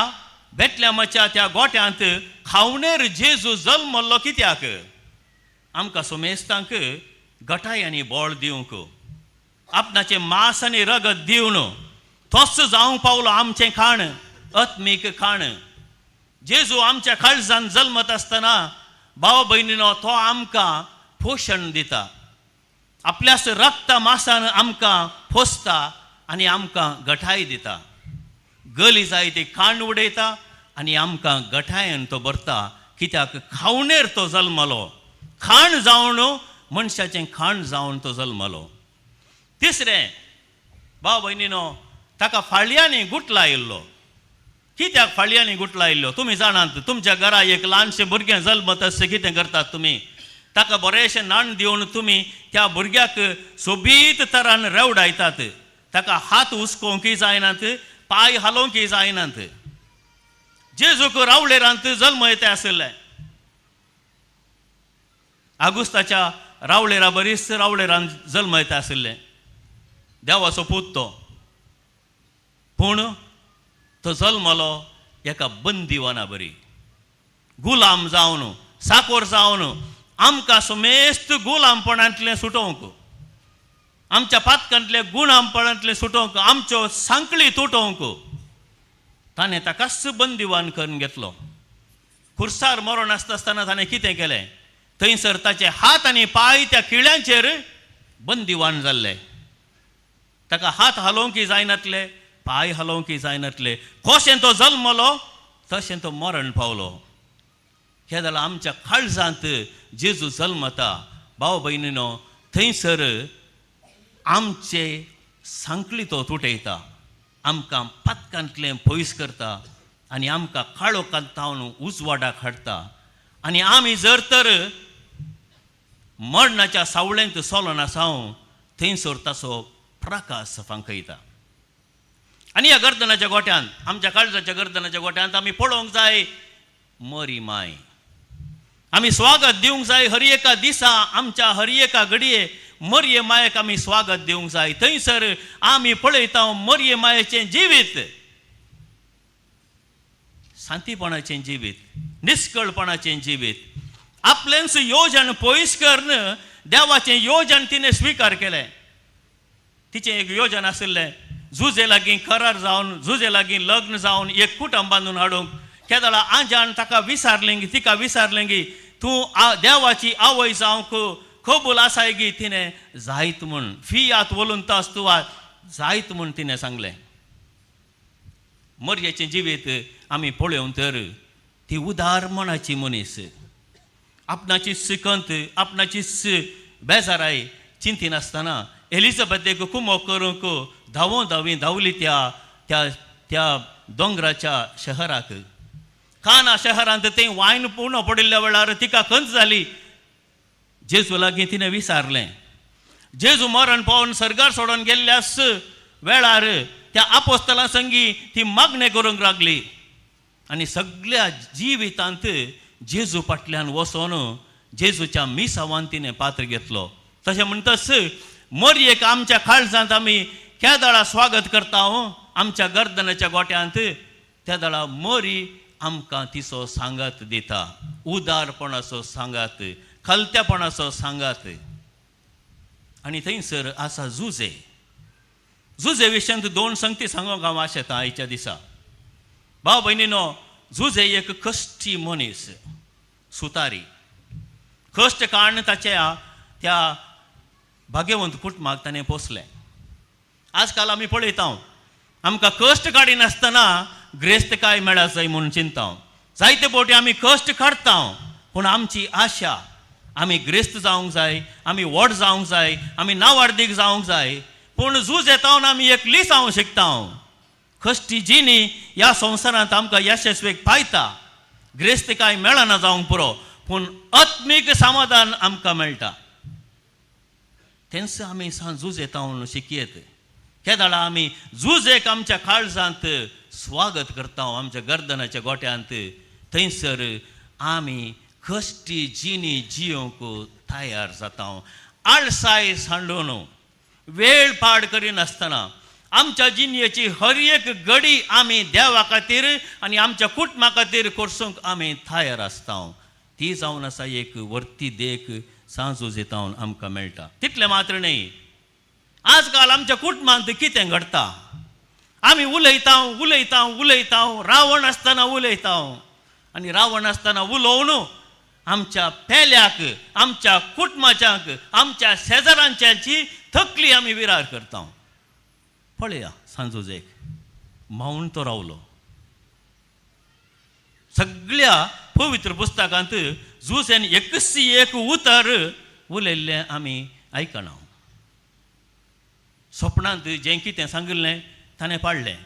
बेतल्यामाच्या त्या गोट्यांत खावणेर जेजू जल्मल्लो कित्याक? आमकां सुमेस्तांक गटाय आनी बळ दिवंक, आपणाचें मांस आनी रगत दिवन तोच जावंक पावलो आमचें खाण, आत्मीक खाण. जेजू आमच्या काळजान जल्मत आसतना भाव भयणीनो तो आमकां पोशण दिता. आपल्याच रक्ता मासान आमकां पोसता आनी आमकां गठाय दिता. गली जाय ती खाण उडयता आनी आमकां गठायन तो भरता. कित्याक? खावणेर तो जल्मलो. खाण जावन, मनशाचें खाण जावन तो जल्मलो. तिसरें भाव भयणीनो, ताका फाळयांनी गुटलायिल्लो. कित्याक फाळयांनी गुटलायिल्लो? तुमी जाणात, तुमच्या घरा एक ल्हानशें भुरगें जल्मत आसता कितें करतात तुमी? ताका बरेंशें न्हाण दिवन तुमी त्या भुरग्याक सोबीत तरान रेवडायतात. ताका हात हुसकोवंकय जायनात, पांय हालोवंकय जायनात. जेजूक रावळेरांत जल्म येता आशिल्लें. आगुस्ताच्या रावळेरा बरीच रावळेरान जल्म येता आशिल्लें. देवाचो पूत तो, पूण तो जल्मलो एका बंदीवाना बरी, गुलाम जावन, साकोर जावन, आमकां समेस्त गुलामपणांतलें सुटोवंक, आमच्या पातकांतले गुणामपणांतलें सुटोवंक, आमच्यो सांकळी तुटोवंक ताणें ताकाच बंदिवान करून घेतलो. खुर्सार मरण आसता आसतना ताणें कितें केलें? थंयसर ताचे हात आनी पांय त्या किळ्यांचेर बंदिवान जाल्ले. ताका हात हालोवंकय जायनातले, पांय हालोवंकय जायनातले. कशें तो जल्मलो तशें तो मरण पावलो. हे जाल्यार आमच्या काळजांत जेजू जल्मता भाव भयणीनो, थंयसर आमचे सांकळी तो तुटयता, आमकां पातकांतलें पयस करता आनी आमकां काळोखांत उजवाडाक हाडटा. आनी आमी जर तर मरणाच्या सावळेंत सोलोन आसा थंयसर ताचो प्रकाश फांकयता. आनी ह्या गर्दनाच्या गोट्यांत, आमच्या काळजाच्या गर्दनाच्या गोट्यांत आमी पळोवंक जाय मरी माय. आमी स्वागत दिवंक जाय हर एका दिसा, आमच्या हर एका घडये मरये मायेक आमी स्वागत दिवंक जाय. थंयसर आमी पळयता मरये मायेचें जिवीत, शांतीपणाचें जिवीत, निस्कळपणाचें जिवीत. आपलेंच योजन पयस करून देवाचें योजन तिणें स्विकार केलें. तिचें एक योजन आशिल्लें जुजे लागीं करार जावन, जुजे लागीं लग्न जावन एक कुटुंब बांदून हाडूंक. केदळा आंजान ताका विचारलें, तिका विचारलें की तूं देवाची आवय जावंक कबूल आसाय गी? तिणें जायत म्हूण, फियात वलून तास तुवा जायत म्हूण तिणें सांगलें. मरयेचें जिवीत आमी पळोवंक तर ती उदार मनाची मनीस, आपणाची सिकंत, आपणाची बेजाराय चिंतिनासतना एलिझाबेथेक कुमोक करूंक धांवो धांवी धांवली त्या त्या त्या दोंगराच्या शहराक. काना शहरांत थंय वायन पुर्ण पडिल्ल्या वेळार तिका खंत जाली. जेजू लागीं तिणें विचारलें. जेजू मरण पावून सर्गार सोडून गेल्ल्यास वेळार त्या आपोस्तलां संगी ती मागणें करूंक लागली आनी सगळ्या जिवितांत जेजू फाटल्यान वचोन जेजूच्या मिसावान तिणें पात्र घेतलो. तशें म्हणटच मरयेक आमच्या काळजांत आमी केदळा स्वागत करता आमच्या गर्दनाच्या गोट्यांत, त्या मरी आमकां तिचो सांगात दिता, उदारपणाचो सांगात, खलत्यापणाचो सांगात. आनी थंयसर आसा जुजे. जुजे विशयांत दोन संगती सांगूंक हांव आशेतां आयच्या दिसा. भाव भयणीनो, जुजे एक कश्टी मनीस, सुतारी. कश्ट काडून ताच्या त्या भाग्यवंत कुटुंबाक ताणें पोसलें. आजकाल आमी पळयता आमकां कश्ट काडिनासतना ग्रेस्तकाय मेळत जाय म्हूण चिंता. जायते फावटी आमी कश्ट काडटा, पूण आमची आशा आमी ग्रेस्त जावंक जाय, आमी व्हड जावंक जाय, आमी नावार्दीक जावंक जाय. पूण झूज येता आमी एक लिसांव शिकता. कश्टी जिणी ह्या संवसारांत आमकां यशस्वीक पायता, ग्रेस्तकाय मेळना जावंक पुरो, पूण आत्मीक समाधान आमकां मेळटा. तेंच आमी सांज झूज येता शिकयत. केदळा आमी झुजेक आमच्या काळजांत स्वागत करता, आमच्या गर्दनाच्या गोट्यांत, थंयसर आमी कश्टी जिणी जियोंक तयार जाता. आळसाय सांडून, वेळ पाड करिनासतना आमच्या जिणेची हर एक घडी आमी देवा खातीर आनी आमच्या कुटुंबा खातीर करसूंक आमी तयार आसता. ती जावन आसा एक वर्ती देख सांजू येतावन आमकां मेळटा. तितलें मात्र न्हय, आजकाल आमच्या कुटुंबांत कितें घडटा, आमी उलयता उलयता उलयता, रावण आसतना उलयता आनी रावण आसतना उलोवन आमच्या पेल्याक, आमच्या कुटुंबाच्यांक, आमच्या शेजारांच्याची तकली आमी विरार करता. पळया सांजोजेक मावन तो रावलो. सगळ्या पवित्र पुस्तकांत जुसेन एकच एक उतर उलयल्लें आमी आयकना. सपनांत जें कितें सांगिल्लें ताणें पाडलें,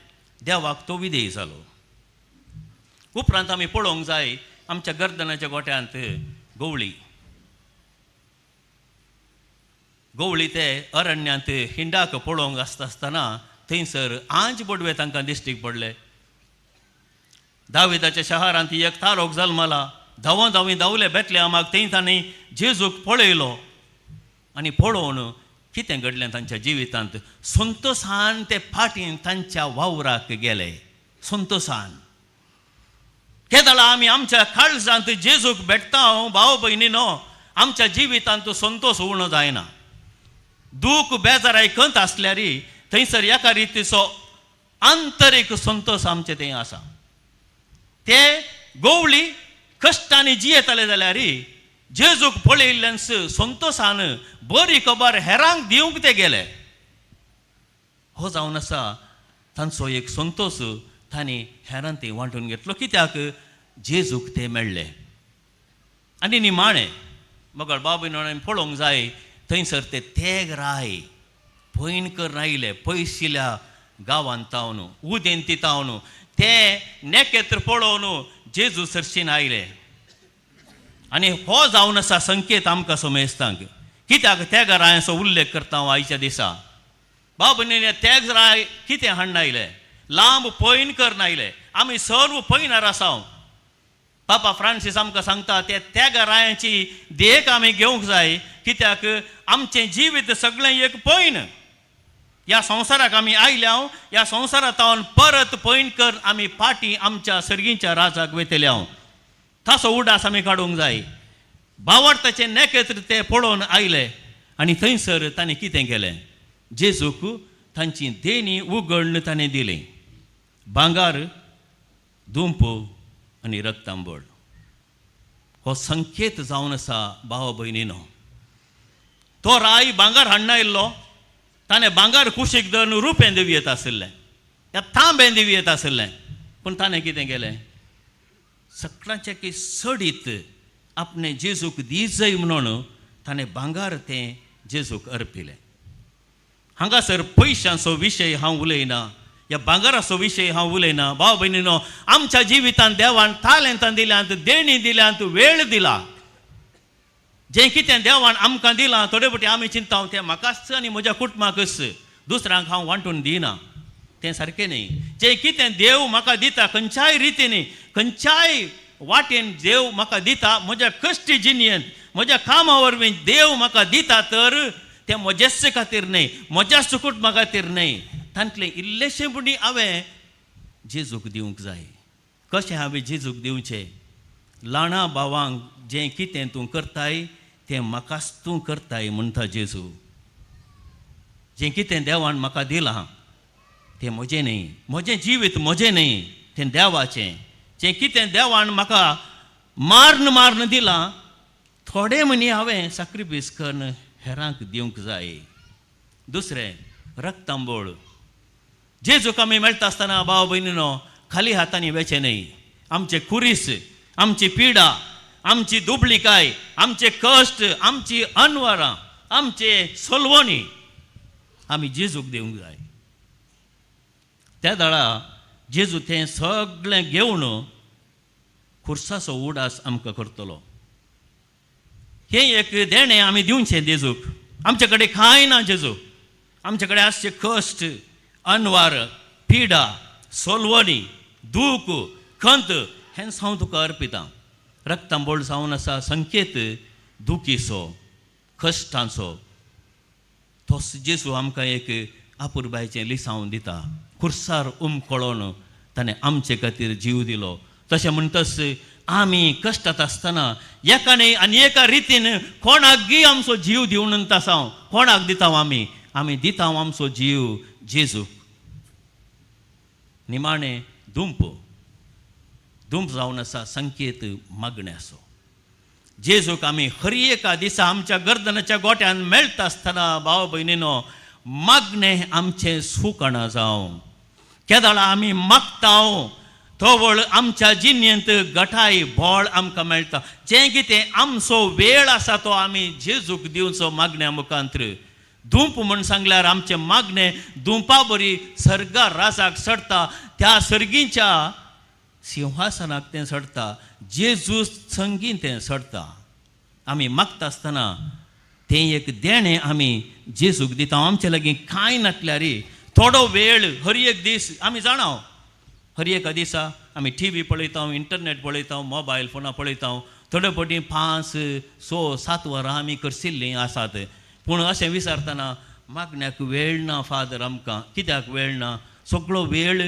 देवाक तो विधेय जालो. उपरांत आमी पळोवंक जाय आमच्या गर्दनाच्या गोट्यांत गवळी. गवळी ते अरण्यांत हिंडाक पळोवंक आसता आसतना थंयसर आंज बोडवे तांकां दिश्टीक पडले. दाविदाच्या शहरांत एक तारोक जल्मला. धांव धांवी धांवले बेतलेहामाक, थंय तांणी जेजूक पळयलो आनी पळोवन कितें घडलें तांच्या जिवितांत, संतोसान ते फाटीन तांच्या वावराक गेले. संतोसान केदळा आमी आमच्या काळजांत जेजूक भेटता भाव भयणीनो, आमच्या जिवितांत संतोष उणो जायना. दूख बेजाराय खंत आसल्यार थंयसर एका रितीचो आंतरीक संतोष आमचे थंय आसा. ते गोवळी कश्टांनी जियेताले जाल्यार जेजूक पळयल्ल्यान संतोषान बरी खबर हेरांक दिवंक ते गेले. हो जावन आसा तांचो एक संतोष तांणी हेरांक ते वांटून घेतलो, कित्याक जेजूक ते मेळ्ळे. आनी निमाणें मगळ बाबीन पळोवंक जाय थंयसर ते तेग राय पयण करून आयले पयशिल्या गांवांत तावन, उदेंती तावन ते नेकेत्र पळोवन जेजू सरशीन आयले. आनी हो जावन आसा संकेत आमकां समेस्तांक, कित्याक तेग रायांचो उल्लेख करता हांव आयच्या दिसा. बाबा तेग राय कितें हाडून आयले, लांब पयण करून आयले. आमी सर्व पयणार आसा. पापा फ्रांसीस आमकां सांगता त्या त्यागरायांची देख आमी घेवंक जाय, कित्याक आमचें जिवीत सगळें एक पयन. ह्या संवसाराक आमी आयल्या, ह्या संवसारांत परत पयन कर आमी फाटीं आमच्या सर्गींच्या राजाक वयतले. हांव ताचो उडास आमी काडूंक जाय. भावार्थाचें नेकेत्र ते पळोवन आयले आनी थंयसर ताणें कितें केलें, जेजूक तांची देणी उगडून ताणें दिली, भांगर, दुंप आनी रक्तांबळ. हो संकेत जावन आसा भाव भयणीनो. तो राय भांगर हाडना आयिल्लो, ताणें भांगर कुशीक धरून रुपें दिवं येता आशिल्लें या तांबें दिवं येता आशिल्लें, पूण ताणें कितें केलें, सगळ्यांचे की सडीत आपणें जेजूक दिजय म्हणून ताणें भांगर तें जेजूक अर्पिलें. हांगासर पयशांचो विशय हांव उलयना, ह्या भांगराचो विशय हांव उलयना. भाव भयणीनो, आमच्या जिवितांत देवान तालेंतां दिल्यांत, देणी दिल्यांत, वेळ दिला. जें कितें देवान आमकां दिलां थोडे फावटी आमी चिंता तें म्हाकाच आनी म्हज्या कुटुंबाकच, दुसऱ्यांक हांव वांटून दिना, तें सारकें न्ही. जें कितें देव म्हाका दिता खंयच्याय रितीन, खंयच्याय वाटेन देव म्हाका दिता, म्हज्या कश्टी जिणेंत, म्हज्या कामा वरवीं देव म्हाका दिता, तर तें म्हजेच खातीर न्हय, म्हज्याच कुटुंबा खातीर न्हय, तांतलें इल्लेशें पुणी हांवें जेजूक दिवंक जाय. कशें हांवें जेजूक दिवचें? ल्हाना भावांक जें कितें तूं करताय तें म्हाकाच तूं करताय म्हणटा जेजू. जें कितें देवान म्हाका दिलां तें म्हजें न्हय, म्हजें जिवीत म्हजें न्हय, तें देवाचें. जें कितें देवान म्हाका माਰਨ माਰਨ दिलां थोडे म्हणी हांवें साक्रिफीस करून हेरांक दिवंक जाय. दुसरें रक्तांबोळ. जेजूक आमी मेळटा आसतना भाव भयणीनो खाली हातांनी वेचें न्हय. आमचे खुरीस, आमची पिडा, आमची दुबळिकाय, आमचे कश्ट, आमची अनवरां, आमचे सोलवणी आमी जेजूक दिवंक जाय. त्या दाळा जेजू तें सगळें घेवन खुर्साचो उडास आमकां करतलो. हें एक देणें आमी दिवचें जेजूक. आमचे कडेन कांय ना जेजू, आमचे कडेन आसचे कश्ट, अनवार, पिडा, सोलवणी, दूख, खंत हेंच हांव तुका अर्पितां. रक्तांबोळ जावन आसा संकेत दुखीचो, कश्टांचो. तोच जेजू आमकां एक आपुरबायचें लिसांव दिता. खुर्सार उमकळोन ताणें आमचे खातीर जीव दिलो. तशें म्हणटच आमी कश्टांत आसतना एका न्हय आनी एका रितीन कोणाकय आमचो जीव दिवन आसा. कोणाक दिता आमी? आमी दिता आमचो जीव जेजूक. निमाणें दुंप. दुंप जावन आसा संकेत मागण्याचो. जेजूक आमी हर एका दिसा आमच्या गर्दनाच्या गोट्यान मेळटा आसतना भाव भयणीनो मागणें आमचें सुकणा जावं. केदाळा आमी मागता तवळ आमच्या जिणेंत गटाय बोळ आमकां मेळटा. जें कितें आमचो वेळ आसा तो आमी जेजूक दिवचो मागण्या मुखांत्र. धूप म्हूण सांगल्यार आमचें मागणें धुंपा बरी सर्गा राजाक चडटा, त्या सर्गीच्या सिंहासनाक तें चडटा, जेजू संगीं तें चडटा. आमी मागता आसतना तें एक देणें आमी जेजूक दिता. आमचे लागीं कांय नासल्यार थोडो वेळ हर एक दीस आमी जाणा, हर एका दिसा आमी टी व्ही पळयता, इंटरनेट पळयता, मोबायल फोनां पळयता. थोडे फावटी 5, 6, 7 वरां आमी करशिल्लीं आसात. पूण अशें विचारतना मागण्याक वेळ ना फादर आमकां. कित्याक वेळ ना? सगळो वेळ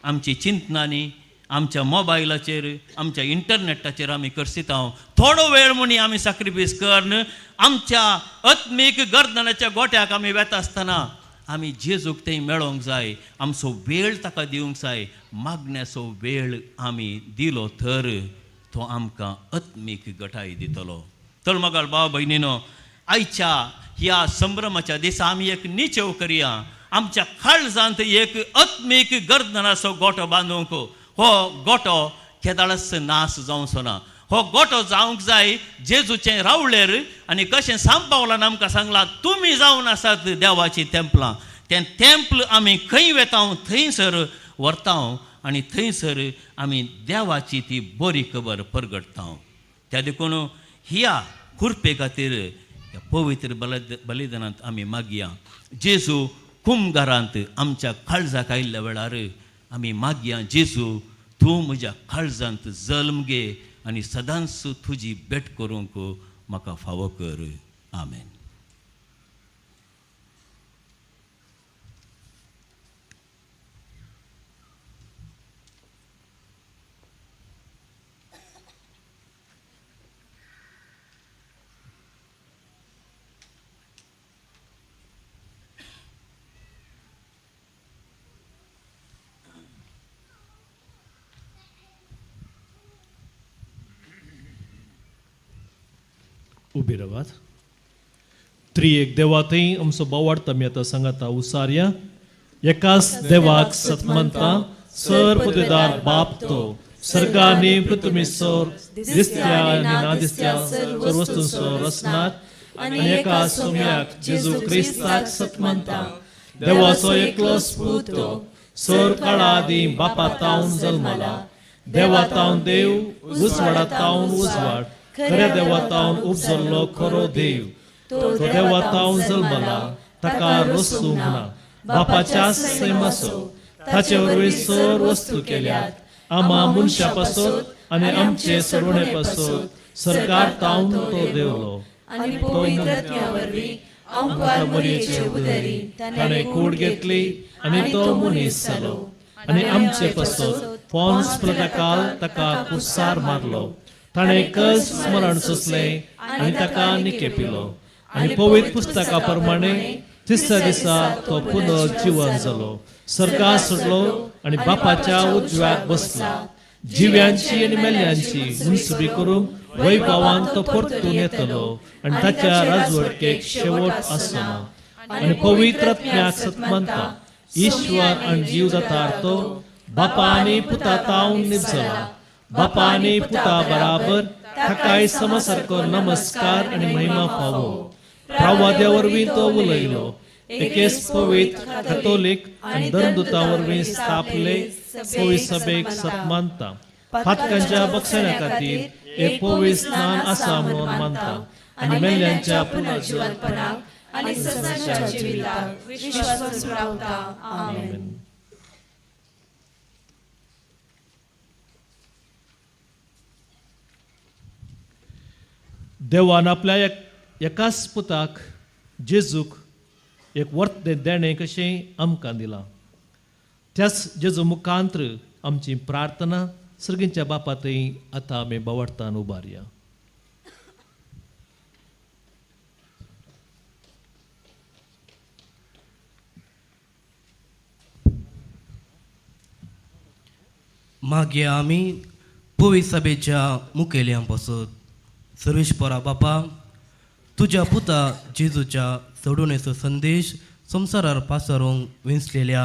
आमची चिंतनांनी, आमच्या मोबायलाचेर, आमच्या इंटरनेटाचेर आमी करसिता. थोडो वेळ म्हणी आमी साक्रिफीस करून आमच्या आत्मीक गर्दनाच्या गोट्याक आमी वेता आसतना आमी जेजूक थंय मेळोंक जाय. आमचो वेळ ताका दिवंक जाय. मागण्याचो वेळ आमी दिलो तर तो आमकां आत्मीक गटाय दितलो. तर मगाल भाव भयणीनो, आयच्या ह्या संभ्रमाच्या दिसा आमी एक निचेव करया. आमच्या काळजांत एक आत्मीक गर्दनाचो गोटो बांदूंक. हो गोटो केदाळच नाश जावचो ना. हो गोटो जावंक जाय जेजूचें रावळेर. आनी कशें सांपावलान आमकां सांगलां, तुमी जावन आसात देवाचीं तेंपलां. तें तेंपल आमी खंय वेता थंयसर व्हरता आनी थंयसर आमी देवाची ती बरी खबर परगटता. त्या देखून ह्या खुर्पे खातीर ह्या पवित्र बलिदानांत आमी मागया. जेजू कुमगारांत आमच्या काळजाक आयिल्ल्या वेळार आमी मागया, जेजू तूं म्हज्या काळजांत जल्म घे, आनी सदांच तुजी भेट करूंक म्हाका फावो कर. आमेन. उबी रावात. त्रिएक देवा थंय आमचो बोवाळ आमी आतां सांगाता उसारया. एकाच देवाक सतमंता सर पदवेदार बाप तो सर्गानी पृथ्वीसर दिसत्या आनी ना दिसत्या सर्व वस्तूंचो रचनार आनी एका सोम्याक जेजू क्रिस्ताक सतमंता देवाचो एकलो पूत तो सर काळा आदीं बापा तावन जल्मला, देवा तावन देव, उजवाडा तावन उजवाड, खऱ्या देवा तावन उपजल्लो खरो देव, तो देवा तावन जल्मला, ताका रसूंक ना, बापाच्या सैमाचो, ताचे वरवीं सर वस्तू केल्यात, आमा मनशा पासत आनी आमचे सरवणे पासत सरकार तावन तो देवलो, आनी पवित्र आत्म्या वरवीं आमकां मोरयेचे उदरी ताणें कूड घेतली आनी तो मनीस जालो आनी आमचे पासत पोन्स पिलाताकाल ताका कुसार मारलो, ताणें कस मरण सोंसलें आनी ताका निकेपिलो आनी पवित्र पुस्तका प्रमाणे तिसऱ्या दिसा तो पुनर्जिवन जालो, सरकार सोडलो आनी बापाच्या उजव्याक बसला, जिव्यांची आनी मेल्यांची मुनसुबी करूंक वैभवान तो परतून येतलो आनी ताच्या राजवटकेक शेवट आसना. आनी पवित्र आत्म्याक सतमंता ईश्वर आनी जीव दातार तो बापा आनी पुता तावन निपजला, बापा आनी पुता बराबर ताकाय समसारको नमस्कार आनी महिमा फावो. प्रवाद्या वरवीं तो उलयलो, एकेच पवित्र कथोलीक आनी धर्मदूता वरवीं स्थापले पवित्र सभेक सतमानता, पातकांच्या बक्षण्या खातीर एक पवित्र स्नान आसा म्हणून मानता आनी मेल्ल्यांच्या पुनर्जिवनपणाक आनी सदांच्या जिविताक विश्वास रावता. आमेन. देवान आपल्या एकाच पुताक जेजूक एक वर्ते देणें कशें आमकां दिलां, त्याच जेजू मुखांत्र आमची प्रार्थना सर्गींच्या बापा थंय आतां आमी बोवाळटान उबारया. मागीर आमी पवी सभेच्या मुखेल्यां पासत सर्वेस्परा बापा, तुज्या पुता जेजूच्या सोडवणेचो संदेश संवसारार पासारूंक विंचलेल्या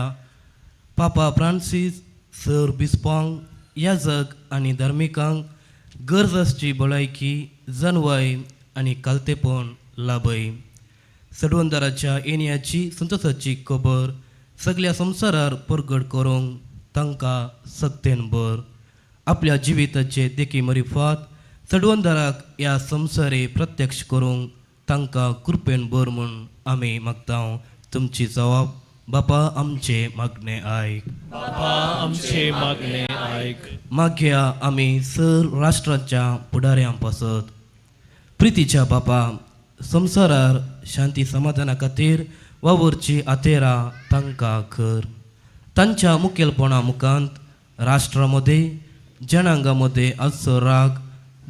पापा फ्रांसीस सर बिस्पांक, याजक आनी धार्मिकांक गरज आसची भलायकी, जनवाय आनी कालतेपण लाभय. सडवंदाराच्या येण्याची संतोसाची खबर सगल्या संवसारार परगट करूंक तांकां सक्तेन भर. आपल्या जिविताचे देखी मरिफात सडवंदाराक ह्या संवसारे प्रत्यक्ष करूंक तांकां कृपेन भर म्हूण आमी मागता. तुमची जवाब बापा आमचे मागणे आयक, बापा आमचे मागणे आयक. मागया आमी सर राष्ट्राच्या फुडाऱ्यां पासत. प्रितीच्या बापा, संवसारार शांती समाधाना खातीर वावुरची आतेरा तांकां कर. तांच्या मुखेलपणा मुखांत राष्ट्रा मदें, जनांगा मदें आसचो राग,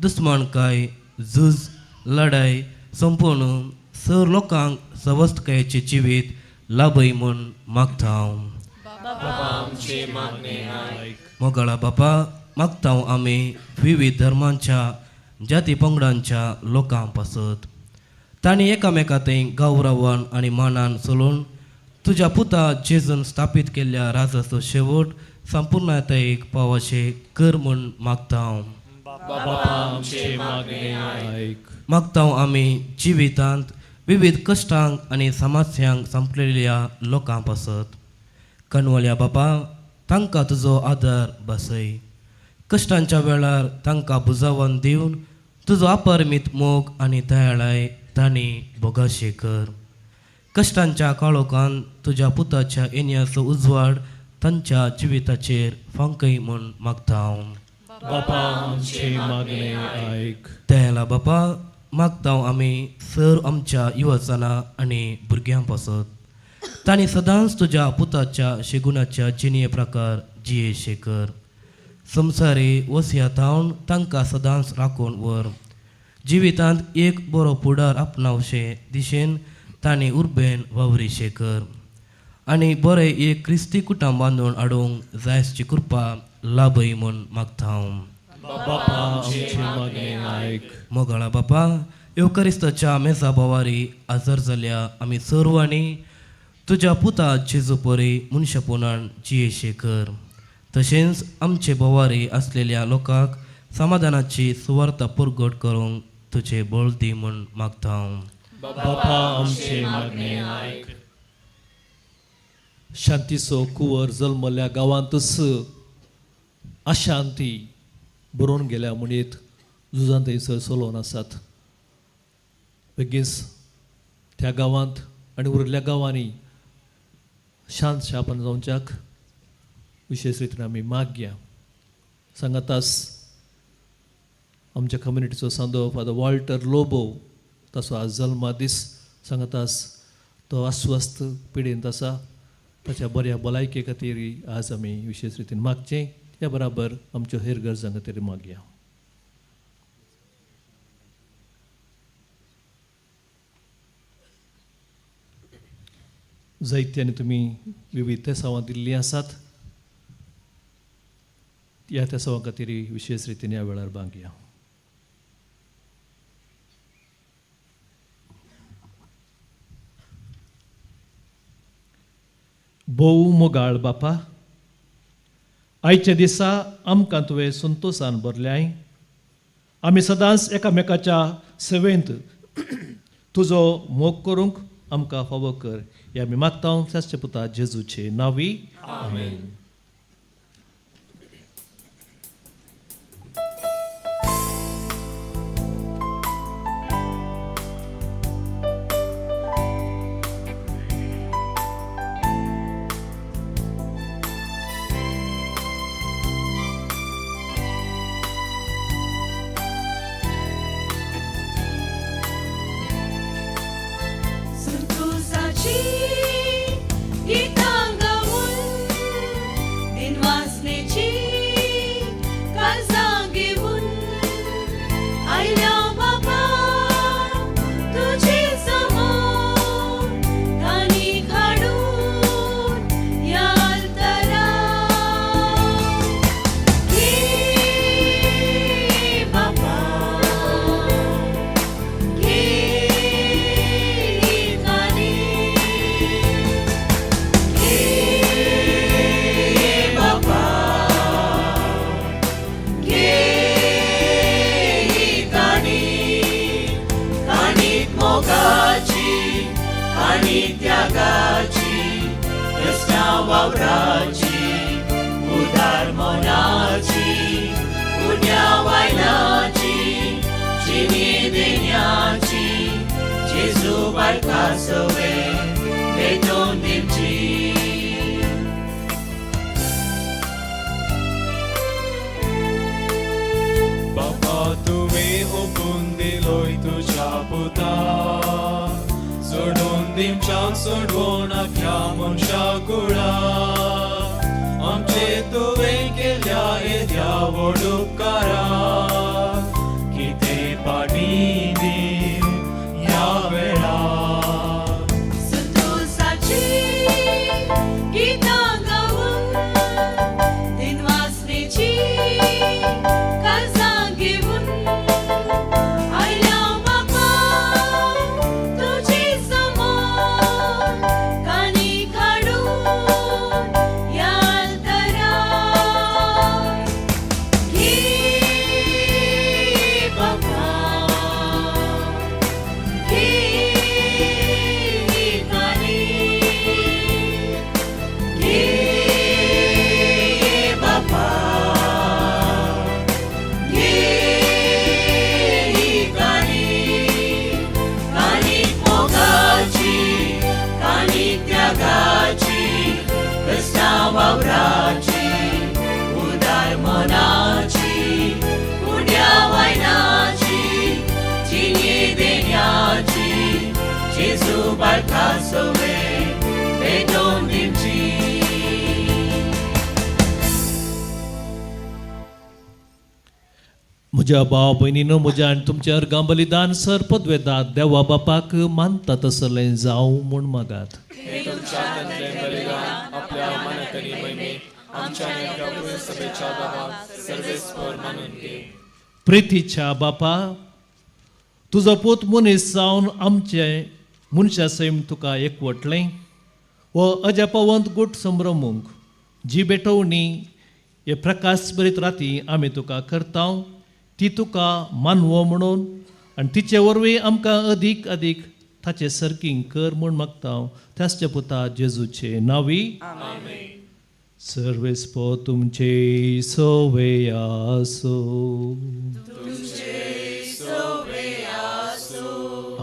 दुस्मानकाय, झूज, लढाय संपूर्ण सर लोकांक सवस्तकायेचें जिवीत लाभय म्हूण मागता हांव. मोगाळा बापा, मागता आमी विविध धर्मांच्या, जाती पंगडांच्या लोकां पासत. तांणी एकामेका थंय गौरवान आनी मानान चलोवन तुज्या पुता जेजून स्थापीत केल्ल्या राजाचो शेवट संपूर्णतायेक पावशे कर म्हूण मागता हांव. मागता आमी जिवितांत विविध कश्टांक आनी समस्यांक संपलेल्या लोकां पासत. कणवल्या बापा, तांकां तुजो आदार बसय. कश्टांच्या वेळार तांकां बुजावन दिवन तुजो अपरमीत मोग आनी दयाळाय तांणी भोगाशे कर. कश्टांच्या काळोखान तुज्या पुताच्या येण्याचो उजवाड तांच्या जिविताचेर फांकय म्हूण मागता हांव. बापा आमचे मागणे आयक. दयाला बापा, मागता आमी सर आमच्या युवजना आनी भुरग्यां पासत तांणी सदांच तुज्या पुताच्या शेगुणाच्या जिणये प्रकार जिये शेकर. संवसारी वसया थावन तांकां सदांच राखून व्हर. जिवितांत एक बरो फुडार आपणावशे दिशेन तांणी उर्बेन वावरी शेकर आनी बरें एक क्रिस्ती कुटुंब बांदून हाडूंक जायसची कृपा लाभय म्हूण मागता हांव. बापा आमचे मागणे आयक. मोगाळा बापा, येवकरिस्ताच्या मेजा बोवारी आजर जाल्या आमी सर्वांनी तुज्या पुता जेजू परी मनशापणान जिये शेकर. तशेंच आमचे बोवारी आसलेल्या लोकांक समाधानाची सुवार्ता परगट करूंक तुजें बळ दी म्हूण मागता हांव. बापा आमचे मागणे आयक. शांतीचो कुंवर जल्मल्या गांवांतच अशांती बरोवन गेल्या म्हणीत झुजां थंयसर चलोवन आसात. बेगीच त्या गांवांत आनी उरिल्ल्या गांवांनी शांत शापन जावच्याक विशेश रितीन आमी मागया. सांगातास आमच्या कम्युनिटीचो सांदो फादर वॉल्टर लोबो ताचो आज जल्मा दीस. सांगातास तो अस्वस्थ पिडेंत आसा, ताच्या बऱ्या भलायके खातीर आज आमी विशेश रितीन मागचें. त्या बराबर आमच्यो हेर गरजां खातीर मागया. जायत्यांनी तुमी विविध तेसांवां दिल्लीं आसात, ह्या तेसांवां खातीर विशेश रितीन ह्या वेळार मागया. भोव मोगाळ बापा, आयच्या दिसा आमकां तुवें संतोसान भरल्याय. आमी सदांच एकामेकाच्या सेवेंत तुजो मोग करूंक आमकां फावो कर, हे आमी मागता शास्त्र पुता जेजूचे नांवी, आमेन. Yeah. भावार्था सवे भेटोवन दिवची. म्हज्या भाव भयणीनो, म्हज्या आनी तुमच्या अर्गां बलिदान सर पदवेदात देवा बापाक मानता तसलें जावं म्हूण मागात. प्रितीच्या बापा, तुजो पूत मनीस जावन आमचे मनशा सैम तुका एकवटलें हो अजापवंत गुट संभ्रमूंक जी भेटवणी हे प्रकाश बरीत राती आमी तुका करता ती तुका मानवो म्हणून आनी तिचे वरवीं आमकां अदीक अदीक ताचे सर्कींग कर म्हूण मागता त्याच्या पुता जेजूचे नांवी. सर्वेस्पो तुमचे सोवे आसो.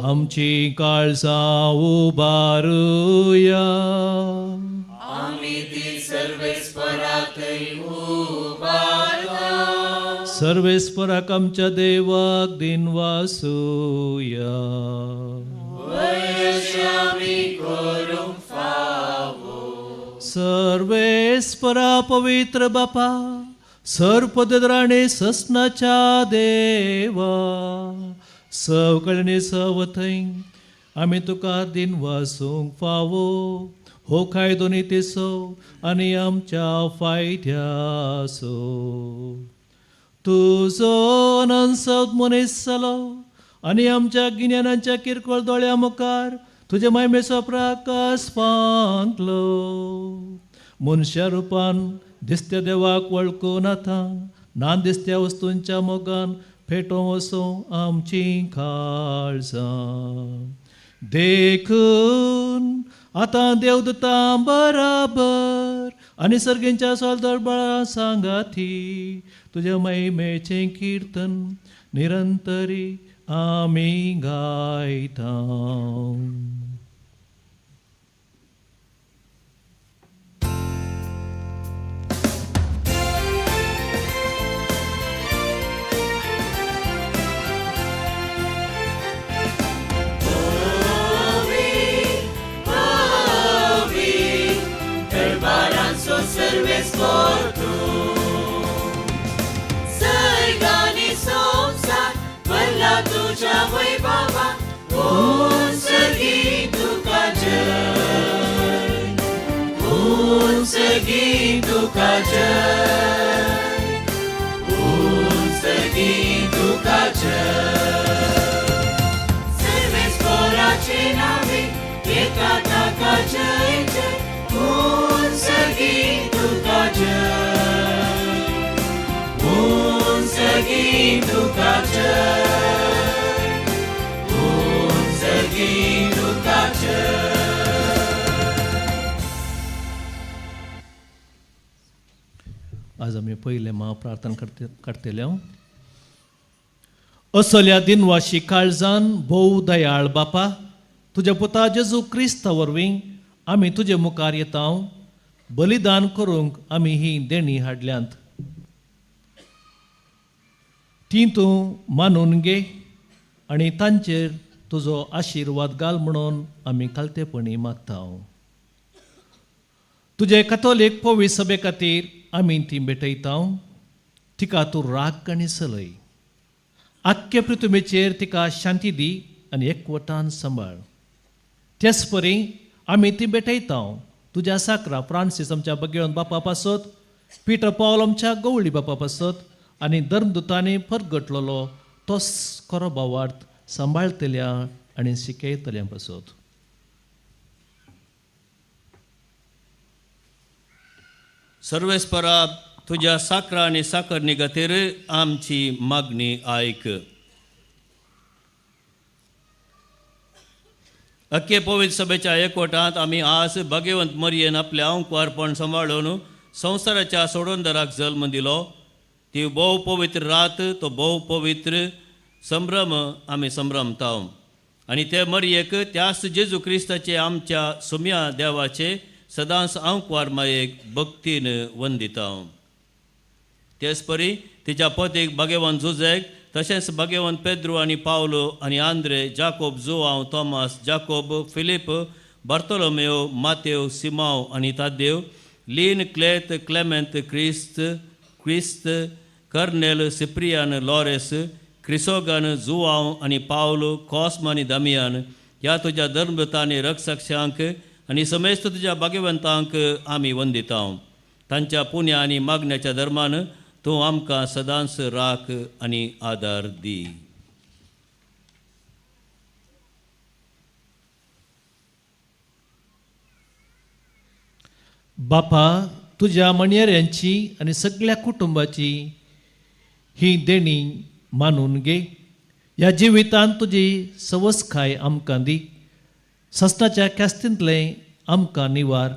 आमची काळजां उबारुया. आमी ती सर्वेस्पराकय उबारता. सर्वेस्पराक आमच्या देवाक दिनवासुया. आमी करूंक फावो. सर्वेस्परा पवित्र बापा, सर्पदराणे ससनाच्या देवा, सवकळणी सवथंय आमी तुका दिनवासूंक फावो हो कायदो नितीचो आनी आमच्या फायद्याचो. तुजो अनंत मनीस जालो आनी आमच्या गिन्यानाच्या किरकोळ दोळ्या मुखार तुजे मायमेचो प्रकाश फांकलो. मनशा रुपान दिसत्या देवाक वळखून आतां ना दिसत्या वस्तूंच्या मोगान पेटोवं वचूं आमची काळजां. देखून आतां देवदूतां बराबर आनी सर्गेंच्या सोलदळबळा सांगाती तुज्या महिमेचें किर्तन निरंतरी आमी गायता. सर्वेस्पर तूं सर्गानी संवसार भरला तुज्या वैभवान. उंचगी तुका जय, उंचगी तुका जय, उंचगी तुका जय. सर्वेस्पराचे नावे येता ताका जय जय. उंचगी तुका जय, उंचगी तुका जय, उंचगी तुका जय. आज आमी पयलें महाप्रार्थना करतले. असल्या दिनवाशी काळजान भोव दयाळ बापा, तुज्या पुता जेजू क्रिस्ता वरवीं आमी तुजे मुखार येता. बलिदान करूंक आमी ही देणी हाडल्यांत ती तूं मानून घे आनी तांचेर तुजो आशिर्वाद घाल म्हणून आमी खालतेपणी मागता. तुजे कथोलीक पवित्र सभे खातीर आमी ती भेटयता. तिका तूं राख आनी चलय. आख्खे पृथ्वीचेर तिका शांती दी आनी एकवटान सांबाळ. तेच परी आमी ती भेटयता तुज्या साकरा फ्रांसीस आमच्या बगेवन बापा पासत, पिटर पावल आमच्या गवळी बापा पासत आनी धर्मदुतांनी परगटलेलो तोच खरो भावार्थ सांबाळतल्या आनी शिकयतल्या पासत. सर्वेस्परा तुज्या साकरा आनी साकरणी खातीर आमची मागणी आयक. अख्खे पवित्र सभेच्या एकवटांत आमी आज भाग्यवंत मरियेन आपलें अंकवारपण सांबाळून संवसाराच्या सोडवणदाराक जल्म दिलो. ती भोव पवित्र रात, तो भोव पवित्र संभ्रम आमी संभ्रमता आनी ते मरियेक त्याच जेजू क्रिस्ताचे आमच्या सुम्या देवाचे सदांच आंकवार मायेक भक्तीन वंदिता. तेच परी तिच्या पतीक भाग्यवंत जुजेक तशेंच भाग्यवंत पेद्रू आनी पावलो आनी आंद्रे, जाकोब, जुवांव, तॉमास, जाकोब, फिलीप, बार्तोलोमेव, मातेव, सिमाव आनी तादेव, लीन, क्लेत, क्लेमेंत, क्रिस्त क्रिस्त, कर्नेल, सिप्रियान, लॉरेस, क्रिसोगन, जुवांव आनी पावलो, कॉस्म आनी दामियान ह्या तुज्या धर्मता आनी रक्षक्षांक आनी समेस्त तुज्या भाग्यवंतांक आमी वंदिता. तांच्या पुण्या आनी मागण्याच्या धर्मान तूं आमकां सदांच राख आनी आदार दी. बापा, तुज्या म्हणयाऱ्यांची आनी सगळ्या कुटुंबाची ही देणी मानून घे. ह्या जिवितांत तुजी सवसकाय आमकां दी. सस्नाच्या ख्यास्तींतलें आमकां निवार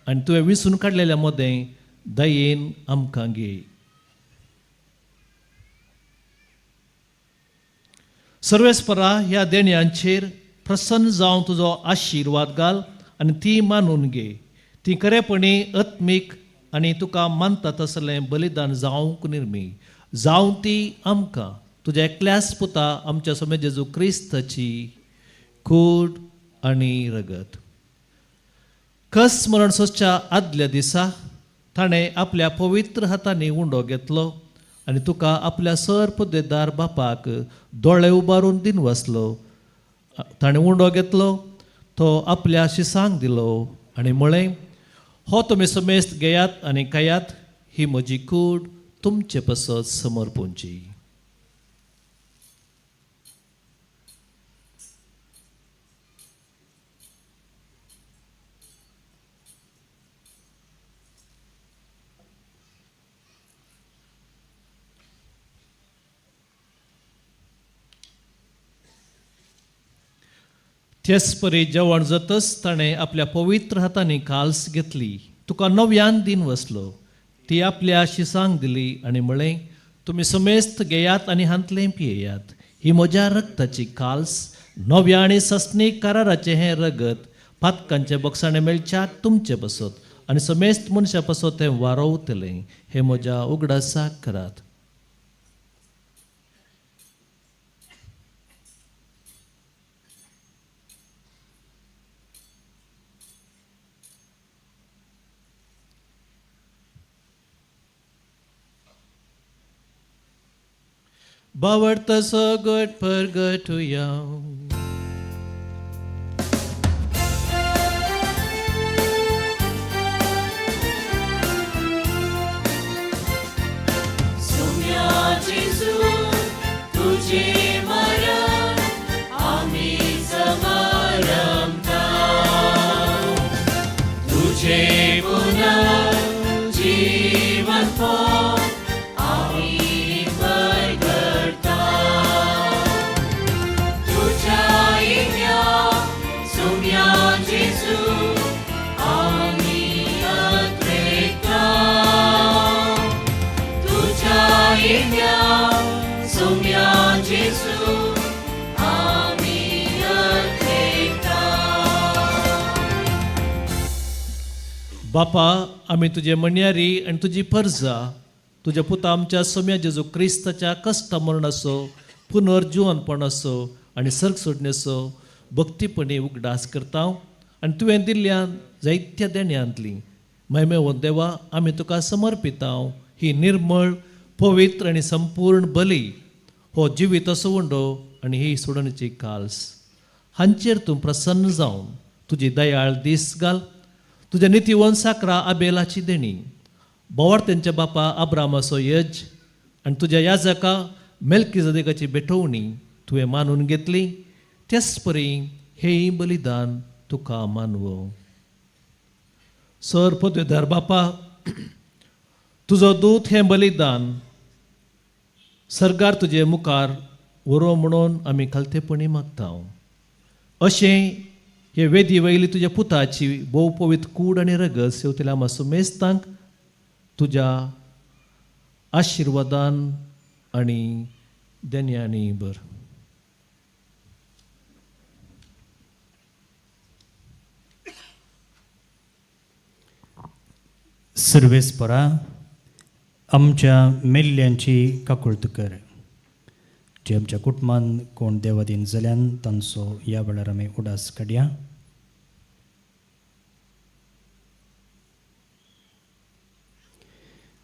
आनी तुवें विसून काडलेल्या मदें दयेन आमकां घे. सर्वेस्परा, ह्या देण्यांचेर प्रसन्न जावन तुजो आशिर्वाद घाल आनी ती मानून घे. ती खरेपणी आत्मीक आनी तुका मानता तसलें बलिदान जावंक निर्मी जावं ती आमकां तुज्या एकल्याच पुता आमच्या सोमे जेजू क्रिस्ताची कूड आनी रगत. कस मरण सोसच्या आदल्या दिसा ताणें आपल्या पवित्र हातांनी उंडो घेतलो आनी तुका आपल्या सर पद्देदार बापाक दोळे उबारून दिन वसलो. ताणें उंडो घेतलो, तो आपल्या शिसांक दिलो आनी म्हळें, हो तुमी समेस्त घेयात आनी खायात, ही म्हजी कूड तुमचे पसत समर्पूंची. तेच परी जेवण जातच ताणें आपल्या पवित्र हातांनी काल्स घेतली, तुका नव्यान दिन वसलो, ती आपल्या शिसांक दिली आनी म्हळें, तुमी समेस्त घेयात आनी हांतलें पियेयात, ही म्हज्या रक्ताची काल्स, नव्या आनी सस्नीक कराराचें हें रगत पातकांचे बक्षाणें मेळच्याक तुमचे पसत आनी समेस्त मनशां पसत तें वारोवतलें. हें म्हज्या उगडासाक करात. बावडतसो गट परगटुया. सुम्या जेजू तुझे मरण आमी समारंभता, तुझे पुनर्जीवन आमी परगटता. तुझ्या येण्या सुम्या जेजू आमी अत्रेता, तुझ्या येण्या सुम्या जेजू आमी अत्रेता. बापा, आमी तुजे म्हणयारी आनी तुजी परजा तुज्या पुता आमच्या सोम्या जेजू क्रिस्ताच्या कश्ट मरणाचो पुनर्जिवनपणाचो आनी सर्ग सोडण्याचो भक्तीपणी उगडास करता आनी तुवें दिल्ल्या जायत्या देण्यांतली महिमेवंत देवा आमी तुका समर्पिता ही निर्मळ पवित्र आनी संपूर्ण बली, हो जिविताचो उंडो आनी ही सोडणीची काल्स हांचेर तूं प्रसन्न जावन तुजी दयाळ दीस घाल. तुज्या नितीवंत साकरा आबेलाची देणी, बोवार्त्यांच्या बापा आब्रामाचो यज आनी तुज्या याजका मेल्कीजदेकाची भेटवणी तुवें मानून घेतली, तेच परी हेंय बलिदान तुका मानवो. सर पदवेदार बापा, तुजो दूत हें बलिदान सरकार तुजे मुखार व्हरो म्हणून आमी खालतेपणी मागता. अशें हे वेदी वयली तुज्या पुताची भोव पवित्र कूड आनी रगत सेवतल्या आमा सुमेस्तांक तुज्या आशिर्वादान आनी देण्यांनी बर. सर्वेस्परा, आमच्या मेल्ल्यांची काकुळत कर. जे आमच्या कुटुंबान कोण देवादीन जाल्यान तांचो ह्या वेळार आमी उडास काडया.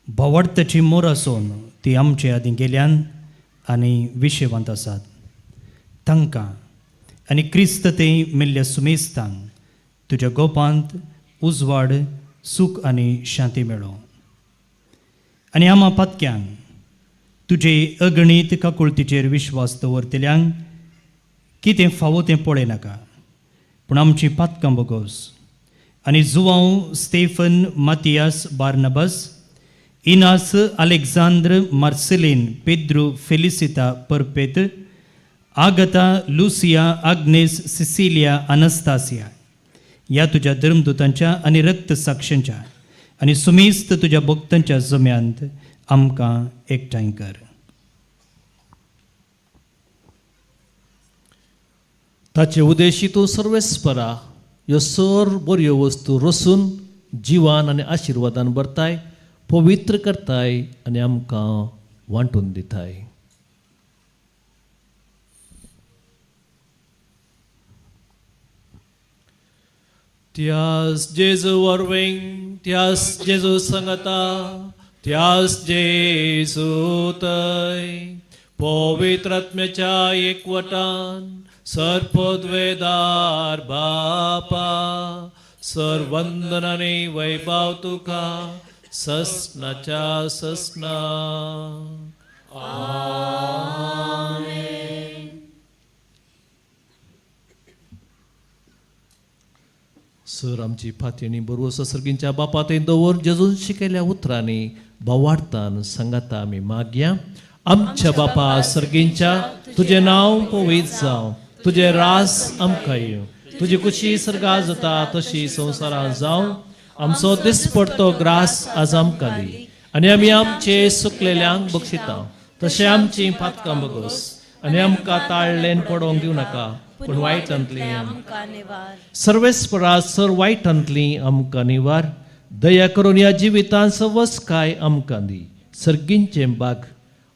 भावार्थाची मोर आसून ती आमचे आदीं गेल्यान आनी विशेवांत आसात तांकां आनी क्रिस्त ते मेल्ल्या सुमेस्तांक तुज्या गोपांत उजवाड सूख आनी शांती मेळो. आनी आमा पातक्यांक तुजे अगणीत काकुळतीचेर विश्वास दवरतल्यांक कितें फावो तें पळय नाका, पूण आमची पातकां बोगोस. आनी Joao, Stephen, Matias, Barnabas, Inas, Alexandre, Marcelin, Pedro, Felicita, Perpet, Agatha, Lucia, Agnes, Cecilia, Anastasia ह्या तुज्या धर्मदूतांच्या आनी रक्तसाक्षांच्या आनी सुमेस्त तुज्या भक्तांच्या जम्यांत आमकां एकठांय कर. ताचे उद्देशी तूं सर्वेस्परा ह्यो सर बऱ्यो वस्तू रसून जिवान आनी आशिर्वादान भरताय, पवित्र करताय आनी आमकां वांटून दिताय. त्यास जेजू वरवीं, त्यास जेजू संगता, त्यास जेजू तय पवित्र आत्म्याच्या एकवटान सर्पद्वेदार बापा सर्वंदनाने वैभव तुका ससनाच्या ससना. आमेन. सर आमची फातयणी बरोबर सर्गींच्या बापा थंय दवर जेजून शिकयल्या उतरांनी भावार्थान सांगाता आमी मागया. आमच्या बापा सर्गींच्या, तुजें नांव पवित्र जावं, तुजें रास आमकां येवं, तुजी कुशी सर्गा जाता तशी संवसारांत जावं. आमचो दिसपडतो ग्रास आज आमकां दी आनी आमी आमचे सुकलेल्यांक बक्षिता तशें आमची पातकां बगोस आनी आमकां ताळ्ळेन पडोवंक दिवं नाका, पूण वायटांतली सर्वेस्परा सर वायटांतली आमकां निवार. दया करून ह्या जिवितांत सवसकाय आमकां दी, सर्गींचें बाग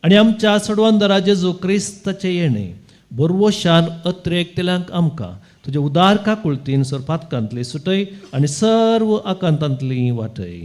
आनी आमच्या सडवंदरा जेजू क्रिस्ताचें येणें बरवशान अत्रेकतल्यांक आमकां तुजे उदार काकुळतीन सर पातकांतली सुटय आनी सर्व आकांतांतली वाटय.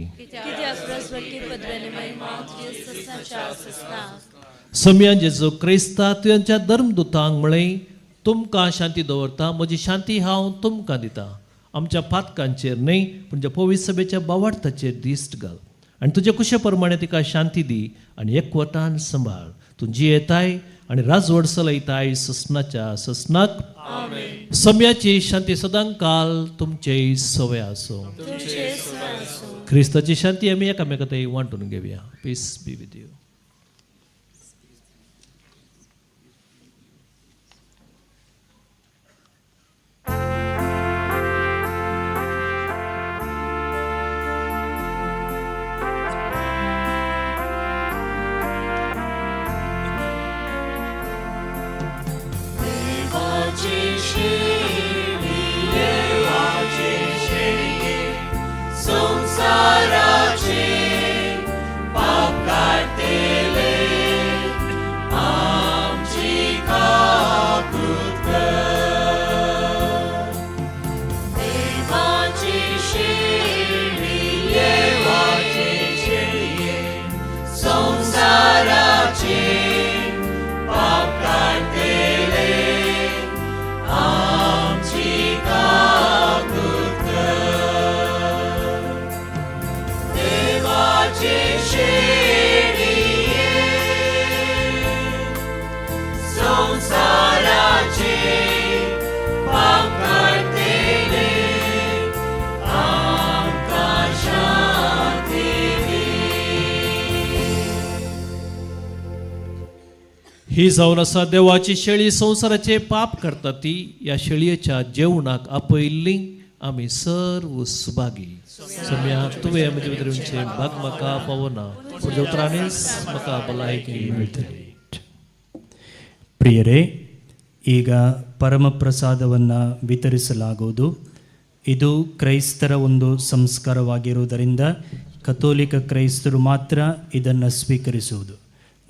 सम्यान जेजू क्रिस्ता तुज्या धर्मदुतांक म्हळें, तुमकां शांती दवरता, म्हजी शांती हांव तुमकां दिता. आमच्या पातकांचेर न्हय पूण ज्या पवित्र सभेच्या बावार्थाचेर दिश्ट घाल आनी तुजे कुशे प्रमाणे तिका शांती दी आनी एकवटान सांबाळ. तूं जियेताय आनी राजवड चलयताय ससनाच्या ससनाक. सम्याची शांती सदांकाल तुमचे सवय आसूं. क्रिस्ताची शांती आमी एकामेका थंय वांटून घेवया. Peace be with you. ही जावन आसा देवाची शेळी संवसाराचे पाप करता ती ह्या शेळयेच्या जेवणाक आपयल्ली आमी सर्व सुभागी. सम्या तुवें म्हजे भितर येवचें भाग म्हाका पावना, पूण उतरांनीच म्हाका भलायकी मेळटली. ಪ್ರಿಯರೇ, ಈಗ ಪರಮಪ್ರಸಾದವನ್ನು ವಿತರಿಸಲಾಗುವುದು. ಇದು ಕ್ರೈಸ್ತರ ಒಂದು ಸಂಸ್ಕಾರವಾಗಿರುವುದರಿಂದ ಕಥೋಲಿಕ ಕ್ರೈಸ್ತರು ಮಾತ್ರ ಇದನ್ನು ಸ್ವೀಕರಿಸುವುದು.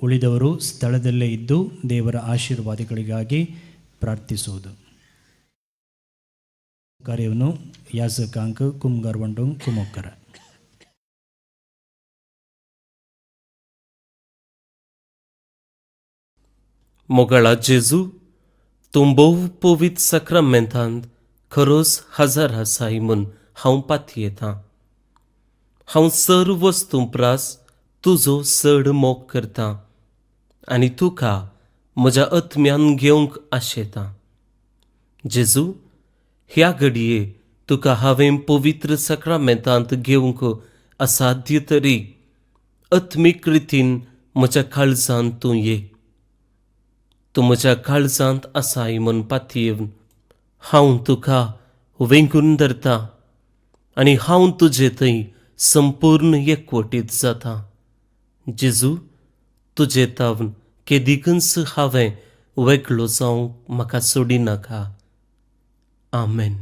ಉಳಿದವರು ಸ್ಥಳದಲ್ಲೇ ಇದ್ದು ದೇವರ ಆಶೀರ್ವಾದಗಳಿಗಾಗಿ ಪ್ರಾರ್ಥಿಸುವುದು. ಕಾರ್ಯವನ್ನು ಯಾಜಕಾಂಕ್ ಕುಮ್ಗಾರ್ ಕುಮೊಕ್ಕರ. मोगाळा जेजू, तूं भोव पवित्र साक्रामेंतांत खरोच हजर आसाय म्हूण हांव पातयेतां. हांव सर्व वस्तूं प्रास तुजो चड मोग करतां आनी तुका म्हज्या आत्म्यान घेवंक आशेतां. जेजू, ह्या घडये तुका हांवें पवित्र साक्रामेंतांत घेवंक असाध्य तरी आत्मीक रितीन म्हज्या काळजांत तूं ये. तूं म्हज्या काळजांत आसाय म्हूण पातयेवन हांव तुका वेंगून धरता आनी हांव तुजे थंय संपूर्ण एकवटीत जाता. जेजू, तुजे तावन केदिकूच हांवें वेगळो जावंक म्हाका सोडिनाका. आमेन.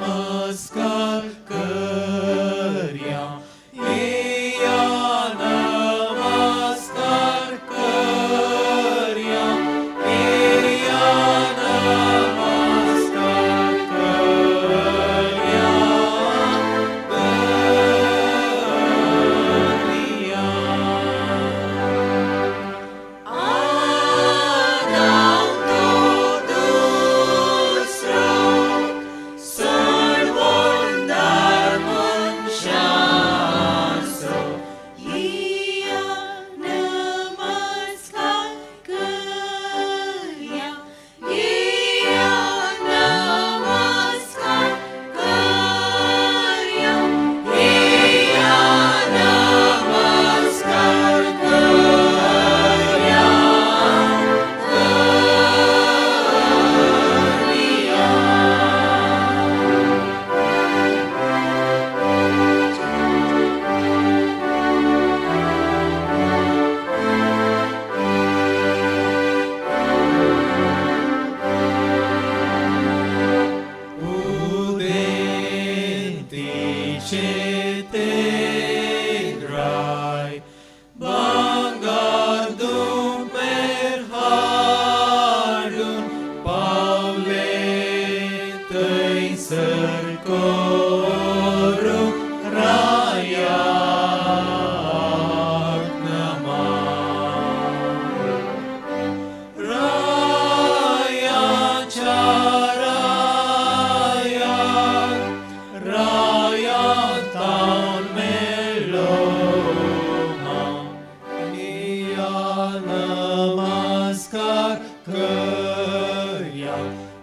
Namaskar.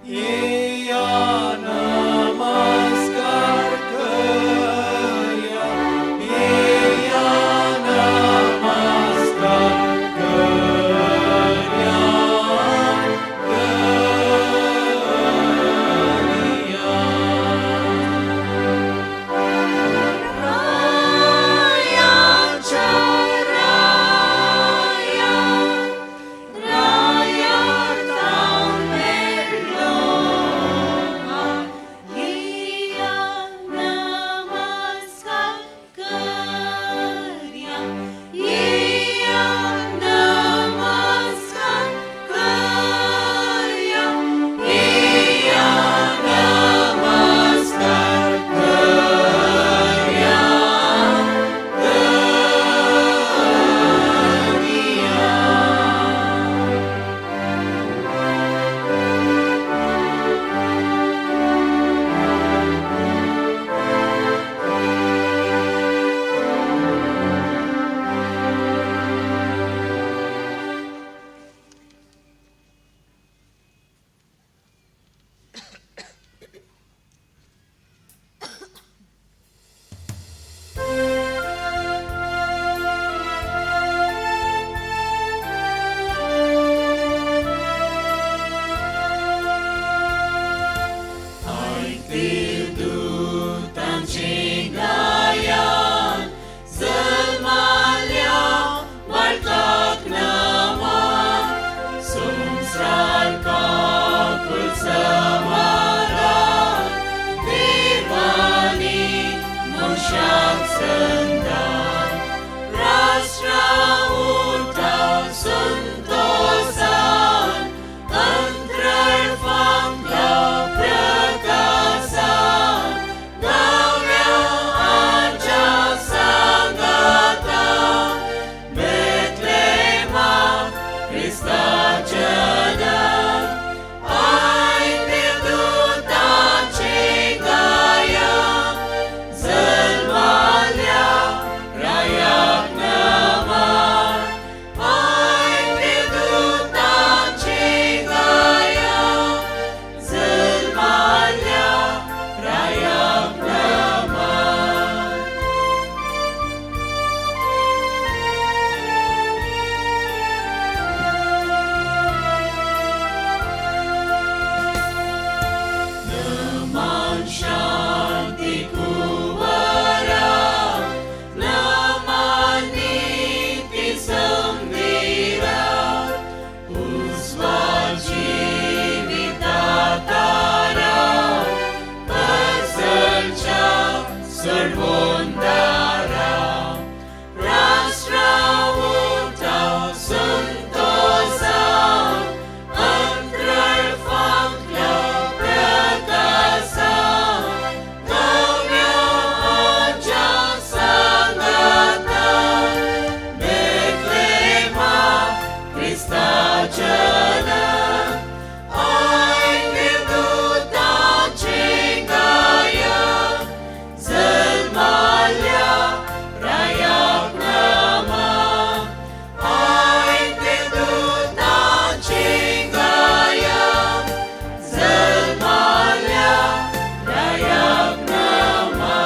येया नमस्कार करया, येया नमस्कार करया, करया. रायाच्या राया, राया तांबेलोहा, येया नमस्कार करया, येया नमस्कार करया, येया नमस्कार करया, करया. दूतांचें गायन, जल्माल्या बाळकाक नमन, संवसार काकुळ समाधान, देवानी मनशाक संतान, राष्ट्रां उठा संतोसान, अंतराळ फांकला प्रकासान, गावल्या आमच्या सांगाता, बेथलेहमाक क्रिस्ताचें जनन, आयते दूतांचें गायन, जल्माल्या रायाक नमन, आयते दूतांचें गायन, जल्माल्या रायाक नमन. नमन शांती कुंवरा, नमन नीती संदिरा, उजवाड जिविता तारा, पसरच्या सोडवणदारा, राष्ट्रां उठा संतोसान, अंतराळ फांकला प्रकासान, गावल्या आमच्या सांगाता, बेथलेहमाक क्रिस्ताचें जनन, आयते दूतांचें गायन, जल्माल्या रायाक नमन, आयते दूतांचें गायन, जल्माल्या रायाक नमन.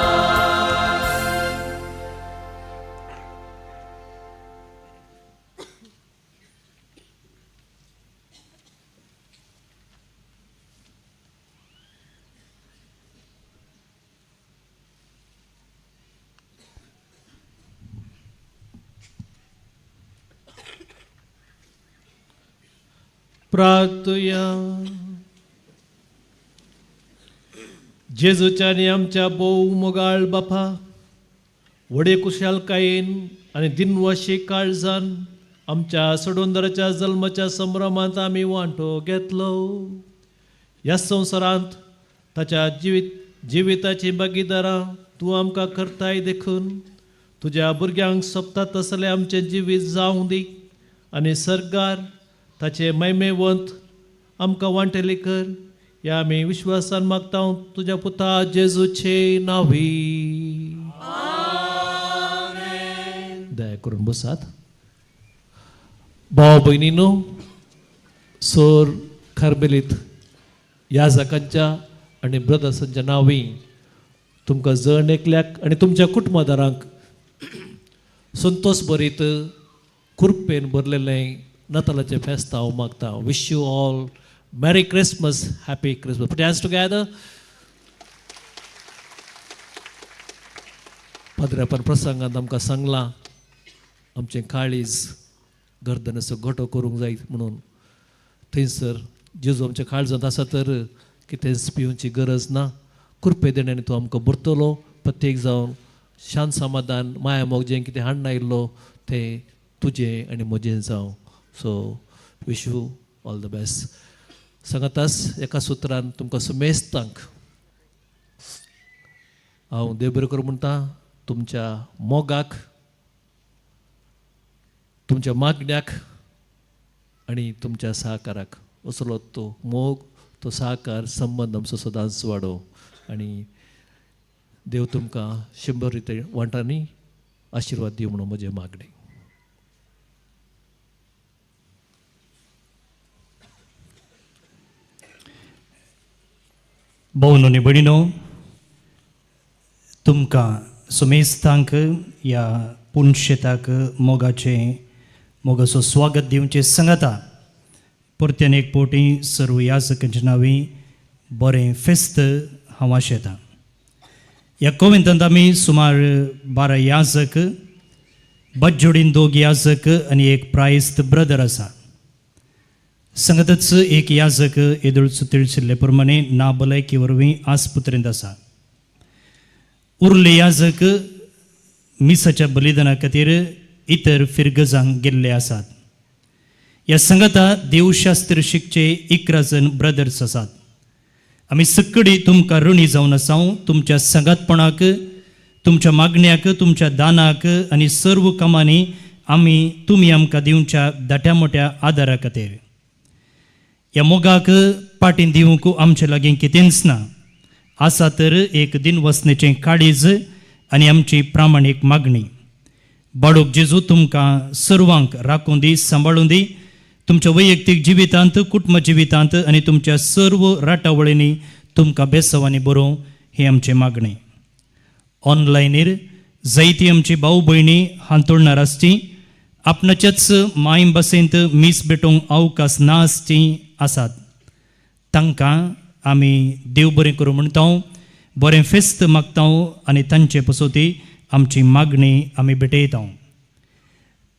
प्रार्थुया. जेजूच्या आनी आमच्या भोव मोगाळ बापा, व्हडे कुशालकायेन आनी दिनवाशी काळजान आमच्या सोडवणदाराच्या जल्माच्या संभ्रमांत आमी वांटो घेतलो. ह्या संवसारांत ताच्या जिविताची भागीदारां तूं आमकां करताय देखून तुज्या भुरग्यांक सोबता तसलें आमचें जिवीत जावं दी आनी सरकार ताचे मैमेवंत आमकां वांटेली कर. ह्या आमी विश्वासान मागता तुज्या पुता जेजूचे नांवी. दया करून बसात. भाव भयणीनो, सोर कार्बेलीत याजकांच्या आनी ब्रदर्सांच्या नांवी तुमकां जण एकल्याक आनी तुमच्या कुटुंबादारांक संतोष भरीत कुरपेन भरलेलें नातालाचें फेस्त हांव मागता. Wish you all merry Christmas, happy Christmas. Put hands together. पाद्र्यापन प्रसंगांत आमकां सांगलां आमचें काळीज गर्दनेचो गोटो करूंक जाय म्हणून. थंयसर जेजू आमच्या काळजांत आसा तर कितेंच पिवची गरज ना. कृपे देण्यान तो आमकां भरतलो. प्रत्येक जावन शांत समाधान माया मोग जें कितें हाडून आयिल्लो तें तुजें आनी म्हजें जावं. So wish you all the best. सांगातास एका सुत्रान तुमकां सुमेस्तांक हांव देव बरें करूं म्हणटा. तुमच्या मोगाक, तुमच्या मागण्याक आनी तुमच्या सहकाराक असलो तो मोग, तो सहकार संबंद आमचो सदांच वाडोवं आनी देव तुमकां 100 रिते वांटांनी आशिर्वाद दिवं म्हणून म्हजें मागणें. भोवन आनी भयणीनो, तुमकां सुमेस्तांक ह्या पुनशेताक मोगाचें मोगाचो स्वागत दिवचें सांगता. परत्यान एक पोटी सर्व याजकांच्या नांवी बरें फेस्त हांव आशेतां. ह्या कोविंतांत आमी सुमार 12 याजक, बज्जोडीन 2 याजक आनी एक प्रायस्त ब्रदर आसा. संगतच एक याजक येदोळचो तिळशिल्ले प्रमाणे ना भलायकी वरवीं आस्पत्रेंत आसा. उरले याजक मिसाच्या बलिदाना खातीर इतर फिरगजांक गेल्ले आसात. ह्या संगता देवशास्त्र शिकचे 11 जण ब्रदर्स आसात. आमी सगळी तुमकां ऋणी जावन आसा. तुमच्या सांगातपणाक, तुमच्या मागण्याक, तुमच्या दानाक आनी सर्व कामांनी आमी तुमी आमकां दिवच्या धाट्या मोट्या आदारा खातीर. ह्या मोगाक पाटीन दिवंक आमचे लागीं कितेंच ना. आसा तर एक दिनवसनेचें काळीज आनी आमची प्रामाणीक मागणी. बाळूक जेजू तुमकां सर्वांक राखूं दी, सांबाळूं दी. तुमच्या वैयक्तीक जिवितांत, कुटुंब जिवितांत आनी तुमच्या सर्व राटावळींनी तुमकां बेसवांनी बरोवं ही आमची मागणी. ऑनलायनीर जायती आमची भाव भयणी हांतुळणार आसची, आपणाच्याच माय भाशेंत मीस भेटोवंक अवकाश ना आसची आसात. तांकां आमी देव बरें करूं म्हणटा, बरें फेस्त मागता आनी तांचे पसोती आमची मागणी आमी भेटयता.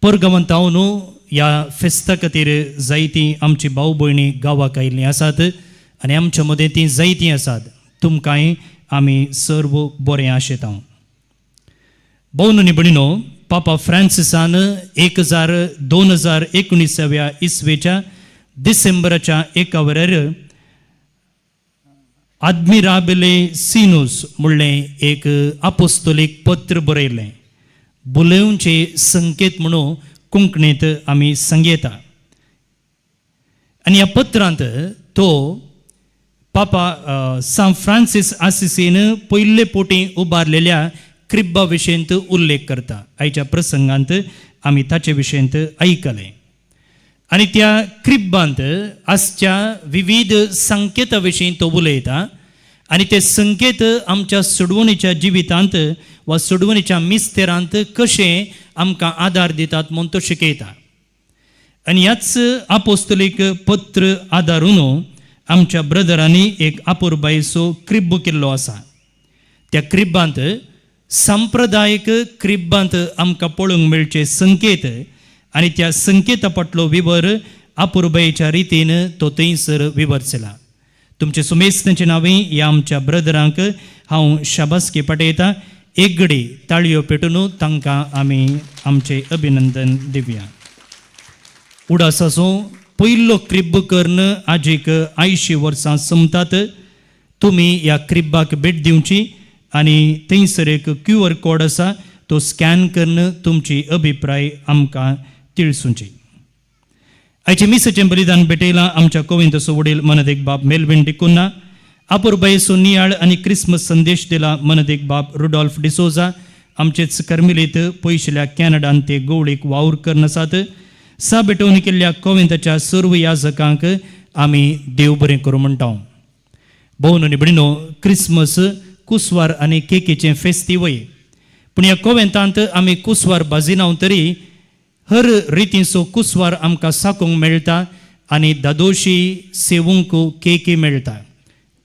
परगांवांत न्हू ह्या फेस्ता खातीर जायतीं आमची भाव भयणी गांवाक आयिल्लीं आसात आनी आमच्या मदें तीं जायतीं आसात. तुमकांय आमी सर्व बरें आशेता. भोवन आनी भयणीनो, पापा फ्रांसिसान 2019 इस्वेच्या डिसेंबराच्या 1 वरार आदमिराबेले सिनूस म्हणलें एक आपोस्तोलीक पत्र बरयलें. बुलोवचे संकेत म्हणून कोंकणींत आमी सांगयता. आनी ह्या पत्रांत तो पापा सांत फ्रांसीस आसिसीन पयले पोटी उबारलेल्या क्रिब्बा विशयंत उल्लेख करता. आयच्या प्रसंगांत आमी ताचे विशयंत आयकलें आनी त्या क्रिब्बांत आसच्या विविध संकेता विशीं तो उलयता आनी ते संकेत आमच्या सोडवणीच्या जिवितांत वा सोडवणीच्या मिस्तेरांत कशें आमकां आदार दितात म्हूण तो शिकयता. आनी ह्याच आपोस्तलीक पत्र आदारून आमच्या ब्रदरांनी एक आपुरबायेचो क्रिब्ब केल्लो आसा. त्या क्रिब्बांत सांप्रदायीक क्रिब्बांत आमकां पळोवंक मेळचे संकेत आनी त्या संकेता फाटलो विवर आपुरबायेच्या रितीन तो थंयसर विवरचला. तुमचे सुमेस्तांचे नांवी ह्या आमच्या ब्रदरांक हांव शाबासकी पाठयता. एक घडी ताळयो पेटून तांकां आमी आमचें अभिनंदन दिवया. उडास आसूं, पयलो क्रिब्ब कर्ण आजीक 80 वर्सां सोंपतात. तुमी ह्या क्रिब्बाक भेट दिवची आनी थंयसर एक क्यू आर कोड आसा तो स्कॅन करून तुमची अभिप्राय आमकां तिळसुची. आयचें मिसाचें बलिदान भेटयलां आमच्या कोविंदाचो वडील मनदेक बाब मेलविन डिकुन्ना. आपुरबायेचो नियाळ आनी क्रिसमस संदेश दिला मनदेक बाब रुडॉल्फ डिसोजा. आमचेच कर्मिलीत पयशिल्या कॅनडान ते गोवळीक वावर करून आसात. सा भेटवणी केल्ल्या कोविंदाच्या सर्व याजकांक आमी देव बरें करूं म्हणटा. भोवन आनी भयणीनो, क्रिसमस कुसवार आनी केकीचें फेस्तीवय, पूण ह्या कोवेंतांत आमी कुसवार भाजिनाव तरी हर रितीचो कुसवार आमकां साकूंक मेळटा आनी दादोशी सेवूंक केकी मेळटा.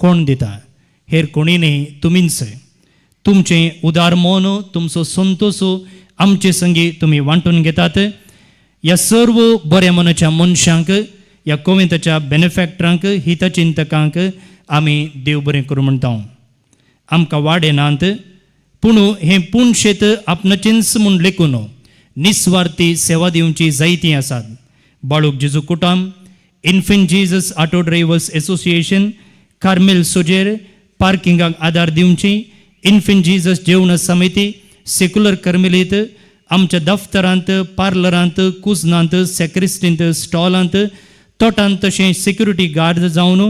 कोण दिता? हेर कोणी न्ही, तुमीच. तुमचें उदार मन, तुमचो संतोश आमचे संगी तुमी वांटून घेतात. ह्या सर्व बऱ्या मनाच्या मनशांक, ह्या कोवेंताच्या बेनिफॅक्टरांक, हितचिंतकांक आमी देव बरें करूं म्हणटा. आमकां वाडे नात, पूण हें पुणशेत आपणाचेंच म्हूण लेखून निस्वार्थी सेवा दिवची जायतीं आसात. बाळूक जेजू कुटाम, Infant Jesus Auto Drivers Association, Carmel सोजेर पार्किंगाक आदार दिवची, इन्फंट जीजस जेवण समिती, सेक्युलर कर्मेलीत, आमच्या दफ्तरांत, पार्लरांत, कुजनांत, सेक्रिस्टींत, स्टॉलांत, तोटांत, तशें सेक्युरिटी गार्ड जावन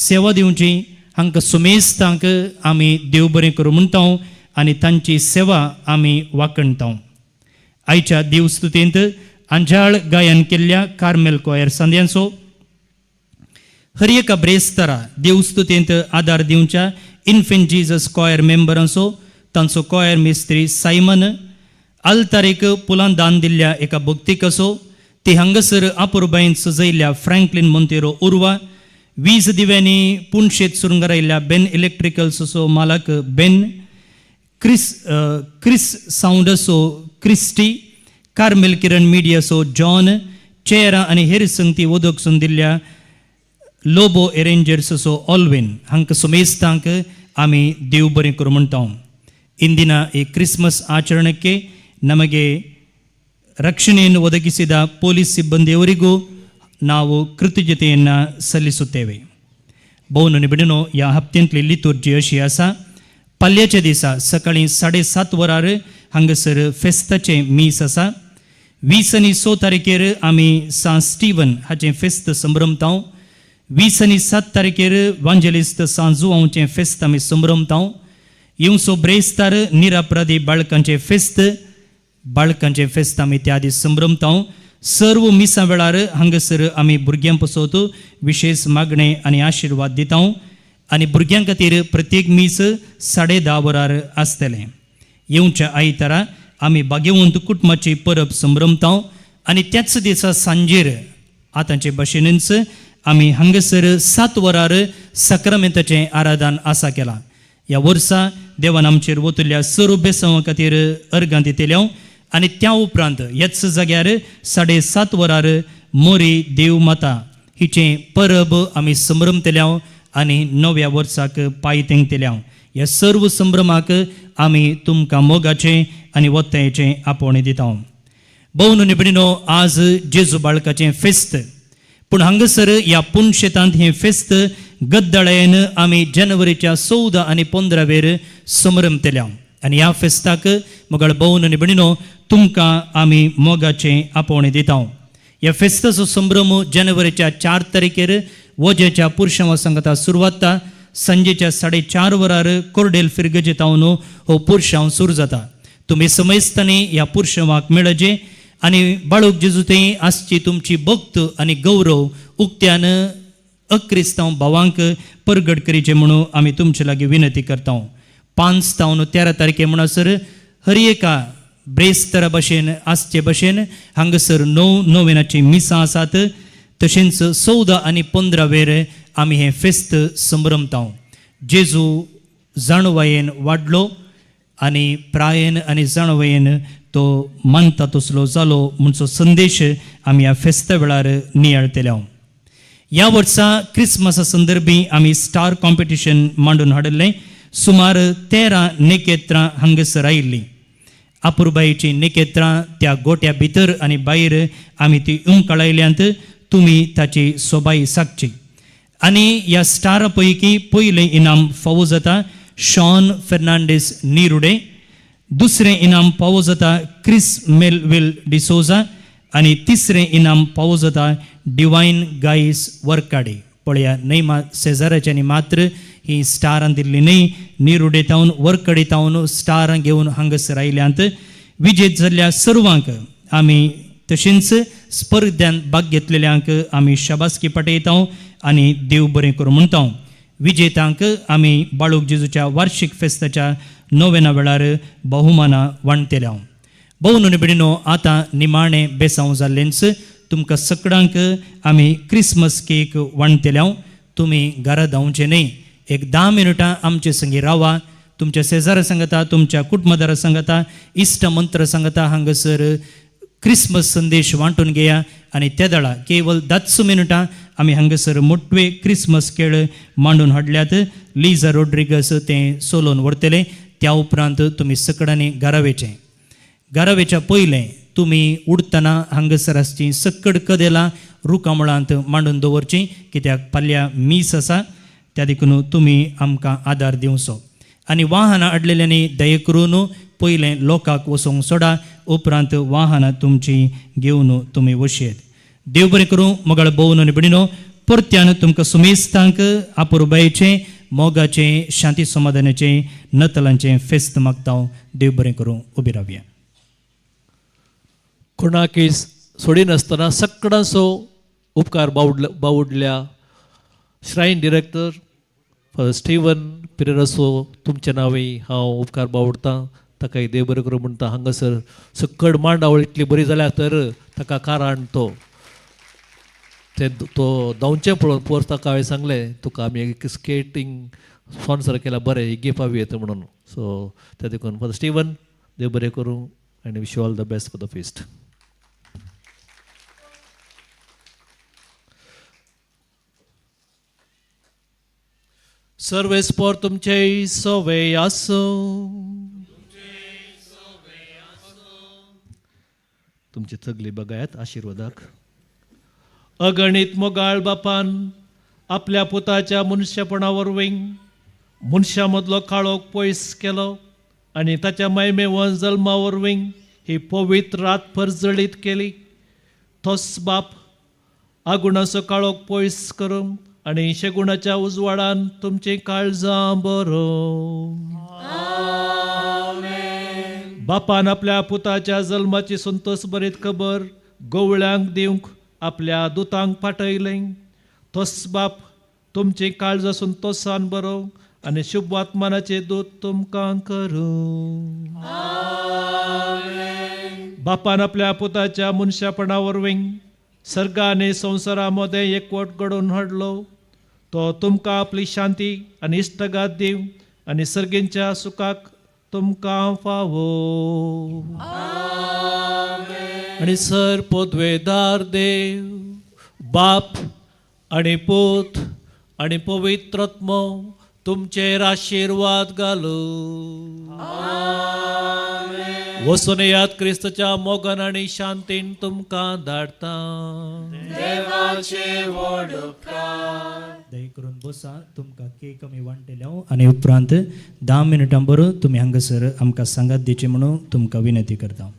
सेवा दिवची. हांकां सुमेस्तांक आमी देव बरें करूं म्हणटा आनी तांची सेवा आमी वाखणटा. आयच्या देवस्तुतींत आंजाळ गायन केल्ल्या कार्मेल कोयर सांद्यांचो, हर एका ब्रेस्तारा देवस्तुतींत आदार दिवच्या इन्फंट जीजस कॉयर मेंबरांचो, तांचो कॉयर मिस्त्री सायमन, आल्तारेक पुलान दान दिल्ल्या एका भक्तिकाचो, ती हांगासर अपुरबायेन सजयल्ल्या फ्रँकलीन मोंतेरो उर्वा, वीज दिव्यांनी पुणशेत सुरंगरायल्ल्या बेन इलेक्ट्रिकल्सचो मालक बेन, क्रिस क्रिस सावंडसो क्रिस्टी, कार्मेल किरण मिडियाचो जॉन, चेरा आनी हेर संगती उदक सून दिल्ल्या लोबो एरेंजर्सचो ऑलविन, हांकां सुमेस्तांक आमी देव बरें करूं म्हणटा. ಇಂದಿನ ಈ ಕ್ರಿಸ್ಮಸ್ ಆಚರಣೆಗೆ ನಮಗೆ ರಕ್ಷಣೆಯನ್ನು ಒದಗಿಸಿದ ಪೊಲೀಸ್ ಸಿಬ್ಬಂದಿಯವರಿಗೂ ನಾವು ಕೃತಜ್ಞತೆಯನ್ನು ಸಲ್ಲಿಸುತ್ತೇವೆ. भोवन भयणीनो, ह्या हप्त्यांतली लितुर्जी अशी आसा. पाल्याच्या दिसा सकाळीं 7:30 वरार हांगासर फेस्ताचें मीस आसा. 20 आनी 6 तारखेर आमी सांत स्टीवन हाचें फेस्त संभ्रमता. 20 आनी 7 तारखेर वांजेलिस्त सांत जुवांवचें फेस्त आमी संभ्रमता. येवचो ब्रेस्तार निरापराधी बाळकांचें फेस्त, बाळकांचें फेस्त आमी त्या दीस संभ्रमता. सर्व मिसां वेळार हांगासर आमी भुरग्यां पसत विशेश मागणें आनी आशिर्वाद दिता आनी भुरग्यां खातीर प्रत्येक मीस 10:30 वरार आसतलें. येवच्या आयतारा आमी भाग्यवंत कुटुंबाची परब संभ्रमता आनी त्याच दिसा सांजेर आतांचे भाशेनूच आमी हांगासर 7 वरार साक्रामेंताचें आराधन आसा केलां. ह्या वर्सा देवान आमचेर वतल्या सर्व बेसांवा खातीर अर्गां दितल्या आनी त्या उपरांत ह्याच जाग्यार 7:30 वरार मोरी देव माता हिचें परब आमी संभ्रमतल्या आनी नव्या वर्साक पांय तेंकतल्या. ह्या सर्व संभ्रमाक आमी तुमकां मोगाचें आनी वत्तायेचें आपोवणें दिता. भोवन भयणीनो, आज जेजू बाळकाचें फेस्त, पूण हांगासर ह्या पुनशेतांत हें फेस्त गद्दाळ्यान आमी जानेवारीच्या 14 आनी 15 वेर संभ्रमतल्या आनी ह्या फेस्ताक मगळ भोवन आनी भयणीनो, तुमकां आमी मोगाचें आपोवणें दिता. ह्या फेस्ताचो संभ्रम जानेवारीच्या 4 तारखेर वजेच्या पुरशांवा सांगता सुरवात. सांजेच्या 4:30 वरार कोर्डेल फिरगजेतावन हो पुरशांव सुरू जाता. तुमी समजतानी ह्या पुरशांवाक मेळचे आनी बाळूक जेजू थंय आसची तुमची भक्त आनी गौरव उक्त्यान अक्रिस्तांव भावांक परगट करीचे म्हणून आमी तुमचे लागीं विनंती करता. 5 तावन 13 तारखे म्हणसर हर एका ब्रेस्तारा भशेन आसचे भशेन हांगासर 9 नोवेनाचीं मिसां आसात. तशेंच 14 आनी 15 वेर आमी हें फेस्त संभ्रमता. जेजू जाणवायेन वाडलो आनी प्रायेन आनी जाणवायेन तो मानता तसलो जालो म्हणचो संदेश आमी ह्या फेस्ता वेळार नियाळतले. ह्या वर्सा क्रिसमसा संदर्भी आमी स्टार कॉम्पिटिशन मांडून हाडिल्लें. सुमार 13 नेकेत्रां हांगासर आयिल्लीं. अपुरबायेचीं नेकेत्रां त्या गोट्या भितर आनी भायर आमी ती उमकळायल्यांत. तुमी ताची सोबाय सागची. आनी ह्या स्टारा पैकी पयलें इनाम फावो जाता शॉन फेर्नांडीस निरुडे, दुसरें इनाम फावो जाता क्रिस मेलविल डिसोजा आनी तिसरें इनाम फावो जाता डिवायन गायस वर्काडे. पळया न्हय मा शेजाराच्यांनी मात्र ही स्टारां दिल्ली न्हय, निरुडे तावन वर्कडे तावन स्टारां घेवन हांगासर आयल्यांत. विजेत जाल्ल्या सर्वांक आमी तशेंच स्पर्ध्यान भाग घेतलेल्यांक आमी शाबासकी पाठयता आनी देव बरें करूं म्हणटा. विजेतांक आमी बाळूक जेजूच्या वार्षिक फेस्ताच्या नोवेना वेळार बहुमानां वांटतले. भोव भयणीनो, आतां निमाणें बेसांव जाल्लेंच. तुमकां सगळ्यांक आमी क्रिसमस केक वांटतले. तुमी घरा धांवचे न्हय, एक 10 मिनटां आमचे संगी रावा. तुमच्या शेजारा सांगता, तुमच्या कुटुंबदारा सांगता, इश्ट मंत्र सांगता, हांगासर क्रिसमस संदेश वांटून घेया. आनी त्या दळा केवल 10 मिनटां आमी हांगासर मोटवे क्रिसमस खेळ मांडून हाडल्यात. लिजा रोड्रिगस तें सोलोवन व्हरतले. त्या उपरांत तुमी सकडांनी घरा वेचें. घरा वेच्या पयलें तुमी उडतना हांगासर आसचीं सक्कड कदेलां रुखामुळांत मांडून दवरचीं, कित्याक फाल्यां मीस आसा. त्या देखून तुमी आमकां आदार दिवचो. आनी वाहनां हाडलेल्यांनी दया करून पयलें लोकांक वचोंक सोडा, उपरांत वाहनां तुमची घेवन तुमी वशयेत. देव बरें करूं. मोगाळ भोवन आनी भयणीनो, परत्यान तुमकां सुमेस्तांक आपुरबायेचें, मोगाचें, शांती समाधानाचें नतलांचें फेस्त मागता. देव बरें करूं. उबी रावया. कोणाकय सोडिनासतना सगळ्यांचो उपकार बावुडल्या श्रायन डिरेक्टर फादर स्टीवन पिरेराचो तुमच्या नांवी हांव उपकार बावडतां. ताकाय देव बरें करूं म्हणटा. हांगासर सकड मांडावळ इतली बरी जाल्या तर ताका कारण तो ते तो धांवचें पळोवन पोर ताका हांवें सांगलें, तुका आमी एक स्केटींग स्पॉन्सर केला, बरें गिफ्ट हांव येता म्हणून. सो त्या देखून फादर स्टीवन देव बरें करूं आनी wish you all the best for the feast. सर्वेस्पोर तुमचे सोवे आसूं. तुमची सगली बगायत आशिर्वादाक. अगणीत मोगाळ बापान आपल्या पुताच्या मनशापणा वरवीं मनशां मदलो काळोख पयस केलो आनी ताच्या मैमेवन जल्मा वरवीं ही पवित्र रात परजळीत केली. तोच बाप आगुणाचो काळोख पयस करूंक आनी शेगुणाच्या उजवाडान तुमचीं काळजां बरोवं. बापान आपल्या पुताच्या जल्माची संतोष बरीत खबर गवळ्यांक दिवंक आपल्या दुतांक पाठयलें. तोच बाप तुमचीं काळजां संतोशान बरोवं आनी शुभ आत्मानाचे दूत तुमकां करूं. बापान आपल्या पुताच्या मनशापणा वरवीं सर्ग आनी संवसारा मदें एकवट घडोवन हाडलो. तो तुमकां आपली शांती आनी इश्टगात दिवं आनी सर्गींच्या सुखाक तुमकां फावो. आनी सर पदवेदार देव बाप आनी पूत आनी पवित्रत्मो तुमचेर आशिर्वाद घालू. वचून याद क्रिस्तच्या मोगान आनी शांतीन तुमकां धाडटा. देवाचे व्हड उपकार. दया करून बसा. तुमकां केक आमी वांटले आनी उपरांत 10 मिनटां बरोबर तुमी हांगासर आमकां सांगात दिवचे म्हणून तुमकां विनंती करता.